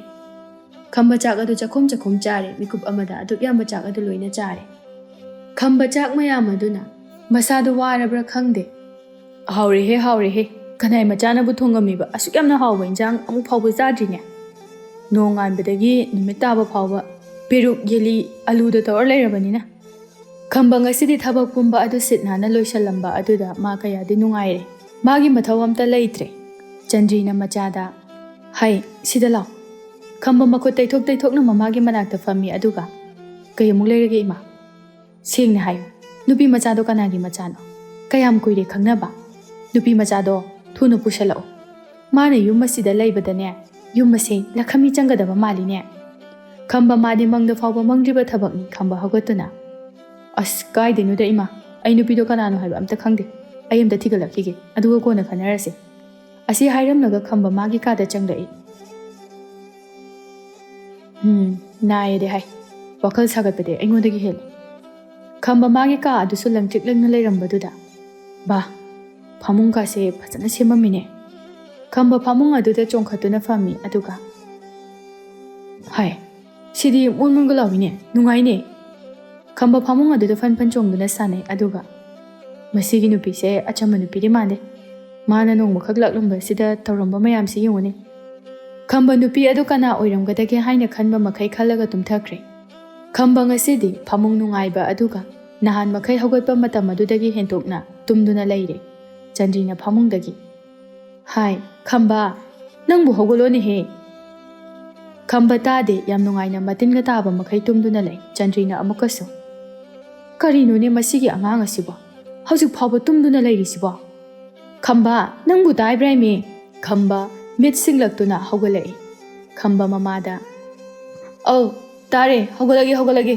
ꯈꯝꯕ ꯆꯥꯛ ꯑꯗꯨ ꯆꯥꯛꯈꯨꯝ ꯆꯥꯛꯈꯨꯝ ꯆꯥꯔꯦ꯫ ꯃꯤꯀꯨꯞ ꯑꯃꯗ ꯑꯗꯨꯛ ꯌꯥꯝꯕ ꯆꯥꯛ ꯑꯗꯨ ꯂꯣꯏꯅ ꯆꯥꯔꯦ꯫ ꯈꯝꯕ ꯆꯥꯛ ꯃꯌꯥꯝ ꯑꯗꯨꯅ ꯃꯁꯥꯗꯨ ꯋꯥꯔꯕ꯭ꯔꯥ ꯈꯪꯗꯦ꯫ "ꯍꯥꯎꯔꯦꯍꯦ, ꯍꯥꯎꯔꯦꯍꯦ! ꯀꯅꯥꯏ ꯃꯆꯥꯅꯕꯨ ꯊꯣꯡꯉꯝꯃꯤꯕ? ꯑꯁꯨꯛ ꯌꯥꯝꯅ ꯍꯥꯎꯕ ꯏꯟꯁꯥꯡ ꯑꯃꯨꯛ ꯐꯥꯎꯕ ꯆꯥꯗ꯭ꯔꯤꯅꯦ꯫ ꯅꯣꯡꯉꯥꯟꯕꯗꯒꯤ ꯅꯨꯃꯤꯠ ꯇꯥꯕ ꯐꯥꯎꯕ ꯄꯦꯔꯨꯛ, ꯌꯦꯂꯤ, ꯑꯂꯨꯗ ꯇꯧꯔ ꯂꯩꯔꯕꯅꯤꯅ꯫" ꯈꯝꯕ ꯉꯁꯤꯗꯤ ꯊꯕꯛ ꯄꯨꯝꯕ ꯑꯗꯨ ꯁꯤꯠ ꯅꯥꯟꯅ ꯂꯣꯏꯁꯤꯜꯂꯝꯕ ꯑꯗꯨꯗ ꯃꯥ ꯀꯌꯥꯗꯤ ꯅꯨꯡꯉꯥꯏꯔꯦ꯫ ꯃꯥꯒꯤ ꯃꯊꯧ ꯑꯝꯇ ꯂꯩꯇ꯭ꯔꯦ꯫ ꯆꯟꯗ꯭ꯔꯤꯅ ꯃꯆꯥꯗ, "ꯍꯥꯏ, ꯁꯤꯗ ꯂꯥꯎ꯫" ꯈꯝꯕ ꯃꯈꯨꯠ ꯇꯩꯊꯣꯛ ꯇꯩꯊꯣꯛꯅ ꯃꯃꯥꯒꯤ ꯃꯅꯥꯛꯇ ꯐꯝꯃꯤ, ꯑꯗꯨꯒ, "ꯀꯩ ꯑꯃꯨꯛ ꯂꯩꯔꯒꯦ, ꯏꯃꯥ? ꯁꯦꯡꯅ ꯍꯥꯏꯌꯨ, ꯅꯨꯄꯤ ꯃꯆꯥꯗꯣ ꯀꯅꯥꯒꯤ ꯃꯆꯥꯅꯣ? ꯀꯌꯥꯝ ꯀꯨꯏꯔꯦ ꯈꯪꯅꯕ? ꯅꯨꯄꯤ ꯃꯆꯥꯗꯣ ꯊꯨꯅ ꯄꯨꯁꯜꯂꯛꯑꯣ꯫ ꯃꯥꯅ ꯌꯨꯝ ꯑꯁꯤꯗ ꯂꯩꯕꯗꯅꯦ, ꯌꯨꯝ ꯑꯁꯦ ꯂꯈꯃꯤ ꯆꯪꯒꯗꯕ ꯃꯥꯜꯂꯤꯅꯦ꯫" ꯈꯝꯕ ꯃꯥꯗꯤ ꯃꯪꯗ ꯐꯥꯎꯕ ꯃꯪꯗ꯭ꯔꯤꯕ ꯊꯕꯛꯅꯤ꯫ ꯈꯝꯕ ꯍꯧꯒꯠꯇꯨꯅ, "ꯑꯁ, ꯀꯥꯏꯗꯩꯅꯣꯗ ꯏꯃꯥ, ꯑꯩ ꯅꯨꯄꯤꯗꯣ ꯀꯅꯥꯅꯣ ꯍꯥꯏꯕ ꯑꯝꯇ ꯈꯪꯗꯦ꯫ ꯑꯩ ꯑꯝꯇ ꯊꯤꯒꯠꯂꯛꯈꯤꯒꯦ, ꯑꯗꯨꯒ ꯀꯣꯟꯅ ꯈꯟꯅꯔꯁꯦ꯫" ꯑꯁꯤ ꯍꯥꯏꯔꯝꯂꯒ ꯈꯝꯕ ꯃꯥꯒꯤ ꯀꯥꯗ ꯆꯪꯂꯛꯏ꯫ "ꯎꯝ, ꯅꯥꯏꯌꯦꯗꯤ ꯍꯥꯏ꯫ ꯋꯥꯈꯜ ꯁꯥꯒꯠꯄꯗꯤ ꯑꯩꯉꯣꯟꯗꯒꯤ ꯍꯦꯜꯂꯤ꯫" ꯈꯝꯕ ꯃꯥꯒꯤ ꯀꯥ ꯑꯗꯨꯁꯨ ꯂꯪꯇ꯭ꯔꯤꯛ ꯂꯪꯅ ꯂꯩꯔꯝꯕꯗꯨꯗ, "ꯕꯥ, ꯐꯃꯨꯡ ꯀꯥꯁꯦ ꯐꯖꯅ ꯁꯦꯝꯃꯝꯃꯤꯅꯦ꯫" ꯈꯝꯕ ꯐꯃꯨꯡ ꯑꯗꯨꯗ ꯆꯣꯡꯈꯠꯇꯨꯅ ꯐꯝꯃꯤ, ꯑꯗꯨꯒ, "ꯍꯥꯏ, ꯁꯤꯗꯤ ꯃꯣꯟ ꯃꯣꯟꯒ ꯂꯥꯎꯏꯅꯦ, ꯅꯨꯡꯉꯥꯏꯅꯦ꯫" ꯈꯝꯕ ꯐꯃꯨꯡ ꯑꯗꯨꯗ ꯐꯟ ꯐꯟ ꯆꯣꯡꯗꯨꯅ ꯁꯥꯟꯅꯩ, ꯑꯗꯨꯒ, "ꯃꯁꯤꯒꯤ ꯅꯨꯄꯤꯁꯦ ꯑꯆꯝꯕ ꯅꯨꯄꯤꯗꯤ ꯃꯥꯟꯗꯦ꯫ ꯃꯥꯅ ꯅꯣꯡꯃꯈꯛ ꯂꯥꯛꯂꯝꯕꯁꯤꯗ ꯇꯧꯔꯝꯕ ꯃꯌꯥꯝꯁꯤ ꯌꯦꯡꯉꯨꯅꯦ꯫" ꯈꯝꯕ ꯅꯨꯄꯤ ꯑꯗꯨ ꯀꯅꯥ ꯑꯣꯏꯔꯝꯒꯗꯒꯦ ꯍꯥꯏꯅ ꯈꯟꯕ ꯃꯈꯩ ꯈꯜꯂꯒ ꯇꯨꯝꯊꯈ꯭ꯔꯦ꯫ ꯈꯝꯕ ꯉꯁꯤꯗꯤ ꯐꯃꯨꯡ ꯅꯨꯡꯉꯥꯏꯕ ꯑꯗꯨꯒ ꯅꯍꯥꯟ ꯃꯈꯩ ꯍꯧꯒꯠꯄ ꯃꯇꯝ ꯑꯗꯨꯗꯒꯤ ꯍꯦꯟꯗꯣꯛꯅ ꯇꯨꯝꯗꯨꯅ ꯂꯩꯔꯦ꯫ ꯆꯟꯗ꯭ꯔꯤꯅ ꯐꯃꯨꯡꯗꯒꯤ, "ꯍꯥꯏ, ꯈꯝꯕ, ꯅꯪꯕꯨ ꯍꯧꯒꯠꯂꯣꯅꯦꯍꯦ!" ꯈꯝꯕ ꯇꯥꯗꯦ, ꯌꯥꯝ ꯅꯨꯡꯉꯥꯏꯅ ꯃꯇꯤꯟꯒ ꯇꯥꯕ ꯃꯈꯩ ꯇꯨꯝꯗꯨꯅ ꯂꯩ꯫ ꯆꯟꯗ꯭ꯔꯤꯅ ꯑꯃꯨꯛꯀꯁꯨ, "ꯀꯔꯤꯅꯣꯅꯦ ꯃꯁꯤꯒꯤ ꯑꯉꯥꯡ ꯑꯁꯤꯕꯣ? ꯍꯧꯖꯤꯛ ꯐꯥꯎꯕ ꯇꯨꯝꯗꯨꯅ ꯂꯩꯔꯤꯁꯤꯕꯣ? ꯈꯝꯕ, ꯅꯪꯕꯨ ꯇꯥꯏꯕ꯭ꯔꯥ ꯏꯃꯤ?" ꯈꯝꯕ ꯃꯤꯠ ꯁꯤꯡꯂꯛꯇꯨꯅ ꯍꯧꯒꯠꯂꯛꯏ꯫ ꯈꯝꯕ ꯃꯃꯥꯗ, "ꯑꯧ, ꯇꯥꯔꯦ, ꯍꯧꯒꯠꯂꯒꯦ, ꯍꯧꯒꯠꯂꯒꯦ꯫"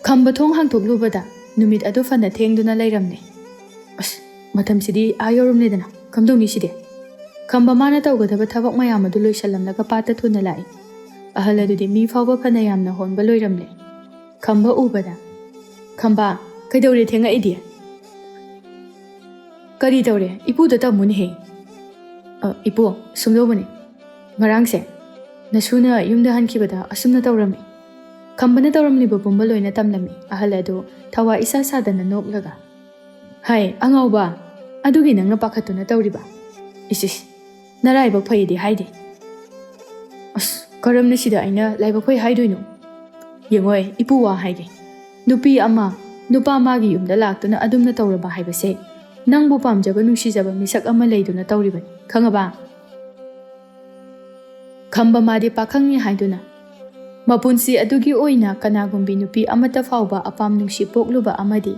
ꯈꯝꯕ ꯊꯣꯡ ꯍꯥꯡꯗꯣꯛꯂꯨꯕꯗ ꯅꯨꯃꯤꯠ ꯑꯗꯨ ꯐꯅ ꯊꯦꯡꯗꯨꯅ ꯂꯩꯔꯝꯂꯦ꯫ ꯑꯁ, ꯃꯇꯝꯁꯤꯗꯤ ꯑꯥ ꯌꯧꯔꯝꯂꯦꯗꯅ, ꯀꯝꯗꯧꯅꯤ ꯁꯤꯗꯤ? ꯈꯝꯕ ꯃꯥꯅ ꯇꯧꯒꯗꯕ ꯊꯕꯛ ꯃꯌꯥꯝ ꯑꯗꯨ ꯂꯣꯏꯁꯤꯜꯂꯝꯂꯒ ꯄꯥꯠꯇ ꯊꯨꯅ ꯂꯥꯛꯏ꯫ ꯑꯍꯜ ꯑꯗꯨꯗꯤ ꯃꯤ ꯐꯥꯎꯕ ꯐꯅ ꯌꯥꯝꯅ ꯍꯣꯟꯕ ꯂꯣꯏꯔꯝꯂꯦ꯫ ꯈꯝꯕ ꯎꯕꯗ, "ꯈꯝꯕ, ꯀꯩꯗꯧꯔꯦ ꯊꯦꯡꯉꯛꯏꯗꯤ?" "ꯀꯔꯤ ꯇꯧꯔꯦ? ꯏꯄꯨꯗ ꯇꯝꯃꯨꯅꯦꯍꯦ꯫" "ꯑ, ꯏꯄꯨ, ꯁꯨꯝꯗꯧꯕꯅꯤ꯫ ꯉꯔꯥꯡꯁꯦ ꯅꯁꯨꯅ ꯌꯨꯝꯗ ꯍꯟꯈꯤꯕꯗ ꯑꯁꯨꯝꯅ ꯇꯧꯔꯝꯃꯤ꯫" ꯈꯝꯕꯅ ꯇꯧꯔꯝꯂꯤꯕ ꯄꯨꯝꯕ ꯂꯣꯏꯅ ꯇꯝꯂꯝꯃꯤ꯫ ꯑꯍꯜ ꯑꯗꯨ ꯊꯋꯥ ꯏꯁꯥ ꯁꯥꯗꯅ ꯅꯣꯛꯂꯒ, "ꯍꯥꯏ, ꯑꯉꯥꯎꯕ, ꯑꯗꯨꯒꯤ ꯅꯪꯅ ꯄꯥꯈꯠꯇꯨꯅ ꯇꯧꯔꯤꯕ? ꯏꯁ, ꯏꯁ, ꯅꯔꯥꯏꯕꯛ ꯐꯩꯗꯤ ꯍꯥꯏꯗꯦ꯫" "ꯑꯁ, ꯀꯔꯝꯅ ꯁꯤꯗ ꯑꯩꯅ ꯂꯥꯏꯕꯛ ꯐꯩ ꯍꯥꯏꯗꯣꯏꯅꯣ? ꯌꯦꯡꯉꯣꯏ, ꯏꯄꯨ, ꯋꯥ ꯍꯥꯏꯒꯦ꯫ ꯅꯨꯄꯤ ꯑꯃ, ꯅꯨꯄꯥ ꯃꯥꯒꯤ ꯌꯨꯝꯗ ꯂꯥꯛꯇꯨꯅ ꯑꯗꯨꯝꯅ ꯇꯧꯔꯕ ꯍꯥꯏꯕꯁꯦ, ꯅꯪꯕꯨ ꯄꯥꯝꯖꯕ ꯅꯨꯡꯁꯤꯖꯕ ꯃꯤꯁꯛ ꯑꯃ ꯂꯩꯗꯨꯅ ꯇꯧꯔꯤꯕꯅꯤ, ꯈꯪꯉꯕ?" ꯈꯝꯕ ꯃꯥꯗꯤ ꯄꯥꯈꯪꯅꯤ ꯍꯥꯏꯗꯨꯅ ꯃꯄꯨꯟꯁꯤ ꯑꯗꯨꯒꯤ ꯑꯣꯏꯅ ꯀꯅꯥꯒꯨꯝꯕꯤ ꯅꯨꯄꯤ ꯑꯃꯠꯇ ꯐꯥꯎꯕ ꯑꯄꯥꯝ ꯅꯨꯡꯁꯤ ꯄꯣꯛꯂꯨꯕ ꯑꯃꯗꯤ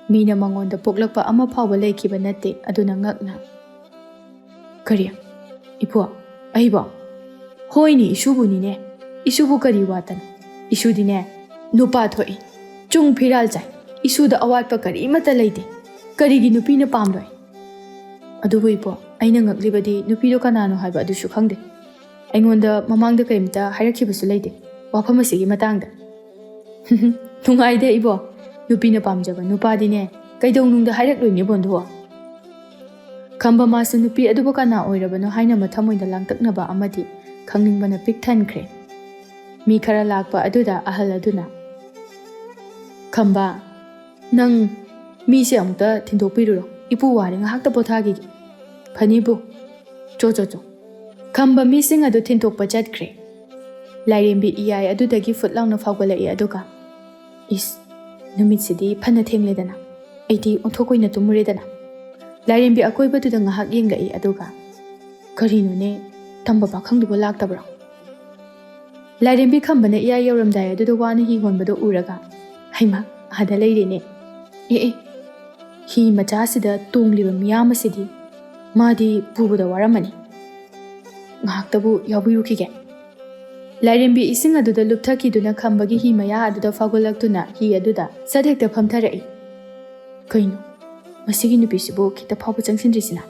ꯃꯤꯅ ꯃꯉꯣꯟꯗ ꯄꯣꯛꯂꯛꯄ ꯑꯃ ꯐꯥꯎꯕ ꯂꯩꯈꯤꯕ ꯅꯠꯇꯦ꯫ ꯑꯗꯨꯅ ꯉꯛꯅ, "ꯀꯔꯤ? ꯏꯄꯨ, ꯑꯩꯕꯣ?" "ꯍꯣꯏꯅꯦ, ꯏꯁꯨꯕꯨꯅꯤꯅꯦ꯫ ꯏꯁꯨꯕꯨ ꯀꯔꯤ ꯋꯥꯠꯇꯅ? ꯏꯁꯨꯗꯤꯅꯦ, ꯅꯨꯄꯥ ꯊꯣꯛꯏ, ꯆꯨꯡ ꯐꯤꯔꯥꯜ ꯆꯥꯏ, ꯏꯁꯨꯗ ꯑꯋꯥꯠꯄ ꯀꯔꯤꯃꯠꯇ ꯂꯩꯇꯦ꯫ ꯀꯔꯤꯒꯤ ꯅꯨꯄꯤꯅ ꯄꯥꯝꯂꯣꯏ? ꯑꯗꯨꯕꯨ ꯏꯄꯨ, ꯑꯩꯅ ꯉꯛꯂꯤꯕꯗꯤ ꯅꯨꯄꯤꯗꯣ ꯀꯅꯥꯅꯣ ꯍꯥꯏꯕ ꯑꯗꯨꯁꯨ ꯈꯪꯗꯦ꯫ ꯑꯩꯉꯣꯟꯗ ꯃꯃꯥꯡꯗ ꯀꯔꯤꯝꯇ ꯍꯥꯏꯔꯛꯈꯤꯕꯁꯨ ꯂꯩꯇꯦ ꯋꯥꯐꯝ ꯑꯁꯤꯒꯤ ꯃꯇꯥꯡꯗ꯫" "ꯅꯨꯡꯉꯥꯏꯗꯦ ꯏꯕꯣ, ꯅꯨꯄꯤꯅ ꯄꯥꯝꯖꯕ ꯅꯨꯄꯥꯗꯤꯅꯦ ꯀꯩꯗꯧꯅꯨꯡꯗ ꯍꯥꯏꯔꯛꯂꯣꯏꯅꯦ ꯕꯣꯟꯗꯨ꯫" ꯈꯝꯕ ꯃꯥꯁꯨ ꯅꯨꯄꯤ ꯑꯗꯨꯕꯨ ꯀꯅꯥ ꯑꯣꯏꯔꯕꯅꯣ ꯍꯥꯏꯅ ꯃꯊꯃꯣꯏꯗ ꯂꯥꯡꯇꯛꯅꯕ ꯑꯃꯗꯤ ꯈꯪꯅꯤꯡꯕꯅ ꯄꯤꯛ ꯊꯟꯈ꯭ꯔꯦ꯫ ꯃꯤ ꯈꯔ ꯂꯥꯛꯄ ꯑꯗꯨꯗ ꯑꯍꯜ ꯑꯗꯨꯅ, "ꯈꯝꯕ, ꯅꯪ ꯃꯤꯁꯦ ꯑꯃꯨꯛꯇ ꯊꯤꯟꯗꯣꯛꯄꯤꯔꯨꯔꯣ, ꯏꯄꯨ ꯋꯥꯔꯦ, ꯉꯥꯏꯍꯥꯛꯇ ꯄꯣꯊꯥꯈꯤꯒꯦ꯫" "ꯐꯅꯤꯕꯨ, ꯆꯣ ꯆꯣ ꯆꯣ꯫" ꯈꯝꯕ ꯃꯤꯁꯤꯡ ꯑꯗꯨ ꯊꯤꯟꯗꯣꯛꯄ ꯆꯠꯈ꯭ꯔꯦ꯫ ꯂꯥꯏꯔꯦꯝꯕꯤ ꯏꯌꯥꯏ ꯑꯗꯨꯗꯒꯤ ꯐꯨꯠ ꯂꯥꯎꯅ ꯐꯥꯎꯒꯠꯂꯛꯏ, ꯑꯗꯨꯒ, "ꯏꯁ, ꯅꯨꯃꯤꯠꯁꯤꯗꯤ ꯐꯅ ꯊꯦꯡꯂꯦꯗꯅ, ꯑꯩꯗꯤ ꯑꯣꯟꯊꯣꯛ ꯀꯨꯏꯅ ꯇꯨꯝꯃꯨꯔꯦꯗꯅ꯫" ꯂꯥꯏꯔꯦꯝꯕꯤ ꯑꯀꯣꯏꯕꯗꯨꯗ ꯉꯥꯏꯍꯥꯛ ꯌꯦꯡꯂꯛꯏ, ꯑꯗꯨꯒ, "ꯀꯔꯤꯅꯣꯅꯦ, ꯇꯝꯕ ꯄꯥꯈꯪꯗꯨꯕꯨ ꯂꯥꯛꯇꯕ꯭ꯔꯣ?" ꯂꯥꯏꯔꯦꯝꯕꯤ ꯈꯝꯕꯅ ꯏꯌꯥꯏ ꯌꯧꯔꯝꯗꯥꯏ ꯑꯗꯨꯗ ꯋꯥꯅ ꯍꯤ ꯍꯣꯟꯕꯗꯣ ꯎꯔꯒ, "ꯍꯩꯃꯥ, ꯑꯥꯗ ꯂꯩꯔꯦꯅꯦ꯫ ꯑꯦ, ꯑꯦ, ꯍꯤ ꯃꯆꯥꯁꯤꯗ ꯇꯣꯡꯂꯤꯕ ꯃꯤꯌꯥꯝ ꯑꯁꯤꯗꯤ ꯃꯥꯗꯤ ꯄꯨꯕꯗ ꯋꯥꯔꯝꯃꯅꯤ꯫ ꯉꯥꯏꯍꯥꯛꯇꯕꯨ ꯌꯥꯎꯕꯤꯔꯨꯈꯤꯒꯦ꯫" ꯂꯥꯏꯔꯦꯝꯕꯤ ꯏꯁꯤꯡ ꯑꯗꯨꯗ ꯂꯨꯞꯊꯈꯤꯗꯨꯅ ꯈꯝꯕꯒꯤ ꯍꯤ ꯃꯌꯥ ꯑꯗꯨꯗ ꯐꯥꯎꯒꯠꯂꯛꯇꯨꯅ ꯍꯤ ꯑꯗꯨꯗ ꯁꯠ ꯍꯦꯛꯇ ꯐꯝꯊꯔꯛꯏ꯫ "ꯀꯩꯅꯣ, ꯃꯁꯤꯒꯤ ꯅꯨꯄꯤꯁꯤꯕꯨ ꯈꯤꯇ ꯐꯥꯎꯕ ꯆꯪꯁꯤꯟꯗ꯭ꯔꯤꯁꯤꯅ?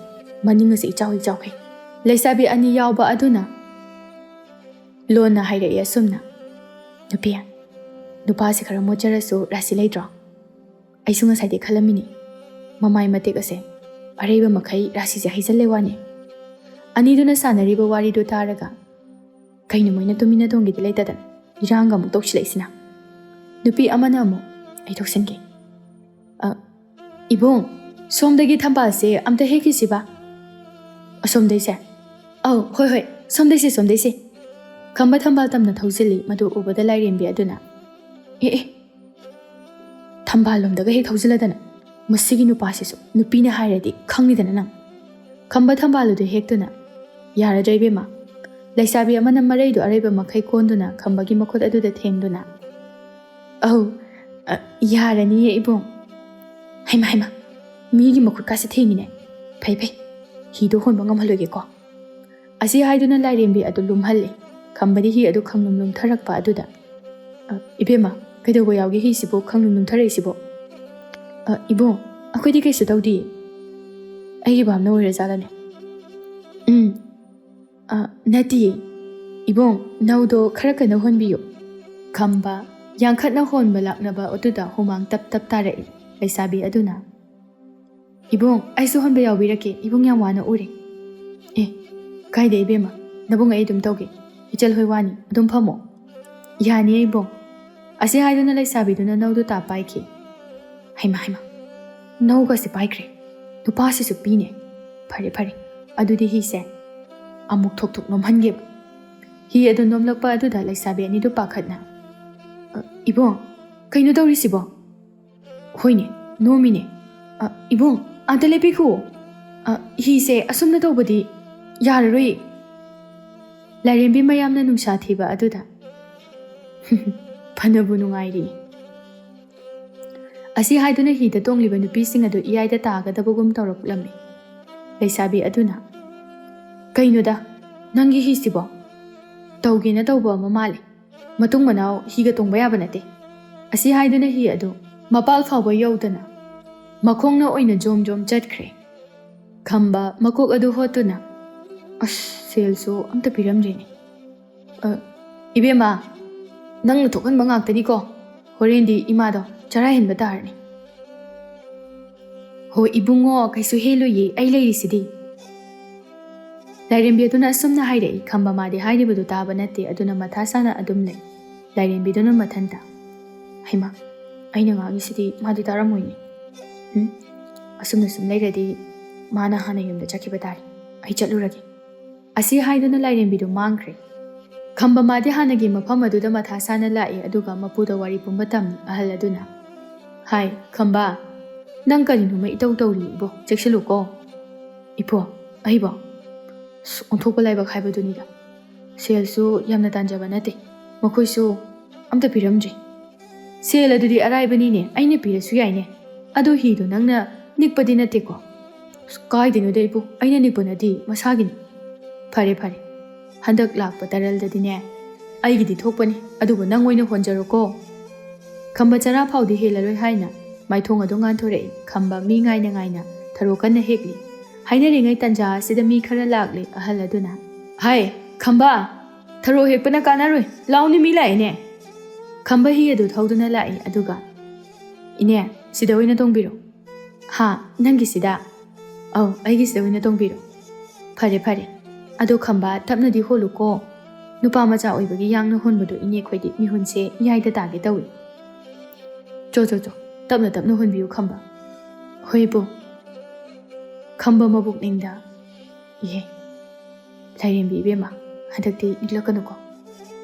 ꯃꯅꯤꯡ ꯑꯁꯦ ꯏꯆꯥꯎ ꯍꯦꯛ ꯆꯥꯎꯈꯩ!" ꯂꯩꯁꯥꯕꯤ ꯑꯅꯤ ꯌꯥꯎꯕ ꯑꯗꯨꯅ ꯂꯣꯟꯅ ꯍꯥꯏꯔꯛꯏ ꯑꯁꯨꯝꯅ, "ꯅꯨꯄꯤ, ꯅꯨꯄꯥꯁꯦ ꯈꯔ ꯃꯣꯠꯆꯔꯁꯨ ꯔꯥꯁꯤ ꯂꯩꯇ꯭ꯔꯣ? ꯑꯩꯁꯨ ꯉꯁꯥꯏꯗꯤ ꯈꯜꯂꯝꯃꯤꯅꯤ, ꯃꯃꯥꯏ ꯃꯇꯦꯛ ꯑꯁꯦ ꯑꯔꯩꯕ ꯃꯈꯩ ꯔꯥꯁꯤꯁꯦ ꯍꯩꯖꯜꯂꯦ ꯋꯥꯅꯤ꯫ ꯑꯅꯤꯗꯨꯅ ꯁꯥꯟꯅꯔꯤꯕ ꯋꯥꯔꯤꯗꯨ ꯇꯥꯔꯒ ꯀꯩꯅꯣ ꯃꯣꯏꯅ ꯇꯨꯃꯤꯟꯅ ꯇꯣꯡꯒꯦꯗꯤ ꯂꯩꯇꯗꯅ ꯏꯔꯥꯡꯒ ꯑꯃꯨꯛ ꯇꯧꯁꯤꯜꯂꯛꯏꯁꯤꯅ?" ꯅꯨꯄꯤ ꯑꯃꯅ ꯑꯃꯨꯛ, "ꯑꯩ ꯊꯣꯛꯁꯤꯟꯒꯦ꯫ ꯑ, ꯏꯕꯨꯡ, ꯁꯣꯝꯗꯒꯤ ꯊꯝꯕꯥꯜꯁꯦ ꯑꯝꯇ ꯍꯦꯛꯈꯤꯁꯤꯕ꯫ ꯑꯁꯣꯝꯗꯩꯁꯦ? ꯑꯧ, ꯍꯣꯏ, ꯍꯣꯏ, ꯁꯣꯝꯗꯩꯁꯦ, ꯁꯣꯝꯗꯩꯁꯦ꯫" ꯈꯝꯕ ꯊꯝꯕꯥꯜ ꯇꯝꯅ ꯊꯧꯖꯤꯜꯂꯤ꯫ ꯃꯗꯨ ꯎꯕꯗ ꯂꯥꯏꯔꯦꯝꯕꯤ ꯑꯗꯨꯅ, "ꯑꯦ, ꯑꯦ, ꯊꯝꯕꯥꯜ ꯂꯣꯝꯗꯒ ꯍꯦꯛ ꯊꯧꯖꯤꯜꯂꯗꯅ, ꯃꯁꯤꯒꯤ ꯅꯨꯄꯥꯁꯤꯁꯨ ꯅꯨꯄꯤꯅ ꯍꯥꯏꯔꯗꯤ ꯈꯪꯅꯤꯗꯅ ꯅꯪ꯫" ꯈꯝꯕ ꯊꯝꯕꯥꯜ ꯑꯗꯨ ꯍꯦꯛꯇꯨꯅ, "ꯌꯥꯔꯗ꯭ꯔꯥ ꯏꯕꯦꯝꯃ?" ꯂꯩꯁꯥꯕꯤ ꯑꯃꯅ ꯃꯔꯩꯗꯨ ꯑꯔꯩꯕ ꯃꯈꯩ ꯀꯣꯟꯗꯨꯅ ꯈꯝꯕꯒꯤ ꯃꯈꯨꯠ ꯑꯗꯨꯗ ꯊꯦꯡꯗꯨꯅ, "ꯑꯧ, ꯑ, ꯌꯥꯔꯅꯤꯌꯦ ꯏꯕꯨꯡ꯫" "ꯍꯩꯃ, ꯍꯩꯃ, ꯃꯤꯒꯤ ꯃꯈꯨꯠꯀꯥꯁꯦ ꯊꯦꯡꯉꯤꯅꯦ꯫ ꯐꯩ, ꯐꯩ, ꯍꯤꯗꯣ ꯍꯣꯟꯕ ꯉꯝꯍꯜꯂꯣꯏꯒꯦꯀꯣ꯫" ꯑꯁꯤ ꯍꯥꯏꯗꯨꯅ ꯂꯥꯏꯔꯦꯝꯕꯤ ꯑꯗꯨ ꯂꯨꯝꯍꯜꯂꯦ꯫ ꯈꯝꯕꯗꯤ ꯍꯤ ꯑꯗꯨ ꯈꯪꯂꯨꯝ ꯂꯨꯝꯊꯔꯛꯄ ꯑꯗꯨꯗ, "ꯑ, ꯏꯕꯦꯝꯃ, ꯀꯩꯗꯧꯕ ꯌꯥꯎꯒꯦ ꯍꯤꯁꯤꯕꯨ ꯈꯪꯂꯨꯝ ꯂꯨꯝꯊꯔꯛꯏꯁꯤꯕꯨ?" "ꯑ, ꯏꯕꯨꯡ, ꯑꯩꯈꯣꯏꯗꯤ ꯀꯩꯁꯨ ꯇꯧꯗꯤꯌꯦ꯫ ꯑꯩꯒꯤ ꯚꯥꯞꯅ ꯑꯣꯏꯔꯖꯥꯠꯂꯅꯦ?" "ꯎꯝ, ꯑ, ꯅꯠꯇꯤꯌꯦ꯫ ꯏꯕꯨꯡ, ꯅꯧꯗꯣ ꯈꯔ ꯀꯟꯅ ꯍꯣꯟꯕꯤꯌꯨ꯫" ꯈꯝꯕ ꯌꯥꯡꯈꯠꯅ ꯍꯣꯟꯕ ꯂꯥꯛꯅꯕ ꯑꯗꯨꯗ ꯍꯨꯃꯥꯡ ꯇꯞ ꯇꯞ ꯇꯥꯔꯛꯏ꯫ ꯂꯩꯁꯥꯕꯤ ꯑꯗꯨꯅ, "ꯏꯕꯨꯡ, ꯑꯩꯁꯨ ꯍꯣꯟꯕ ꯌꯥꯎꯕꯤꯔꯛꯀꯦ, ꯏꯕꯨꯡ ꯌꯥꯝ ꯋꯥꯅ ꯎꯔꯦ꯫" "ꯑꯦ, ꯀꯥꯏꯗꯦ ꯏꯕꯦꯝꯃ, ꯅꯕꯨꯡ ꯑꯩ ꯑꯗꯨꯝ ꯇꯧꯒꯦ꯫ ꯏꯆꯜ ꯍꯣꯏ ꯋꯥꯅꯤ, ꯑꯗꯨꯝ ꯐꯝꯃꯣ꯫" "ꯌꯥꯅꯤꯌꯦ ꯏꯕꯨꯡ꯫" ꯑꯁꯤ ꯍꯥꯏꯗꯨꯅ ꯂꯩꯁꯥꯕꯤꯗꯨꯅ ꯅꯧꯗꯨ ꯇꯥꯞ ꯄꯥꯏꯈꯤ꯫ "ꯍꯩꯃꯥ, ꯍꯩꯃꯥ, ꯅꯧꯒꯁꯦ ꯄꯥꯏꯈ꯭ꯔꯦ꯫ ꯅꯨꯄꯥꯁꯤꯁꯨ ꯄꯤꯅꯦ꯫ ꯐꯔꯦ, ꯐꯔꯦ, ꯑꯗꯨꯗꯤ ꯍꯤꯁꯦ ꯑꯃꯨꯛ ꯊꯣꯛ ꯊꯣꯛ ꯅꯣꯝꯍꯟꯒꯦꯕ꯫" ꯍꯤ ꯑꯗꯨ ꯅꯣꯝꯂꯛꯄ ꯑꯗꯨꯗ ꯂꯩꯁꯥꯕꯤ ꯑꯅꯤꯗꯨ ꯄꯥꯈꯠꯅ, "ꯑ, ꯏꯕꯨꯡ, ꯀꯩꯅꯣ ꯇꯧꯔꯤꯁꯤꯕꯣ?" "ꯍꯣꯏꯅꯦ, ꯅꯣꯝꯃꯤꯅꯦ꯫ ꯑ, ꯏꯕꯨꯡ, ꯑꯝꯇ ꯂꯦꯞꯄꯤꯈꯣ꯫ ꯑ, ꯍꯤꯁꯦ ꯑꯁꯨꯝꯅ ꯇꯧꯕꯗꯤ ꯌꯥꯔꯔꯣꯏ꯫" ꯂꯥꯏꯔꯦꯝꯕꯤ ꯃꯌꯥꯝꯅ ꯅꯨꯡꯁꯥ ꯊꯤꯕ ꯑꯗꯨꯗ ꯐꯅꯕꯨ ꯅꯨꯡꯉꯥꯏꯔꯤ꯫ ꯑꯁꯤ ꯍꯥꯏꯗꯨꯅ ꯍꯤꯗ ꯇꯣꯡꯂꯤꯕ ꯅꯨꯄꯤꯁꯤꯡ ꯑꯗꯨ ꯏꯌꯥꯏꯗ ꯇꯥꯒꯗꯕꯒꯨꯝ ꯇꯧꯔꯛꯂꯝꯃꯤ꯫ ꯂꯩꯁꯥꯕꯤ ꯑꯗꯨꯅ, "ꯀꯩꯅꯣꯗ, ꯅꯪꯒꯤ ꯍꯤꯁꯤꯕꯣ? ꯇꯧꯒꯦꯅ ꯇꯧꯕ ꯑꯃ ꯃꯥꯜꯂꯤ꯫ ꯃꯇꯨꯡ ꯃꯅꯥꯎ ꯍꯤꯒ ꯇꯣꯡꯕ ꯌꯥꯕ ꯅꯠꯇꯦ꯫" ꯑꯁꯤ ꯍꯥꯏꯗꯨꯅ ꯍꯤ ꯑꯗꯨ ꯃꯄꯥꯜ ꯐꯥꯎꯕ ꯌꯧꯗꯅ ꯃꯈꯣꯡꯅ ꯑꯣꯏꯅ ꯖꯣꯝ ꯖꯣꯝ ꯆꯠꯈ꯭ꯔꯦ꯫ ꯈꯝꯕ ꯃꯀꯣꯛ ꯑꯗꯨ ꯍꯣꯠꯇꯨꯅ, "ꯑꯁ, ꯁꯦꯜꯁꯨ ꯑꯝꯇ ꯄꯤꯔꯝꯗ꯭ꯔꯤꯅꯦ꯫ ꯑ, ꯏꯕꯦꯝꯃ, ꯅꯪꯅ ꯊꯣꯛꯍꯟꯕ ꯉꯥꯛꯇꯅꯤꯀꯣ꯫ ꯍꯣꯔꯦꯟꯗꯤ ꯏꯃꯥꯗꯣ ꯆꯔꯥ ꯍꯦꯟꯕ ꯇꯥꯔꯅꯤ꯫" "ꯍꯣ ꯏꯕꯨꯡꯉꯣ, ꯀꯩꯁꯨ ꯍꯦꯜꯂꯨꯏꯌꯦ, ꯑꯩ ꯂꯩꯔꯤꯁꯤꯗꯤ꯫" ꯂꯥꯏꯔꯦꯝꯕꯤ ꯑꯗꯨꯅ ꯑꯁꯨꯝꯅ ꯍꯥꯏꯔꯛꯏ꯫ ꯈꯝꯕ ꯃꯥꯗꯤ ꯍꯥꯏꯔꯤꯕꯗꯨ ꯇꯥꯕ ꯅꯠꯇꯦ, ꯑꯗꯨꯅ ꯃꯊꯥ ꯁꯥꯅ ꯑꯗꯨꯝ ꯂꯩ꯫ ꯂꯥꯏꯔꯦꯝꯕꯤꯗꯨꯅ ꯃꯊꯟꯇ, "ꯍꯩꯃꯥ, ꯑꯩꯅ ꯉꯥꯡꯉꯤꯁꯤꯗꯤ ꯃꯥꯗꯤ ꯇꯥꯔꯝꯃꯣꯏꯅꯦ꯫ ꯎꯝ, ꯑꯁꯨꯝꯅ ꯁꯨꯝ ꯂꯩꯔꯗꯤ ꯃꯥꯅ ꯍꯥꯟꯅ ꯌꯨꯝꯗ ꯆꯠꯈꯤꯕ ꯇꯥꯔꯦ꯫ ꯑꯩ ꯆꯠꯂꯨꯔꯒꯦ꯫" ꯑꯁꯤ ꯍꯥꯏꯗꯨꯅ ꯂꯥꯏꯔꯦꯝꯕꯤꯗꯨ ꯃꯥꯡꯈ꯭ꯔꯦ꯫ ꯈꯝꯕ ꯃꯥꯗꯤ ꯍꯥꯟꯅꯒꯤ ꯃꯐꯝ ꯑꯗꯨꯗ ꯃꯊꯥ ꯁꯥꯅ ꯂꯥꯛꯏ, ꯑꯗꯨꯒ ꯃꯄꯨꯗ ꯋꯥꯔꯤ ꯄꯨꯝꯕ ꯇꯝꯃꯤ꯫ ꯑꯍꯜ ꯑꯗꯨꯅ, "ꯍꯥꯏ, ꯈꯝꯕ, ꯅꯪ ꯀꯔꯤꯅꯣꯃ ꯏꯇꯧ ꯇꯧꯔꯤ ꯏꯕꯣ, ꯆꯦꯛꯁꯤꯜꯂꯨꯀꯣ꯫" "ꯏꯕꯣ, ꯑꯩꯕꯣ? ꯑꯁ, ꯑꯣꯟꯊꯣꯛꯄ ꯂꯥꯏꯕꯛ ꯍꯥꯏꯕꯗꯨꯅꯤꯗ꯫ ꯁꯦꯜꯁꯨ ꯌꯥꯝꯅ ꯇꯥꯟꯖꯕ ꯅꯠꯇꯦ, ꯃꯈꯣꯏꯁꯨ ꯑꯝꯇ ꯄꯤꯔꯝꯗ꯭ꯔꯤ꯫" "ꯁꯦꯜ ꯑꯗꯨꯗꯤ ꯑꯔꯥꯏꯕꯅꯤꯅꯦ, ꯑꯩꯅ ꯄꯤꯔꯁꯨ ꯌꯥꯏꯅꯦ꯫ ꯑꯗꯣ ꯍꯤꯗꯣ ꯅꯪꯅ ꯅꯤꯛꯄꯗꯤ ꯅꯠꯇꯦꯀꯣ?" "ꯑꯁ, ꯀꯥꯏꯗꯩꯅꯣꯗ ꯏꯕꯨ, ꯑꯩꯅ ꯅꯤꯛꯄ ꯅꯠꯇꯦ, ꯃꯁꯥꯒꯤꯅꯤ꯫" "ꯐꯔꯦ, ꯐꯔꯦ, ꯍꯟꯗꯛ ꯂꯥꯛꯄ ꯇꯔꯜꯗꯗꯤꯅꯦ, ꯑꯩꯒꯤꯗꯤ ꯊꯣꯛꯄꯅꯤ, ꯑꯗꯨꯕꯨ ꯅꯪ ꯑꯣꯏꯅ ꯍꯣꯟꯖꯔꯣꯀꯣ꯫" ꯈꯝꯕ ꯆꯔꯥ ꯐꯥꯎꯗꯤ ꯍꯦꯜꯂꯔꯣꯏ ꯍꯥꯏꯅ ꯃꯥꯏꯊꯣꯡ ꯑꯗꯨ ꯉꯥꯟꯊꯣꯔꯛꯏ꯫ ꯈꯝꯕ ꯃꯤ ꯉꯥꯏꯅ ꯉꯥꯏꯅ ꯊꯔꯣ ꯀꯟꯅ ꯍꯦꯛꯂꯤ꯫ ꯍꯥꯏꯅꯔꯤꯉꯩ ꯇꯟꯖꯥ ꯑꯁꯤꯗ ꯃꯤ ꯈꯔ ꯂꯥꯛꯂꯦ꯫ ꯑꯍꯜ ꯑꯗꯨꯅ, "ꯍꯥꯏ, ꯈꯝꯕ, ꯊꯔꯣ ꯍꯦꯛꯄꯅ ꯀꯥꯟꯅꯔꯣꯏ, ꯂꯥꯎꯅꯤ, ꯃꯤ ꯂꯥꯛꯑꯦꯅꯦ꯫" ꯈꯝꯕ ꯍꯤ ꯑꯗꯨ ꯊꯧꯗꯨꯅ ꯂꯥꯛꯏ, ꯑꯗꯨꯒ, "ꯏꯅꯦ, ꯁꯤꯗ ꯑꯣꯏꯅ ꯇꯣꯡꯕꯤꯔꯣ꯫" "ꯍꯥ, ꯅꯪꯒꯤꯁꯤꯗ?" "ꯑꯧ, ꯑꯩꯒꯤꯁꯤꯗ ꯑꯣꯏꯅ ꯇꯣꯡꯕꯤꯔꯣ꯫" "ꯐꯔꯦ, ꯐꯔꯦ꯫ ꯑꯗꯣ ꯈꯝꯕ, ꯇꯞꯅꯗꯤ ꯍꯣꯜꯂꯨꯀꯣ꯫ ꯅꯨꯄꯥ ꯃꯆꯥ ꯑꯣꯏꯕꯒꯤ ꯌꯥꯡꯅ ꯍꯣꯟꯕꯗꯣ ꯏꯅꯦꯈꯣꯏꯗꯤ ꯃꯤꯍꯨꯟꯁꯦ ꯏꯌꯥꯏꯗ ꯇꯥꯒꯦ ꯇꯧꯏ꯫ ꯆꯣ, ꯆꯣ, ꯆꯣ, ꯇꯞꯅ ꯇꯞꯅ ꯍꯣꯟꯕꯤꯌꯨ ꯈꯝꯕ꯫" "ꯍꯣꯏ ꯏꯄꯨ꯫" ꯈꯝꯕ ꯃꯕꯨꯛꯅꯤꯡꯗ, "ꯏꯍꯦ, ꯂꯥꯏꯔꯦꯝꯕꯤ ꯏꯕꯦꯝꯃ, ꯍꯟꯗꯛꯇꯤ ꯅꯤꯛꯂꯛꯀꯅꯨꯀꯣ꯫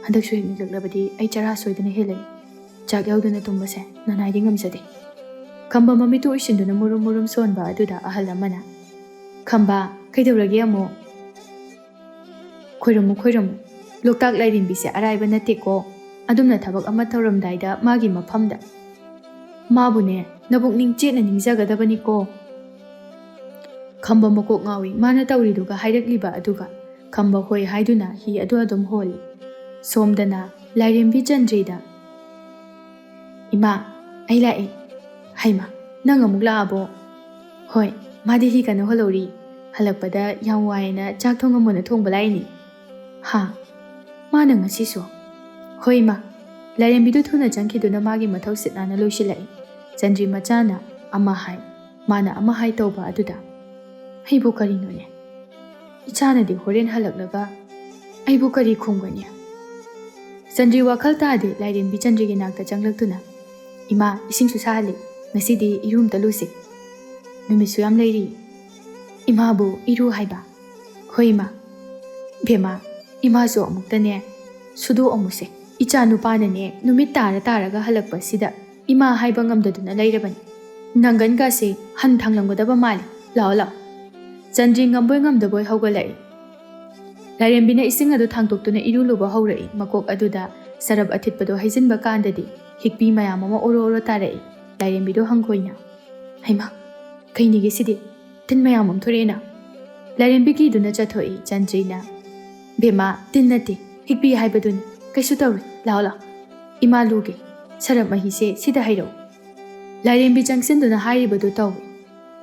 ꯍꯟꯗꯛꯁꯨ ꯍꯦꯛ ꯅꯤꯛꯂꯛꯂꯕꯗꯤ ꯑꯩ ꯆꯔꯥ ꯁꯣꯏꯗꯅ ꯍꯦꯜꯂꯅꯤ꯫ ꯆꯥꯛ ꯌꯥꯎꯗꯅ ꯇꯨꯝꯕꯁꯦ ꯅꯅꯥꯏꯗꯤ ꯉꯝꯖꯗꯦ꯫" ꯈꯝꯕ ꯃꯃꯤꯠꯇꯨ ꯎꯏꯁꯤꯟꯗꯨꯅ ꯃꯨꯔꯨꯝ ꯃꯨꯔꯨꯝ ꯁꯣꯟꯕ ꯑꯗꯨꯗ ꯑꯍꯜ ꯑꯃꯅ, "ꯈꯝꯕ, ꯀꯩꯗꯧꯔꯒꯦ ꯑꯃꯨꯛ?" "ꯈꯣꯏꯔꯝꯃꯨ, ꯈꯣꯏꯔꯝꯃꯨ꯫ ꯂꯣꯛꯇꯥꯛ ꯂꯥꯏꯔꯦꯝꯕꯤꯁꯦ ꯑꯔꯥꯏꯕ ꯅꯠꯇꯦꯀꯣ꯫ ꯑꯗꯨꯝꯅ ꯊꯕꯛ ꯑꯃ ꯇꯧꯔꯝꯗꯥꯏꯗ ꯃꯥꯒꯤ ꯃꯐꯝꯗ꯫ ꯃꯥꯕꯨꯅꯦ, ꯅꯕꯨꯛꯅꯤꯡ ꯆꯦꯠꯅ ꯅꯤꯡꯖꯒꯗꯕꯅꯤꯀꯣ꯫" ꯈꯝꯕ ꯃꯀꯣꯛ ꯉꯥꯎꯏ꯫ ꯃꯥꯅ ꯇꯧꯔꯤꯗꯨꯒ ꯍꯥꯏꯔꯛꯂꯤꯕ ꯑꯗꯨꯒ꯫ ꯈꯝꯕ ꯍꯣꯏ ꯍꯥꯏꯗꯨꯅ ꯍꯤ ꯑꯗꯨ ꯑꯗꯨꯝ ꯍꯣꯜꯂꯤ꯫ ꯁꯣꯝꯗꯅ ꯂꯥꯏꯔꯦꯝꯕꯤ ꯆꯟꯗ꯭ꯔꯤꯗ, "ꯏꯃꯥ, ꯑꯩ ꯂꯥꯛꯑꯦ꯫ ꯍꯩꯃꯥ, "ꯅꯪ ꯑꯃꯨꯛ ꯂꯥꯛꯑꯕꯣ?" "ꯍꯣꯏ, ꯃꯥꯗꯤ ꯍꯤ ꯀꯟꯅ ꯍꯣꯜꯍꯧꯔꯤ꯫ ꯍꯜꯂꯛꯄꯗ ꯌꯥꯝ ꯋꯥꯏꯅ ꯆꯥꯛ ꯊꯣꯡꯉꯝꯃꯣꯅ ꯊꯣꯡꯕ ꯂꯥꯛꯏꯅꯤ"꯫ "ꯍꯥ? ꯃꯥꯅ ꯉꯁꯤꯁꯨ?" "ꯍꯣꯏ, ꯏꯃꯥ"꯫ ꯂꯥꯏꯔꯦꯝꯕꯤꯗꯨ ꯊꯨꯅ ꯆꯪꯈꯤꯗꯨꯅ ꯃꯥꯒꯤ ꯃꯊꯧ ꯁꯤꯠ ꯅꯥꯟꯅ ꯂꯣꯏꯁꯤꯜꯂꯛꯏ꯫ ꯆꯟꯗ꯭ꯔꯤ ꯃꯆꯥꯅ ꯑꯃ ꯍꯥꯏ, ꯃꯥꯅ ꯑꯃ ꯍꯥꯏ ꯇꯧꯕ ꯑꯗꯨꯗ, "ꯑꯩꯕꯨ ꯀꯔꯤꯅꯣꯅꯦ? ꯏꯆꯥꯅꯗꯤ ꯍꯣꯔꯦꯟ ꯍꯜꯂꯛꯂꯒ ꯑꯩꯕꯨ ꯀꯔꯤ ꯈꯨꯝꯒꯅꯤ?" ꯆꯟꯗ꯭ꯔꯤ ꯋꯥꯈꯜ ꯇꯥꯗꯦ꯫ ꯂꯥꯏꯔꯦꯝꯕꯤ ꯆꯟꯗ꯭ꯔꯤꯒꯤ ꯅꯥꯛꯇ ꯆꯪꯂꯛꯇꯨꯅ, "ꯏꯃꯥ, ꯏꯁꯤꯡꯁꯨ ꯁꯥꯍꯜꯂꯤ꯫ ꯉꯁꯤꯗꯤ ꯏꯔꯨ ꯑꯝꯇ ꯂꯨꯁꯤ꯫ ꯅꯨꯃꯤꯠꯁꯨ ꯌꯥꯝ ꯂꯩꯔꯤ꯫ ꯏꯃꯥꯕꯨ ꯏꯔꯨ ꯍꯥꯏꯕ?" "ꯍꯣꯏ, ꯏꯃꯥ"꯫ "ꯕꯦꯝꯃ, ꯏꯃꯥꯁꯨ ꯑꯃꯨꯛꯇꯅꯦ ꯁꯨꯗꯣꯛꯑꯝꯃꯨꯁꯦ꯫ ꯏꯆꯥ ꯅꯨꯄꯥꯅꯅꯦ ꯅꯨꯃꯤꯠ ꯇꯥꯔ ꯇꯥꯔꯒ ꯍꯜꯂꯛꯄꯁꯤꯗ ꯏꯃꯥ ꯍꯥꯏꯕ ꯉꯝꯗꯗꯨꯅ ꯂꯩꯔꯕꯅꯤ꯫ ꯅꯪꯒꯟꯒꯁꯦ ꯍꯟ ꯊꯥꯡꯂꯝꯒꯗꯕ ꯃꯥꯜꯂꯤ꯫ ꯂꯥꯛꯑꯣ, ꯂꯥꯛꯑꯣ"꯫ ꯆꯟꯗ꯭ꯔꯤ ꯉꯝꯕꯣꯏ ꯉꯝꯗꯕꯣꯏ ꯍꯧꯒꯠꯂꯛꯏ꯫ ꯂꯥꯏꯔꯦꯝꯕꯤꯅ ꯏꯁꯤꯡ ꯑꯗꯨ ꯊꯥꯡꯗꯣꯛꯇꯨꯅ ꯏꯔꯨ ꯂꯨꯕ ꯍꯧꯔꯛꯏ꯫ ꯃꯀꯣꯛ ꯑꯗꯨꯗ ꯁꯔꯞ ꯑꯊꯤꯠꯄꯗꯣ ꯍꯩꯖꯤꯟꯕ ꯀꯥꯟꯗꯗꯤ ꯍꯤꯛꯄꯤ ꯃꯌꯥꯝ ꯑꯃ ꯑꯣꯔꯣ ꯑꯣꯔꯣ ꯇꯥꯔꯛꯏ꯫ ꯂꯥꯏꯔꯦꯝꯕꯤꯗꯣ ꯍꯪꯒꯣꯏꯅ, "ꯍꯩꯃꯥ, ꯀꯩꯅꯤꯒꯦ ꯁꯤꯗꯤ? ꯇꯤꯟ ꯃꯌꯥꯝ ꯑꯃ ꯊꯣꯔꯛꯑꯦꯅ"꯫ ꯂꯥꯏꯔꯦꯝꯕꯤ ꯀꯤꯗꯨꯅ ꯆꯠꯊꯣꯛꯏ꯫ ꯆꯟꯗ꯭ꯔꯤꯅ, "ꯕꯦꯝꯃ, ꯇꯤꯟ ꯅꯠꯇꯦ, ꯍꯤꯛꯄꯤ ꯍꯥꯏꯕꯗꯨꯅꯤ꯫ ꯀꯩꯁꯨ ꯇꯧꯔꯣꯏ, ꯂꯥꯛꯑꯣ, ꯂꯥꯛꯑꯣ꯫ ꯏꯃꯥ ꯂꯨꯒꯦ꯫ ꯁꯔꯞ ꯃꯍꯤꯁꯦ ꯁꯤꯗ ꯍꯩꯔꯛꯎ"꯫ ꯂꯥꯏꯔꯦꯝꯕꯤ ꯆꯪꯁꯤꯟꯗꯨꯅ ꯍꯥꯏꯔꯤꯕꯗꯨ ꯇꯧꯏ꯫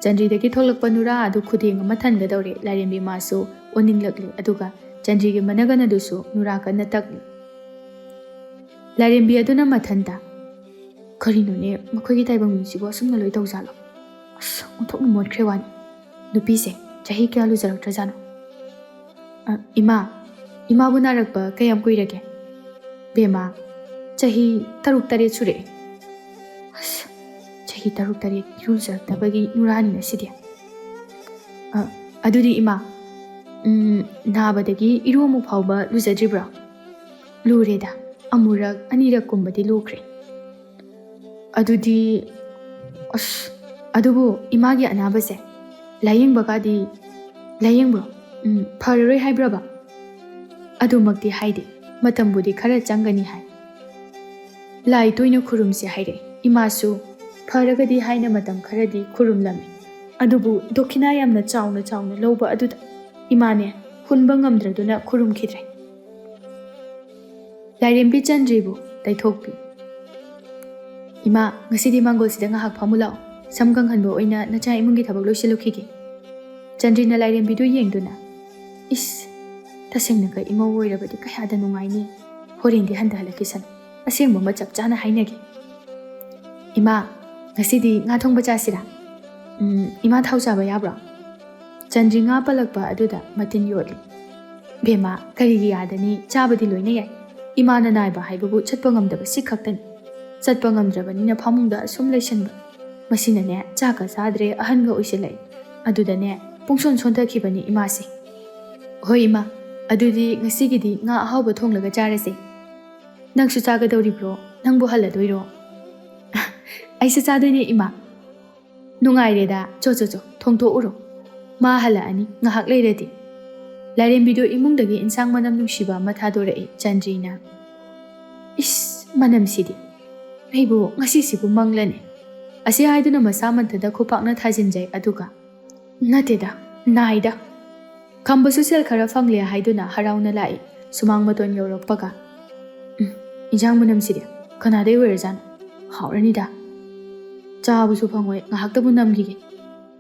ꯆꯟꯗ꯭ꯔꯤꯗꯒꯤ ꯊꯣꯛꯂꯛꯄ ꯅꯨꯔꯥ ꯑꯗꯨ ꯈꯨꯗꯦꯡ ꯑꯃ ꯊꯟꯒꯗꯧꯔꯦ꯫ ꯂꯥꯏꯔꯦꯝꯕꯤ ꯃꯥꯁꯨ ꯑꯣꯅꯤꯡꯂꯛꯂꯤ, ꯑꯗꯨꯒ ꯆꯟꯗ꯭ꯔꯤꯒꯤ ꯃꯅꯒꯟ ꯑꯗꯨꯁꯨ ꯅꯨꯔꯥ ꯀꯟꯅ ꯇꯛꯂꯤ꯫ ꯂꯥꯏꯔꯦꯝꯕꯤ ꯑꯗꯨꯅ ꯃꯊꯟꯇ, "ꯀꯔꯤꯅꯣꯅꯦ, ꯃꯈꯣꯏꯒꯤ ꯇꯥꯏꯕꯪ ꯃꯤꯁꯤꯕꯨ ꯑꯁꯨꯝꯅ ꯂꯣꯏ ꯇꯧꯖꯥꯠꯂꯣ? ꯑꯁ, ꯑꯣꯟꯊꯣꯛꯅ ꯃꯣꯠꯈ꯭ꯔꯦ ꯋꯥꯅꯤ꯫ ꯅꯨꯄꯤꯁꯦ ꯆꯍꯤ ꯀꯌꯥ ꯂꯨꯖꯔꯛꯇ꯭ꯔꯖꯥꯠꯅꯣ?" "ꯑ, ꯏꯃꯥ, ꯏꯃꯥꯕꯨ ꯅꯥꯔꯛꯄ ꯀꯌꯥꯝ ꯀꯨꯏꯔꯒꯦ?" "ꯕꯦꯝꯃ, ꯆꯍꯤ ꯇꯔꯨꯛ ꯇꯔꯦꯠ ꯁꯨꯔꯛꯑꯦ"꯫ "ꯑꯁ, ꯆꯍꯤ ꯇꯔꯨꯛ ꯇꯔꯦꯠ ꯏꯔꯨꯖꯔꯛꯇꯕꯒꯤ ꯅꯨꯔꯥꯅꯤꯅ ꯁꯤꯗꯤ꯫ ꯑ, ꯑꯗꯨꯗꯤ ꯏꯃꯥ, ꯎꯝ, ꯅꯥꯕꯗꯒꯤ ꯏꯔꯨ ꯑꯃꯨꯛ ꯐꯥꯎꯕ ꯂꯨꯖꯗ꯭ꯔꯤꯕ꯭ꯔꯣ?" "ꯂꯨꯔꯦꯗ, ꯑꯃꯨꯔꯛ ꯑꯅꯤꯔꯛ ꯀꯨꯝꯕꯗꯤ ꯂꯨꯈ꯭ꯔꯦ"꯫ "ꯑꯗꯨꯗꯤ, ꯑꯁ, ꯑꯗꯨꯕꯨ ꯏꯃꯥꯒꯤ ꯑꯅꯥꯕꯁꯦ ꯂꯥꯌꯦꯡꯕꯒꯗꯤ ꯂꯥꯌꯦꯡꯕ꯭ꯔꯣ? ꯎꯝ, ꯐꯔꯔꯣꯏ ꯍꯥꯏꯕ꯭ꯔꯕ?" "ꯑꯗꯨꯃꯛꯇꯤ ꯍꯥꯏꯗꯦ, ꯃꯇꯝꯕꯨꯗꯤ ꯈꯔ ꯆꯪꯒꯅꯤ ꯍꯥꯏ"꯫ "ꯂꯥꯏ ꯇꯣꯏꯅ ꯈꯨꯔꯨꯝꯁꯦ ꯍꯥꯏꯔꯛꯏ꯫ ꯏꯃꯥꯁꯨ ꯐꯔꯒꯗꯤ ꯍꯥꯏꯅ ꯃꯇꯝ ꯈꯔꯗꯤ ꯈꯨꯔꯨꯝꯂꯝꯃꯤ꯫ ꯑꯗꯨꯕꯨ ꯗꯣꯈꯤꯅꯥ ꯌꯥꯝꯅ ꯆꯥꯎꯅ ꯆꯥꯎꯅ ꯂꯧꯕ ꯑꯗꯨꯗ ꯏꯃꯥꯅꯦ ꯍꯨꯟꯕ ꯉꯝꯗ꯭ꯔꯗꯨꯅ ꯈꯨꯔꯨꯝꯈꯤꯗ꯭ꯔꯦ"꯫ ꯂꯥꯏꯔꯦꯝꯕꯤ ꯆꯟꯗ꯭ꯔꯤꯕꯨ ꯇꯩꯊꯣꯛꯄꯤ꯫ "ꯏꯃꯥ, ꯉꯁꯤꯗꯤ ꯃꯥꯡꯒꯣꯜꯁꯤꯗ ꯉꯥꯏꯍꯥꯛ ꯐꯝꯃꯨ ꯂꯥꯛꯑꯣ"꯫ ꯁꯝ ꯀꯪꯍꯟꯕ ꯑꯣꯏꯅ ꯅꯆꯥ ꯏꯃꯨꯡꯒꯤ ꯊꯕꯛ ꯂꯣꯏꯁꯤꯜꯂꯨꯈꯤꯒꯦ꯫ ꯆꯟꯗ꯭ꯔꯤꯅ ꯂꯥꯏꯔꯦꯝꯕꯤꯗꯨ ꯌꯦꯡꯗꯨꯅ, "ꯏꯁ, ꯇꯁꯦꯡꯅ ꯀꯩ ꯏꯃꯧ ꯑꯣꯏꯔꯕꯗꯤ ꯀꯌꯥꯗ ꯅꯨꯡꯉꯥꯏꯅꯤ꯫ ꯍꯣꯔꯦꯟꯗꯤ ꯍꯟꯊꯍꯜꯂꯛꯈꯤꯁꯅꯨ꯫ ꯑꯁꯦꯡꯕ ꯑꯃ ꯆꯞ ꯆꯥꯅ ꯍꯥꯏꯅꯒꯦ꯫ ꯏꯃꯥ, ꯉꯁꯤꯗꯤ ꯉꯥ ꯊꯣꯡꯕ ꯆꯥꯁꯤꯔꯥ? ꯎꯝ, ꯏꯃꯥ ꯊꯥꯎ ꯆꯥꯕ ꯌꯥꯕ꯭ꯔꯣ?" ꯆꯟꯗ꯭ꯔꯤ ꯉꯥ ꯄꯜꯂꯛꯄ ꯑꯗꯨꯗ ꯃꯇꯤꯟ ꯌꯣꯠꯂꯤ꯫ "ꯕꯦꯝꯃ, ꯀꯔꯤꯒꯤ ꯌꯥꯗꯅꯤ? ꯆꯥꯕꯗꯤ ꯂꯣꯏꯅ ꯌꯥꯏ꯫ ꯏꯃꯥꯅ ꯅꯥꯏꯕ ꯍꯥꯏꯕꯕꯨ ꯆꯠꯄ ꯉꯝꯗꯕ ꯁꯤ ꯈꯛꯇꯅꯤ꯫ ꯆꯠꯄ ꯉꯝꯗ꯭ꯔꯕꯅꯤꯅ ꯐꯃꯨꯡꯗ ꯑꯁꯨꯝ ꯂꯩꯁꯟꯕ꯫ ꯃꯁꯤꯅꯅꯦ, ꯆꯥꯛꯀ ꯆꯥꯗ꯭ꯔꯦ, ꯑꯍꯟꯒ ꯑꯣꯏꯁꯤꯜꯂꯛꯑꯦ꯫ ꯑꯗꯨꯗꯅꯦ, ꯄꯨꯡꯁꯣꯟ ꯁꯣꯟꯊꯈꯤꯕꯅꯤ ꯏꯃꯥꯁꯦ꯫ ꯍꯣꯏ ꯏꯃꯥ, ꯑꯗꯨꯗꯤ ꯉꯁꯤꯒꯤꯗꯤ ꯉꯥ ꯑꯍꯥꯎꯕ ꯊꯣꯡꯂꯒ ꯆꯥꯔꯁꯦ꯫ ꯅꯪꯁꯨ ꯆꯥꯒꯗꯧꯔꯤꯕ꯭ꯔꯣ? ꯅꯪꯕꯨ ꯍꯜꯂꯗꯣꯏꯔꯣ?" "ꯑꯩꯁꯨ ꯆꯥꯗꯣꯏꯅꯦ ꯏꯃꯥ꯫" "ꯅꯨꯡꯉꯥꯏꯔꯦꯗ, ꯆꯣ ꯆꯣ ꯆꯣ, ꯊꯣꯡꯊꯣꯛꯎꯔꯣ꯫ ꯃꯥ ꯍꯜꯂꯛꯑꯅꯤ ꯉꯥꯏꯍꯥꯛ ꯂꯩꯔꯗꯤ꯫" ꯂꯥꯏꯔꯦꯝꯕꯤꯗꯨ ꯏꯃꯨꯡꯗꯒꯤ ꯏꯟꯁꯥꯡ ꯃꯅꯝ ꯅꯨꯡꯁꯤꯕ ꯑꯃ ꯊꯥꯗꯣꯔꯛꯏ ꯆꯟꯗ꯭ꯔꯤꯅ꯫ "ꯏꯁ, ꯃꯅꯝꯁꯤꯗꯤ! ꯑꯩꯕꯨ ꯉꯁꯤꯁꯤꯕꯨ ꯃꯪꯂꯅꯦ?" ꯑꯁꯤ ꯍꯥꯏꯗꯨꯅ ꯃꯁꯥ ꯃꯟꯊꯗ ꯈꯨꯄꯥꯛꯅ ꯊꯥꯖꯤꯟꯖꯩ꯫ ꯑꯗꯨꯒ, "ꯅꯠꯇꯦꯗ, ꯅꯥꯏꯗ꯫" ꯈꯝꯕꯁꯨ ꯁꯦꯜ ꯈꯔ ꯐꯪꯂꯦ ꯍꯥꯏꯗꯨꯅ ꯍꯔꯥꯎꯅ ꯂꯥꯛꯏ꯫ ꯁꯨꯃꯥꯡ ꯃꯇꯣꯟ ꯌꯧꯔꯛꯄꯒ, "ꯎꯝ, ꯏꯟꯖꯥꯡ ꯃꯅꯝꯁꯤꯗꯤ ꯀꯅꯥꯗꯩ ꯑꯣꯏꯔꯖꯥꯠꯅꯣ? ꯍꯥꯎꯔꯅꯤꯗ꯫ ꯆꯥꯕꯁꯨ ꯐꯪꯉꯣꯏ, ꯉꯥꯏꯍꯥꯛꯇꯕꯨ ꯅꯝꯈꯤꯒꯦ꯫"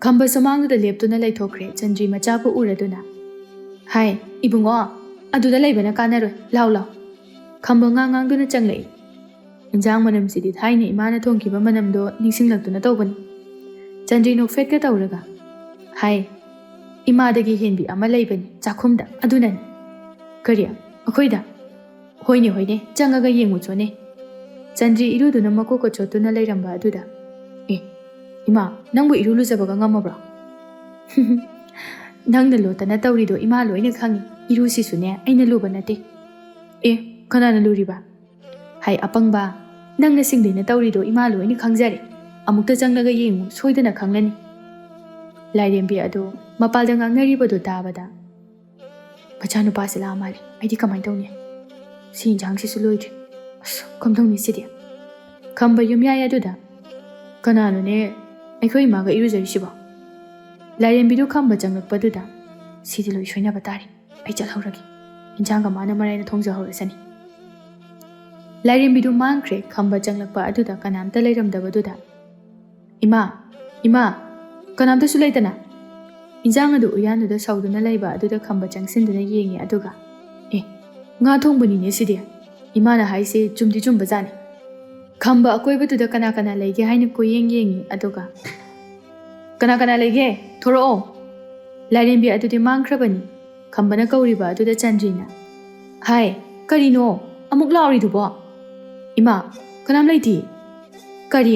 ꯈꯝꯕ ꯁꯨꯃꯥꯡꯗꯨꯗ ꯂꯦꯞꯇꯨꯅ ꯂꯩꯊꯣꯛꯈ꯭ꯔꯦ꯫ ꯆꯟꯗ꯭ꯔꯤ ꯃꯆꯥꯕꯨ ꯎꯔꯗꯨꯅ, "ꯍꯥꯏ, ꯏꯕꯨꯡꯉꯣ, ꯑꯗꯨꯗ ꯂꯩꯕꯅ ꯀꯥꯟꯅꯔꯣꯏ, ꯂꯥꯎ ꯂꯥꯎ꯫" ꯈꯝꯕ ꯉꯥꯡ ꯉꯥꯡꯗꯨꯅ ꯆꯪꯂꯛꯏ꯫ "ꯏꯟꯖꯥꯡ ꯃꯅꯝꯁꯤꯗꯤ ꯊꯥꯏꯅ ꯏꯃꯥꯅ ꯊꯣꯡꯈꯤꯕ ꯃꯅꯝꯗꯣ ꯅꯤꯡꯁꯤꯡꯂꯛꯇꯨꯅ ꯇꯧꯕꯅꯤ꯫" ꯆꯟꯗ꯭ꯔꯤ ꯅꯣꯛꯐꯦꯠꯀ ꯇꯧꯔꯒ, "ꯍꯥꯏ, ꯏꯃꯥꯗꯒꯤ ꯍꯦꯟꯕꯤ ꯑꯃ ꯂꯩꯕꯅꯤ ꯆꯥꯛꯈꯨꯝꯗ, ꯑꯗꯨꯅꯅꯤ꯫" "ꯀꯔꯤ? ꯑꯩꯈꯣꯏꯗ?" "ꯍꯣꯏꯅꯦ, ꯍꯣꯏꯅꯦ, ꯆꯪꯉꯒ ꯌꯦꯡꯉꯨꯆꯣꯅꯦ꯫" ꯆꯟꯗ꯭ꯔꯤ ꯏꯔꯨꯗꯨꯅ ꯃꯀꯣꯛꯀ ꯆꯣꯠꯇꯨꯅ ꯂꯩꯔꯝꯕ ꯑꯗꯨꯗ, "ꯑꯦ, ꯏꯃꯥ, ꯅꯪꯕꯨ ꯏꯔꯨ ꯂꯨꯖꯕꯒ ꯉꯝꯃꯕ꯭ꯔꯣ?" "ꯅꯪꯅ ꯂꯣꯠꯇꯅ ꯇꯧꯔꯤꯗꯣ ꯏꯃꯥ ꯂꯣꯏꯅ ꯈꯪꯉꯤ꯫ ꯏꯔꯨꯁꯤꯁꯨꯅꯦ, ꯑꯩꯅ ꯂꯨꯕ ꯅꯠꯇꯦ꯫" "ꯑꯦ, ꯀꯅꯥꯅ ꯂꯨꯔꯤꯕ?" "ꯍꯥꯏ ꯑꯄꯪꯕ, ꯅꯪꯅ ꯁꯤꯡꯗꯩꯅ ꯇꯧꯔꯤꯗꯣ ꯏꯃꯥ ꯂꯣꯏꯅ ꯈꯪꯖꯔꯦ꯫ ꯑꯃꯨꯛꯇ ꯆꯪꯂꯒ ꯌꯦꯡꯉꯨ, ꯁꯣꯏꯗꯅ ꯈꯪꯂꯅꯤ꯫" ꯂꯥꯏꯔꯦꯝꯕꯤ ꯑꯗꯨ ꯃꯄꯥꯜꯗ ꯉꯥꯡꯅꯔꯤꯕꯗꯨ ꯇꯥꯕꯗ, "ꯃꯆꯥꯅꯨꯄꯥꯁꯤ ꯂꯥꯛꯑ ꯃꯥꯜꯂꯦ꯫ ꯑꯩꯗꯤ ꯀꯃꯥꯏꯅ ꯇꯧꯅꯤ? ꯁꯤ ꯏꯟꯖꯥꯡꯁꯤꯁꯨ ꯂꯣꯏꯗ꯭ꯔꯤ꯫ ꯑꯁ, ꯀꯝꯗꯧꯅꯤ ꯁꯤꯗꯤ?" ꯈꯝꯕ ꯌꯨꯝꯌꯥꯏ ꯑꯗꯨꯗ, "ꯀꯅꯥꯅꯣꯅꯦ ꯑꯩꯈꯣꯏ ꯏꯃꯥꯒ ꯏꯔꯨꯖꯔꯤꯁꯤꯕꯣ?" ꯂꯥꯏꯔꯦꯝꯕꯤꯗꯨ ꯈꯝꯕ ꯆꯪꯂꯛꯄꯗꯨꯗ, "ꯁꯤꯗꯤ ꯂꯣꯏ ꯁꯣꯏꯅꯕ ꯇꯥꯔꯦ꯫ ꯑꯩ ꯆꯠꯍꯧꯔꯒꯦ꯫ ꯏꯟꯖꯥꯡꯒ ꯃꯥꯅ ꯃꯔꯥꯏꯅ ꯊꯣꯡꯖꯍꯧꯔꯁꯅꯤ꯫" ꯂꯥꯏꯔꯦꯝꯕꯤꯗꯨ ꯃꯥꯡꯈ꯭ꯔꯦ꯫ ꯈꯝꯕ ꯆꯪꯂꯛꯄ ꯑꯗꯨꯗ ꯀꯅꯥꯝꯇ ꯂꯩꯔꯝꯗꯕꯗꯨꯗ, "ꯏꯃꯥ, "ꯏꯃꯥ, ꯀꯅꯥꯝꯇꯁꯨ ꯂꯩꯇꯅ?" ꯏꯟꯖꯥꯡ ꯑꯗꯨ ꯎꯌꯥꯟꯗꯨꯗ ꯁꯧꯗꯨꯅ ꯂꯩꯕ ꯑꯗꯨꯗ ꯈꯝꯕ ꯆꯪꯁꯤꯟꯗꯨꯅ ꯌꯦꯡꯉꯤ, ꯑꯗꯨꯒ, "ꯑꯦ, ꯉꯥ ꯊꯣꯡꯕꯅꯤꯅꯦ ꯁꯤꯗꯤ꯫ ꯏꯃꯥꯅ ꯍꯥꯏꯁꯦ ꯆꯨꯝꯗꯤ ꯆꯨꯝꯕꯖꯥꯠꯅꯤ꯫" ꯈꯝꯕ ꯑꯀꯣꯏꯕꯗꯨꯗ ꯀꯅꯥ ꯀꯅꯥ ꯂꯩꯒꯦ ꯍꯥꯏꯅ ꯀꯣꯏꯌꯦꯡ ꯌꯦꯡꯉꯤ, ꯑꯗꯨꯒ, "ꯀꯅꯥ ꯀꯅꯥ ꯂꯩꯒꯦ? ꯊꯣꯔꯛꯑꯣ꯫ ꯂꯥꯏꯔꯦꯝꯕꯤ ꯑꯗꯨꯗꯤ ꯃꯥꯡꯈ꯭ꯔꯕꯅꯤ꯫" ꯈꯝꯕꯅ ꯀꯧꯔꯤꯕ ꯑꯗꯨꯗ ꯆꯟꯗ꯭ꯔꯤꯅ, "ꯍꯥꯏ, ꯀꯔꯤꯅꯣ ꯑꯃꯨꯛ ꯂꯥꯎꯔꯤꯗꯨꯕꯣ?" "ꯏꯃꯥ, ꯀꯅꯥꯝ ꯂꯩꯇꯦ꯫" "ꯀꯔꯤ?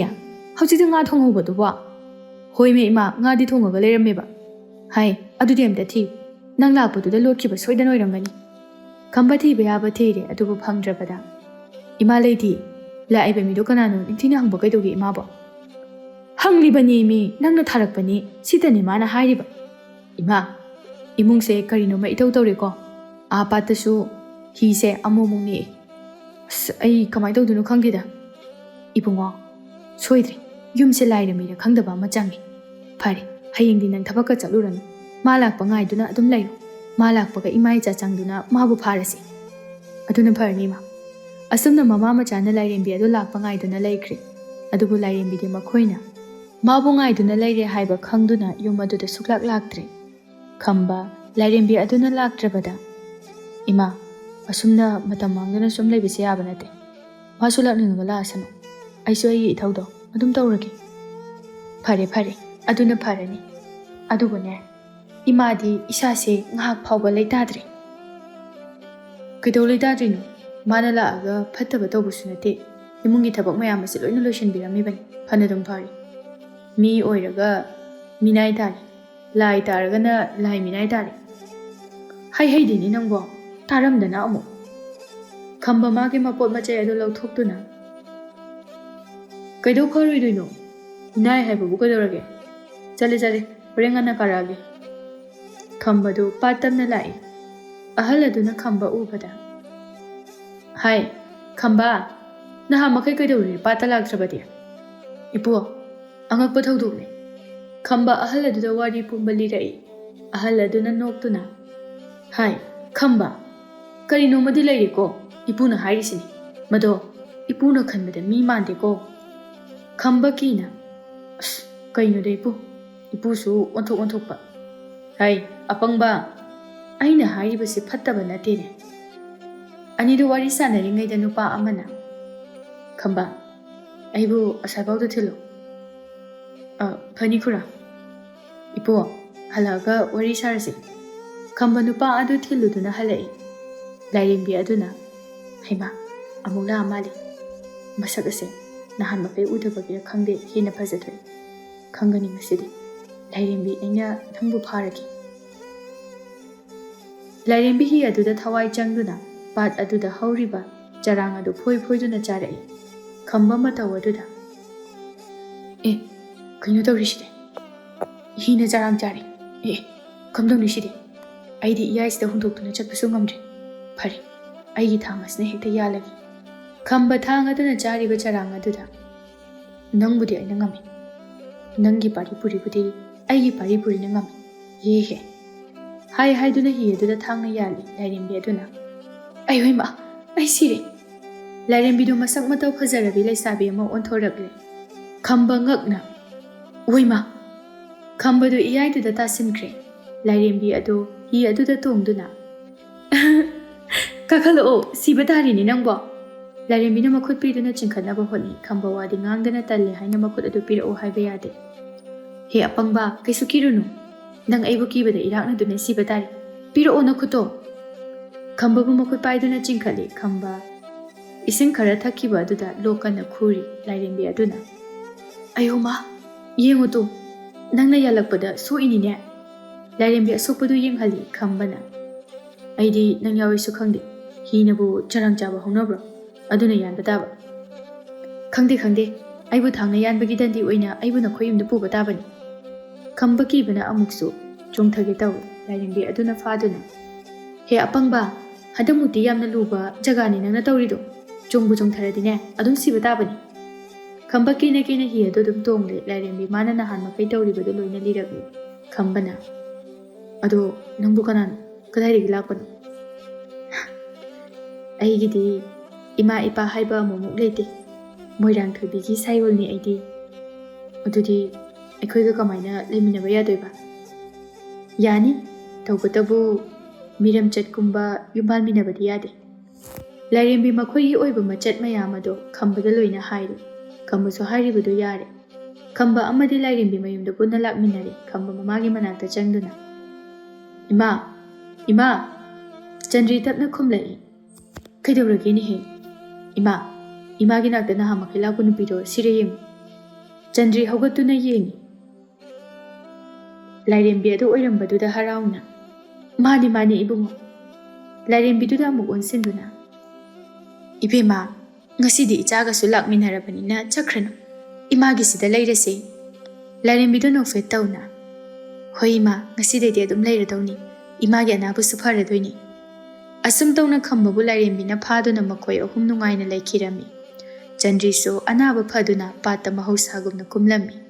ꯍꯧꯖꯤꯛꯇ ꯉꯥ ꯊꯣꯡꯍꯧꯕꯗꯨꯕꯣ?" "ꯍꯣꯏꯃꯦ ꯏꯃꯥ, ꯉꯥꯗꯤ ꯊꯣꯡꯉꯒ ꯂꯩꯔꯝꯃꯦꯕ꯫" "ꯍꯥꯏ, ꯑꯗꯨꯗꯤ ꯑꯝꯇ ꯊꯤ꯫ ꯅꯪ ꯂꯥꯛꯄꯗꯨꯗ ꯂꯣꯠꯈꯤꯕ ꯁꯣꯏꯗꯅ ꯑꯣꯏꯔꯝꯒꯅꯤ꯫" ꯈꯝꯕ ꯊꯤꯕ ꯌꯥꯕ ꯊꯤꯔꯦ, ꯑꯗꯨꯕꯨ ꯐꯪꯗ꯭ꯔꯕꯗ, "ꯏꯃꯥ ꯂꯩꯇꯦ꯫ ꯂꯥꯛꯏꯕ ꯃꯤꯗꯣ ꯀꯅꯥꯅꯣ ꯅꯤꯡꯊꯤꯅ ꯍꯪꯕ ꯀꯩꯗꯧꯒꯦ ꯏꯃꯥꯕꯣ?" "ꯍꯪꯂꯤꯕꯅꯦ ꯃꯤ, ꯅꯪꯅ ꯊꯥꯔꯛꯄꯅꯤ꯫ ꯁꯤꯇꯅꯤ ꯃꯥꯅ ꯍꯥꯏꯔꯤꯕ꯫" "ꯏꯃꯥ, ꯏꯃꯨꯡꯁꯦ ꯀꯔꯤꯅꯣꯃ ꯏꯇꯧ ꯇꯧꯔꯦꯀꯣ꯫ ꯑꯥ ꯄꯥꯠꯇꯁꯨ ꯍꯤꯁꯦ ꯑꯃꯨꯛ ꯑꯃꯨꯛ ꯅꯦꯛꯑꯦ꯫ ꯑꯁ, ꯑꯩ ꯀꯃꯥꯏꯅ ꯇꯧꯗꯣꯏꯅꯣ ꯈꯪꯗꯦꯗ꯫" "ꯏꯕꯨꯡꯉꯣ, ꯁꯣꯏꯗ꯭ꯔꯦ꯫ ꯌꯨꯝꯁꯦ ꯂꯥꯏꯔ ꯃꯤꯔ ꯈꯪꯗꯕ ꯑꯃ ꯆꯪꯉꯦ꯫ ꯐꯔꯦ, ꯍꯌꯦꯡꯗꯤ ꯅꯪ ꯊꯕꯛꯀ ꯆꯠꯂꯨꯔꯅꯨ꯫ ꯃꯥ ꯂꯥꯛꯄ ꯉꯥꯏꯗꯨꯅ ꯑꯗꯨꯝ ꯂꯩꯔꯣ꯫ ꯃꯥ ꯂꯥꯛꯄꯒ ꯏꯃꯥ ꯏꯆꯥ ꯆꯪꯗꯨꯅ ꯃꯥꯕꯨ ꯐꯥꯔꯁꯤ꯫" "ꯑꯗꯨꯅ ꯐꯔꯅꯤ, ꯏꯃꯥ꯫" ꯑꯁꯨꯝꯅ ꯃꯃꯥ ꯃꯆꯥꯅ ꯂꯥꯏꯔꯦꯝꯕꯤ ꯑꯗꯨ ꯂꯥꯛꯄ ꯉꯥꯏꯗꯨꯅ ꯂꯩꯈ꯭ꯔꯦ꯫ ꯑꯗꯨꯕꯨ ꯂꯥꯏꯔꯦꯝꯕꯤꯗꯤ ꯃꯈꯣꯏꯅ ꯃꯥꯕꯨ ꯉꯥꯏꯗꯨꯅ ꯂꯩꯔꯦ ꯍꯥꯏꯕ ꯈꯪꯗꯨꯅ ꯌꯨꯝ ꯑꯗꯨꯗ ꯁꯨꯛꯂꯥꯛ ꯂꯥꯛꯇ꯭ꯔꯦ꯫ ꯈꯝꯕ, ꯂꯥꯏꯔꯦꯝꯕꯤ ꯑꯗꯨꯅ ꯂꯥꯛꯇ꯭ꯔꯕꯗ, "ꯏꯃꯥ, ꯑꯁꯨꯝꯅ ꯃꯇꯝ ꯃꯥꯡꯗꯨꯅ ꯁꯨꯝ ꯂꯩꯕꯁꯦ ꯌꯥꯕ ꯅꯠꯇꯦ꯫ ꯃꯥꯁꯨ ꯂꯥꯛꯅꯤꯡꯉꯒ ꯂꯥꯛꯑꯁꯅꯨ꯫ ꯑꯩꯁꯨ ꯑꯩꯒꯤ ꯏꯊꯧꯗꯣ ꯑꯗꯨꯝ ꯇꯧꯔꯒꯦ꯫" "ꯐꯔꯦ, ꯐꯔꯦ꯫ ꯑꯗꯨꯅ ꯐꯔꯅꯤ꯫ ꯑꯗꯨꯕꯨꯅꯦ, ꯏꯃꯥꯗꯤ ꯏꯁꯥꯁꯦ ꯉꯥꯏꯍꯥꯛ ꯐꯥꯎꯕ ꯂꯩꯇꯥꯗ꯭ꯔꯦ꯫" "ꯀꯩꯗꯧ ꯂꯩꯇꯥꯗ꯭ꯔꯤꯅꯣ? ꯃꯥꯅ ꯂꯥꯛꯑꯒ ꯐꯠꯇꯕ ꯇꯧꯕꯁꯨ ꯅꯠꯇꯦ꯫ ꯏꯃꯨꯡꯒꯤ ꯊꯕꯛ ꯃꯌꯥꯝ ꯑꯁꯤ ꯂꯣꯏꯅ ꯂꯣꯏꯁꯤꯟꯕꯤꯔꯝꯃꯤꯕꯅꯤ꯫ ꯐꯅꯗꯨꯝ ꯐꯔꯤ꯫ ꯃꯤ ꯑꯣꯏꯔꯒ ꯃꯤꯅꯥꯏ ꯇꯥꯔꯦ꯫ ꯂꯥꯏ ꯇꯥꯔꯒꯅ ꯂꯥꯏ ꯃꯤꯅꯥꯏ ꯇꯥꯔꯦ꯫" "ꯍꯩ ꯍꯩꯗꯦꯅꯦ ꯅꯪꯕꯣ꯫ ꯇꯥꯔꯝꯗꯅ ꯑꯃꯨꯛ꯫" ꯈꯝꯕ ꯃꯥꯒꯤ ꯃꯄꯣꯠ ꯃꯆꯩ ꯑꯗꯨ ꯂꯧꯊꯣꯛꯇꯨꯅ, "ꯀꯩꯗꯧ ꯐꯔꯣꯏꯗꯣꯏꯅꯣ? ꯃꯤꯅꯥꯏ ꯍꯥꯏꯕꯕꯨ ꯀꯩꯗꯧꯔꯒꯦ? ꯆꯠꯂꯦ, ꯆꯠꯂꯦ, ꯍꯣꯔꯦꯟ ꯉꯟꯅ ꯐꯥꯔꯛꯑꯒꯦ꯫" ꯈꯝꯕꯗꯨ ꯄꯥꯠ ꯇꯝꯅ ꯂꯥꯛꯏ꯫ ꯑꯍꯜ ꯑꯗꯨꯅ ꯈꯝꯕ ꯎꯕꯗ, "ꯍꯥꯏ, ꯈꯝꯕ, ꯅꯍꯥꯟ ꯃꯈꯩ ꯀꯩꯗꯧꯔꯨꯔꯦ ꯄꯥꯠꯇ ꯂꯥꯛꯇ꯭ꯔꯕꯗꯤ?" "ꯏꯄꯨ, ꯑꯉꯛꯄ ꯊꯧꯗꯣꯛꯅꯤ꯫" ꯈꯝꯕ ꯑꯍꯜ ꯑꯗꯨꯗ ꯋꯥꯔꯤ ꯄꯨꯝꯕ ꯂꯤꯔꯛꯏ꯫ ꯑꯍꯜ ꯑꯗꯨꯅ ꯅꯣꯛꯇꯨꯅ, "ꯍꯥꯏ, ꯈꯝꯕ, ꯀꯔꯤꯅꯣꯃꯗꯤ ꯂꯩꯔꯦꯀꯣ ꯏꯄꯨꯅ ꯍꯥꯏꯔꯤꯁꯤꯅꯤ꯫ ꯃꯗꯣ ꯏꯄꯨꯅ ꯈꯟꯕꯗ ꯃꯤ ꯃꯥꯟꯗꯦꯀꯣ꯫" ꯈꯝꯕ ꯀꯤꯅ, "ꯑꯁ, "ꯀꯩꯅꯣꯗ ꯏꯄꯨ? ꯏꯄꯨꯁꯨ ꯑꯣꯟꯊꯣꯛ ꯑꯣꯟꯊꯣꯛꯄ꯫ ꯍꯩ, ꯑꯄꯪꯕ, ꯑꯩꯅ ꯍꯥꯏꯔꯤꯕꯁꯤ ꯐꯠꯇꯕ ꯅꯠꯇꯦꯅꯦ꯫ ꯑꯅꯤꯗꯨ ꯋꯥꯔꯤ ꯁꯥꯟꯅꯔꯤꯉꯩꯗ ꯅꯨꯄꯥ ꯑꯃꯅ, 'ꯈꯝꯕ, ꯑꯩꯕꯨ ꯑꯁꯥꯏꯐꯥꯎꯗ ꯊꯤꯜꯂꯨ.' "ꯑ, ꯐꯅꯤ ꯈꯨꯔꯥ꯫ ꯏꯄꯨ, ꯍꯜꯂꯛꯑꯒ ꯋꯥꯔꯤ ꯁꯥꯔꯁꯤ꯫" ꯈꯝꯕ ꯅꯨꯄꯥ ꯑꯗꯨ ꯊꯤꯜꯂꯨꯗꯨꯅ ꯍꯜꯂꯛꯏ꯫ ꯂꯥꯏꯔꯦꯝꯕꯤ ꯑꯗꯨꯅ, "ꯍꯩꯃꯥ, ꯑꯃꯨꯛ ꯂꯥꯛꯑ ꯃꯥꯜꯂꯦ꯫ ꯃꯁꯛ ꯑꯁꯦ ꯅꯍꯥꯟ ꯃꯈꯩ ꯎꯗꯕꯒꯤꯔ ꯈꯪꯗꯦ, ꯍꯦꯟꯅ ꯐꯖꯊꯣꯛꯑꯦ꯫ ꯈꯪꯒꯅꯤ ꯉꯁꯤꯗꯤ꯫ ꯂꯥꯏꯔꯦꯝꯕꯤ, ꯑꯩꯅ ꯅꯪꯕꯨ ꯐꯥꯔꯒꯦ꯫" ꯂꯥꯏꯔꯦꯝꯕꯤ ꯍꯤ ꯑꯗꯨꯗ ꯊꯋꯥꯏ ꯆꯪꯗꯨꯅ ꯄꯥꯠ ꯑꯗꯨꯗ ꯍꯧꯔꯤꯕ ꯆꯔꯥꯡ ꯑꯗꯨ ꯐꯣꯏ ꯐꯣꯏꯗꯨꯅ ꯆꯥꯔꯛꯏ꯫ ꯈꯝꯕ ꯃꯇꯧ ꯑꯗꯨꯗ, "ꯑꯦ, ꯀꯩꯅꯣ ꯇꯧꯔꯤꯁꯤꯗꯤ? ꯍꯤꯅ ꯆꯔꯥꯡ ꯆꯥꯔꯦ꯫ ꯑꯦ, ꯀꯝꯗꯧꯅꯤ ꯁꯤꯗꯤ? ꯑꯩꯗꯤ ꯏꯌꯥꯏꯁꯤꯗ ꯍꯨꯟꯗꯣꯛꯇꯨꯅ ꯆꯠꯄꯁꯨ ꯉꯝꯗ꯭ꯔꯦ꯫ ꯐꯔꯦ, ꯑꯩꯒꯤ ꯊꯥꯡ ꯑꯁꯤꯅ ꯍꯦꯛꯇ ꯌꯥꯜꯂꯒꯦ꯫" ꯈꯝꯕ ꯊꯥꯡ ꯑꯗꯨꯅ ꯆꯥꯔꯤꯕ ꯆꯔꯥꯡ ꯑꯗꯨꯗ, "ꯅꯪꯕꯨꯗꯤ ꯑꯩꯅ ꯉꯝꯃꯤ꯫ ꯅꯪꯒꯤ ꯄꯥꯔꯤ ꯄꯨꯔꯤꯕꯨꯗꯤ ꯑꯩꯒꯤ ꯄꯥꯔꯤ ꯄꯨꯔꯤꯅ ꯉꯝꯃꯤ꯫ ꯍꯦ ꯍꯦ꯫" ꯍꯥꯏ ꯍꯥꯏꯗꯨꯅ ꯍꯤ ꯑꯗꯨꯗ ꯊꯥꯡꯅ ꯌꯥꯜꯂꯤ꯫ ꯂꯥꯏꯔꯦꯝꯕꯤ ꯑꯗꯨꯅ, "ꯑꯩ ꯍꯣꯏꯃ, ꯑꯩ ꯁꯤꯔꯦ!" ꯂꯥꯏꯔꯦꯝꯕꯤꯗꯨ ꯃꯁꯛ ꯃꯇꯧ ꯐꯖꯔꯕꯤ ꯂꯩꯁꯥꯕꯤ ꯑꯃ ꯑꯣꯟꯊꯣꯔꯛꯂꯦ꯫ ꯈꯝꯕ ꯉꯛꯅ, "ꯑꯣꯏꯃ!" ꯈꯝꯕꯗꯨ ꯏꯌꯥꯏꯗꯨꯗ ꯇꯥꯁꯤꯟꯈ꯭ꯔꯦ꯫ ꯂꯥꯏꯔꯦꯝꯕꯤ ꯑꯗꯨ ꯍꯤ ꯑꯗꯨꯗ ꯇꯣꯡꯗꯨꯅ, "ꯀꯥꯈꯠꯂꯛꯑꯣ, ꯁꯤꯕ ꯇꯥꯔꯤꯅꯦ ꯅꯪꯕꯣ!" ꯂꯥꯏꯔꯦꯝꯕꯤꯅ ꯃꯈꯨꯠ ꯄꯤꯗꯨꯅ ꯆꯤꯡꯈꯠꯅꯕ ꯍꯣꯠꯅꯩ꯫ ꯈꯝꯕ ꯋꯥꯗꯤ ꯉꯥꯡꯗꯅ ꯇꯜꯂꯦ ꯍꯥꯏꯅ ꯃꯈꯨꯠ ꯑꯗꯨ ꯄꯤꯔꯛꯑꯣ ꯍꯥꯏꯕ ꯌꯥꯗꯦ꯫ "ꯍꯦ ꯑꯄꯪꯕ, ꯀꯩꯁꯨ ꯀꯤꯔꯨꯅꯨ꯫ ꯅꯪ ꯑꯩꯕꯨ ꯀꯤꯕꯗ ꯏꯔꯥꯛꯅꯗꯨꯅ ꯁꯤꯕ ꯇꯥꯔꯦ꯫ ꯄꯤꯔꯛꯑꯣ ꯅꯈꯨꯠꯇꯣ!" ꯈꯝꯕꯕꯨ ꯃꯈꯨꯠ ꯄꯥꯏꯗꯨꯅ ꯆꯤꯡꯈꯠꯂꯤ꯫ ꯈꯝꯕ ꯏꯁꯤꯡ ꯈꯔ ꯊꯛꯈꯤꯕ ꯑꯗꯨꯗ ꯂꯣꯛ ꯀꯟꯅ ꯈꯨꯔꯤ꯫ ꯂꯥꯏꯔꯦꯝꯕꯤ ꯑꯗꯨꯅ, "ꯑꯌꯣ ꯃꯥ, ꯌꯦꯡꯉꯨ ꯇꯨ, ꯅꯪꯅ ꯌꯥꯜꯂꯛꯄꯗ ꯁꯣꯛꯏꯅꯤꯅꯦ!" ꯂꯥꯏꯔꯦꯝꯕꯤ ꯑꯁꯣꯛꯄꯗꯨ ꯌꯦꯡꯍꯜꯂꯤ꯫ ꯈꯝꯕꯅ, "ꯑꯩꯗꯤ ꯅꯪ ꯌꯥꯎꯏꯁꯨ ꯈꯪꯗꯦ꯫ ꯍꯤꯅꯕꯨ ꯆꯔꯥꯡ ꯆꯥꯕ ꯍꯧꯅꯕ꯭ꯔꯣ? ꯑꯗꯨꯅ ꯌꯥꯟꯕ ꯇꯥꯕ꯫" "ꯈꯪꯗꯦ, ꯈꯪꯗꯦ꯫ ꯑꯩꯕꯨ ꯊꯥꯡꯅ ꯌꯥꯟꯕꯒꯤ ꯗꯟꯗꯤ ꯑꯣꯏꯅ ꯑꯩꯕꯨ ꯅꯈꯣꯏ ꯌꯨꯝꯗ ꯄꯨꯕ ꯇꯥꯕꯅꯤ꯫" ꯈꯝꯕ ꯀꯤꯕꯅ ꯑꯃꯨꯛꯁꯨ ꯆꯣꯡꯊꯒꯦ ꯇꯧꯏ꯫ ꯂꯥꯏꯔꯦꯝꯕꯤ ꯑꯗꯨꯅ ꯐꯥꯗꯨꯅ, "ꯍꯦ ꯑꯄꯪꯕ, ꯍꯟꯗꯛꯃꯨꯛꯇꯤ ꯌꯥꯝꯅ ꯂꯨꯕ ꯖꯒꯥꯅꯤ ꯅꯪꯅ ꯇꯧꯔꯤꯗꯣ꯫ ꯆꯣꯡꯕꯨ ꯆꯣꯡꯊꯔꯗꯤꯅꯦ, ꯑꯗꯨꯝ ꯁꯤꯕ ꯇꯥꯕꯅꯤ꯫" ꯈꯝꯕ ꯀꯦꯅ ꯀꯦꯅ ꯍꯤ ꯑꯗꯨ ꯑꯗꯨꯝ ꯇꯣꯡꯂꯦ꯫ ꯂꯥꯏꯔꯦꯝꯕꯤ ꯃꯥꯅ ꯅꯍꯥꯟ ꯃꯈꯩ ꯇꯧꯔꯤꯕꯗꯨ ꯂꯣꯏꯅ ꯂꯤꯔꯛꯂꯦ꯫ ꯈꯝꯕꯅ, "ꯑꯗꯣ ꯅꯪꯕꯨ ꯀꯅꯥꯅꯣ? ꯀꯗꯥꯏꯗꯒꯤ ꯂꯥꯛꯄꯅꯣ?" "ꯑꯩꯒꯤꯗꯤ ꯏꯃꯥ ꯏꯄꯥ ꯍꯥꯏꯕ ꯑꯃꯨꯛꯃꯨꯛ ꯂꯩꯇꯦ꯫ ꯃꯣꯏꯔꯥꯡꯊꯣꯏꯕꯤꯒꯤ ꯁꯥꯏꯑꯣꯜꯅꯤ ꯑꯩꯗꯤ꯫" "ꯑꯗꯨꯗꯤ ꯑꯩꯈꯣꯏꯒ ꯀꯃꯥꯏꯅ ꯂꯩꯃꯤꯟꯅꯕ ꯌꯥꯗꯣꯏꯕ? ꯌꯥꯅꯤ, ꯇꯧꯕꯇꯕꯨ ꯃꯤꯔꯝ ꯆꯠꯀꯨꯝꯕ ꯌꯨꯝꯕꯥꯟꯃꯤꯟꯅꯕꯗꯤ ꯌꯥꯗꯦ꯫ ꯂꯥꯏꯔꯦꯝꯕꯤ ꯃꯈꯣꯏꯒꯤ ꯑꯣꯏꯕ ꯃꯆꯠ ꯃꯌꯥꯝ ꯑꯗꯣ ꯈꯝꯕꯗ ꯂꯣꯏꯅ ꯍꯥꯏꯔꯦ꯫ ꯈꯝꯕꯁꯨ ꯍꯥꯏꯔꯤꯕꯗꯨ ꯌꯥꯔꯦ꯫ ꯈꯝꯕ ꯑꯃꯗꯤ ꯂꯥꯏꯔꯦꯝꯕꯤ ꯃꯌꯨꯝꯗ ꯄꯨꯟꯅ ꯂꯥꯛꯃꯤꯟꯅꯔꯦ꯫ ꯈꯝꯕ ꯃꯃꯥꯒꯤ ꯃꯅꯥꯛꯇ ꯆꯪꯗꯨꯅ, "ꯏꯃꯥ, ꯏꯃꯥ!" ꯆꯟꯗ꯭ꯔꯤ ꯇꯞꯅ ꯈꯨꯝꯂꯛꯏ꯫ "ꯀꯩꯗꯧꯔꯒꯦꯅꯦꯍꯦ?" "ꯏꯃꯥ, ꯏꯃꯥꯒꯤ ꯅꯥꯛꯇ ꯅꯍꯥꯟ ꯃꯈꯩ ꯂꯥꯛꯄ ꯅꯨꯄꯤꯗꯣ ꯁꯤꯔꯦ ꯌꯦꯡꯉꯨ꯫" ꯆꯟꯗ꯭ꯔꯤ ꯍꯧꯒꯠꯇꯨꯅ ꯌꯦꯡꯉꯤ꯫ ꯂꯥꯏꯔꯦꯝꯕꯤ ꯑꯗꯨ ꯑꯣꯏꯔꯝꯕꯗꯨꯗ ꯍꯔꯥꯎꯅ, "ꯃꯥꯅꯤ, ꯃꯥꯅꯤ, ꯏꯕꯨꯡꯉꯣ꯫" ꯂꯥꯏꯔꯦꯝꯕꯤꯗꯨꯗ ꯑꯃꯨꯛ ꯑꯣꯟꯁꯤꯟꯗꯨꯅ, "ꯏꯕꯦꯝꯃ, ꯉꯁꯤꯗꯤ ꯏꯆꯥꯒꯁꯨ ꯂꯥꯛꯃꯤꯟꯅꯔꯕꯅꯤꯅ ꯆꯠꯈ꯭ꯔꯅꯨ꯫ ꯏꯃꯥꯒꯤꯁꯤꯗ ꯂꯩꯔꯁꯦ꯫" ꯂꯥꯏꯔꯦꯝꯕꯤꯗꯨ ꯅꯣꯛꯐꯦꯠ ꯇꯧꯅ, "ꯍꯣꯏ ꯏꯃꯥ, ꯉꯁꯤꯗꯩꯗꯤ ꯑꯗꯨꯝ ꯂꯩꯔꯗꯧꯅꯤ꯫ ꯏꯃꯥꯒꯤ ꯑꯅꯥꯕꯁꯨ ꯐꯔꯗꯣꯏꯅꯤ꯫" ꯑꯁꯨꯝ ꯇꯧꯅ ꯈꯝꯕꯕꯨ ꯂꯥꯏꯔꯦꯝꯕꯤꯅ ꯐꯥꯗꯨꯅ ꯃꯈꯣꯏ ꯑꯍꯨꯝ ꯅꯨꯡꯉꯥꯏꯅ ꯂꯩꯈꯤꯔꯝꯃꯤ꯫ ꯆꯟꯗ꯭ꯔꯤꯁꯨ ꯑꯅꯥꯕ ꯐꯗꯨꯅ ꯄꯥꯠꯇ ꯃꯍꯧꯁꯥꯒꯨꯝꯅ ꯀꯨꯝꯂꯝꯃꯤ꯫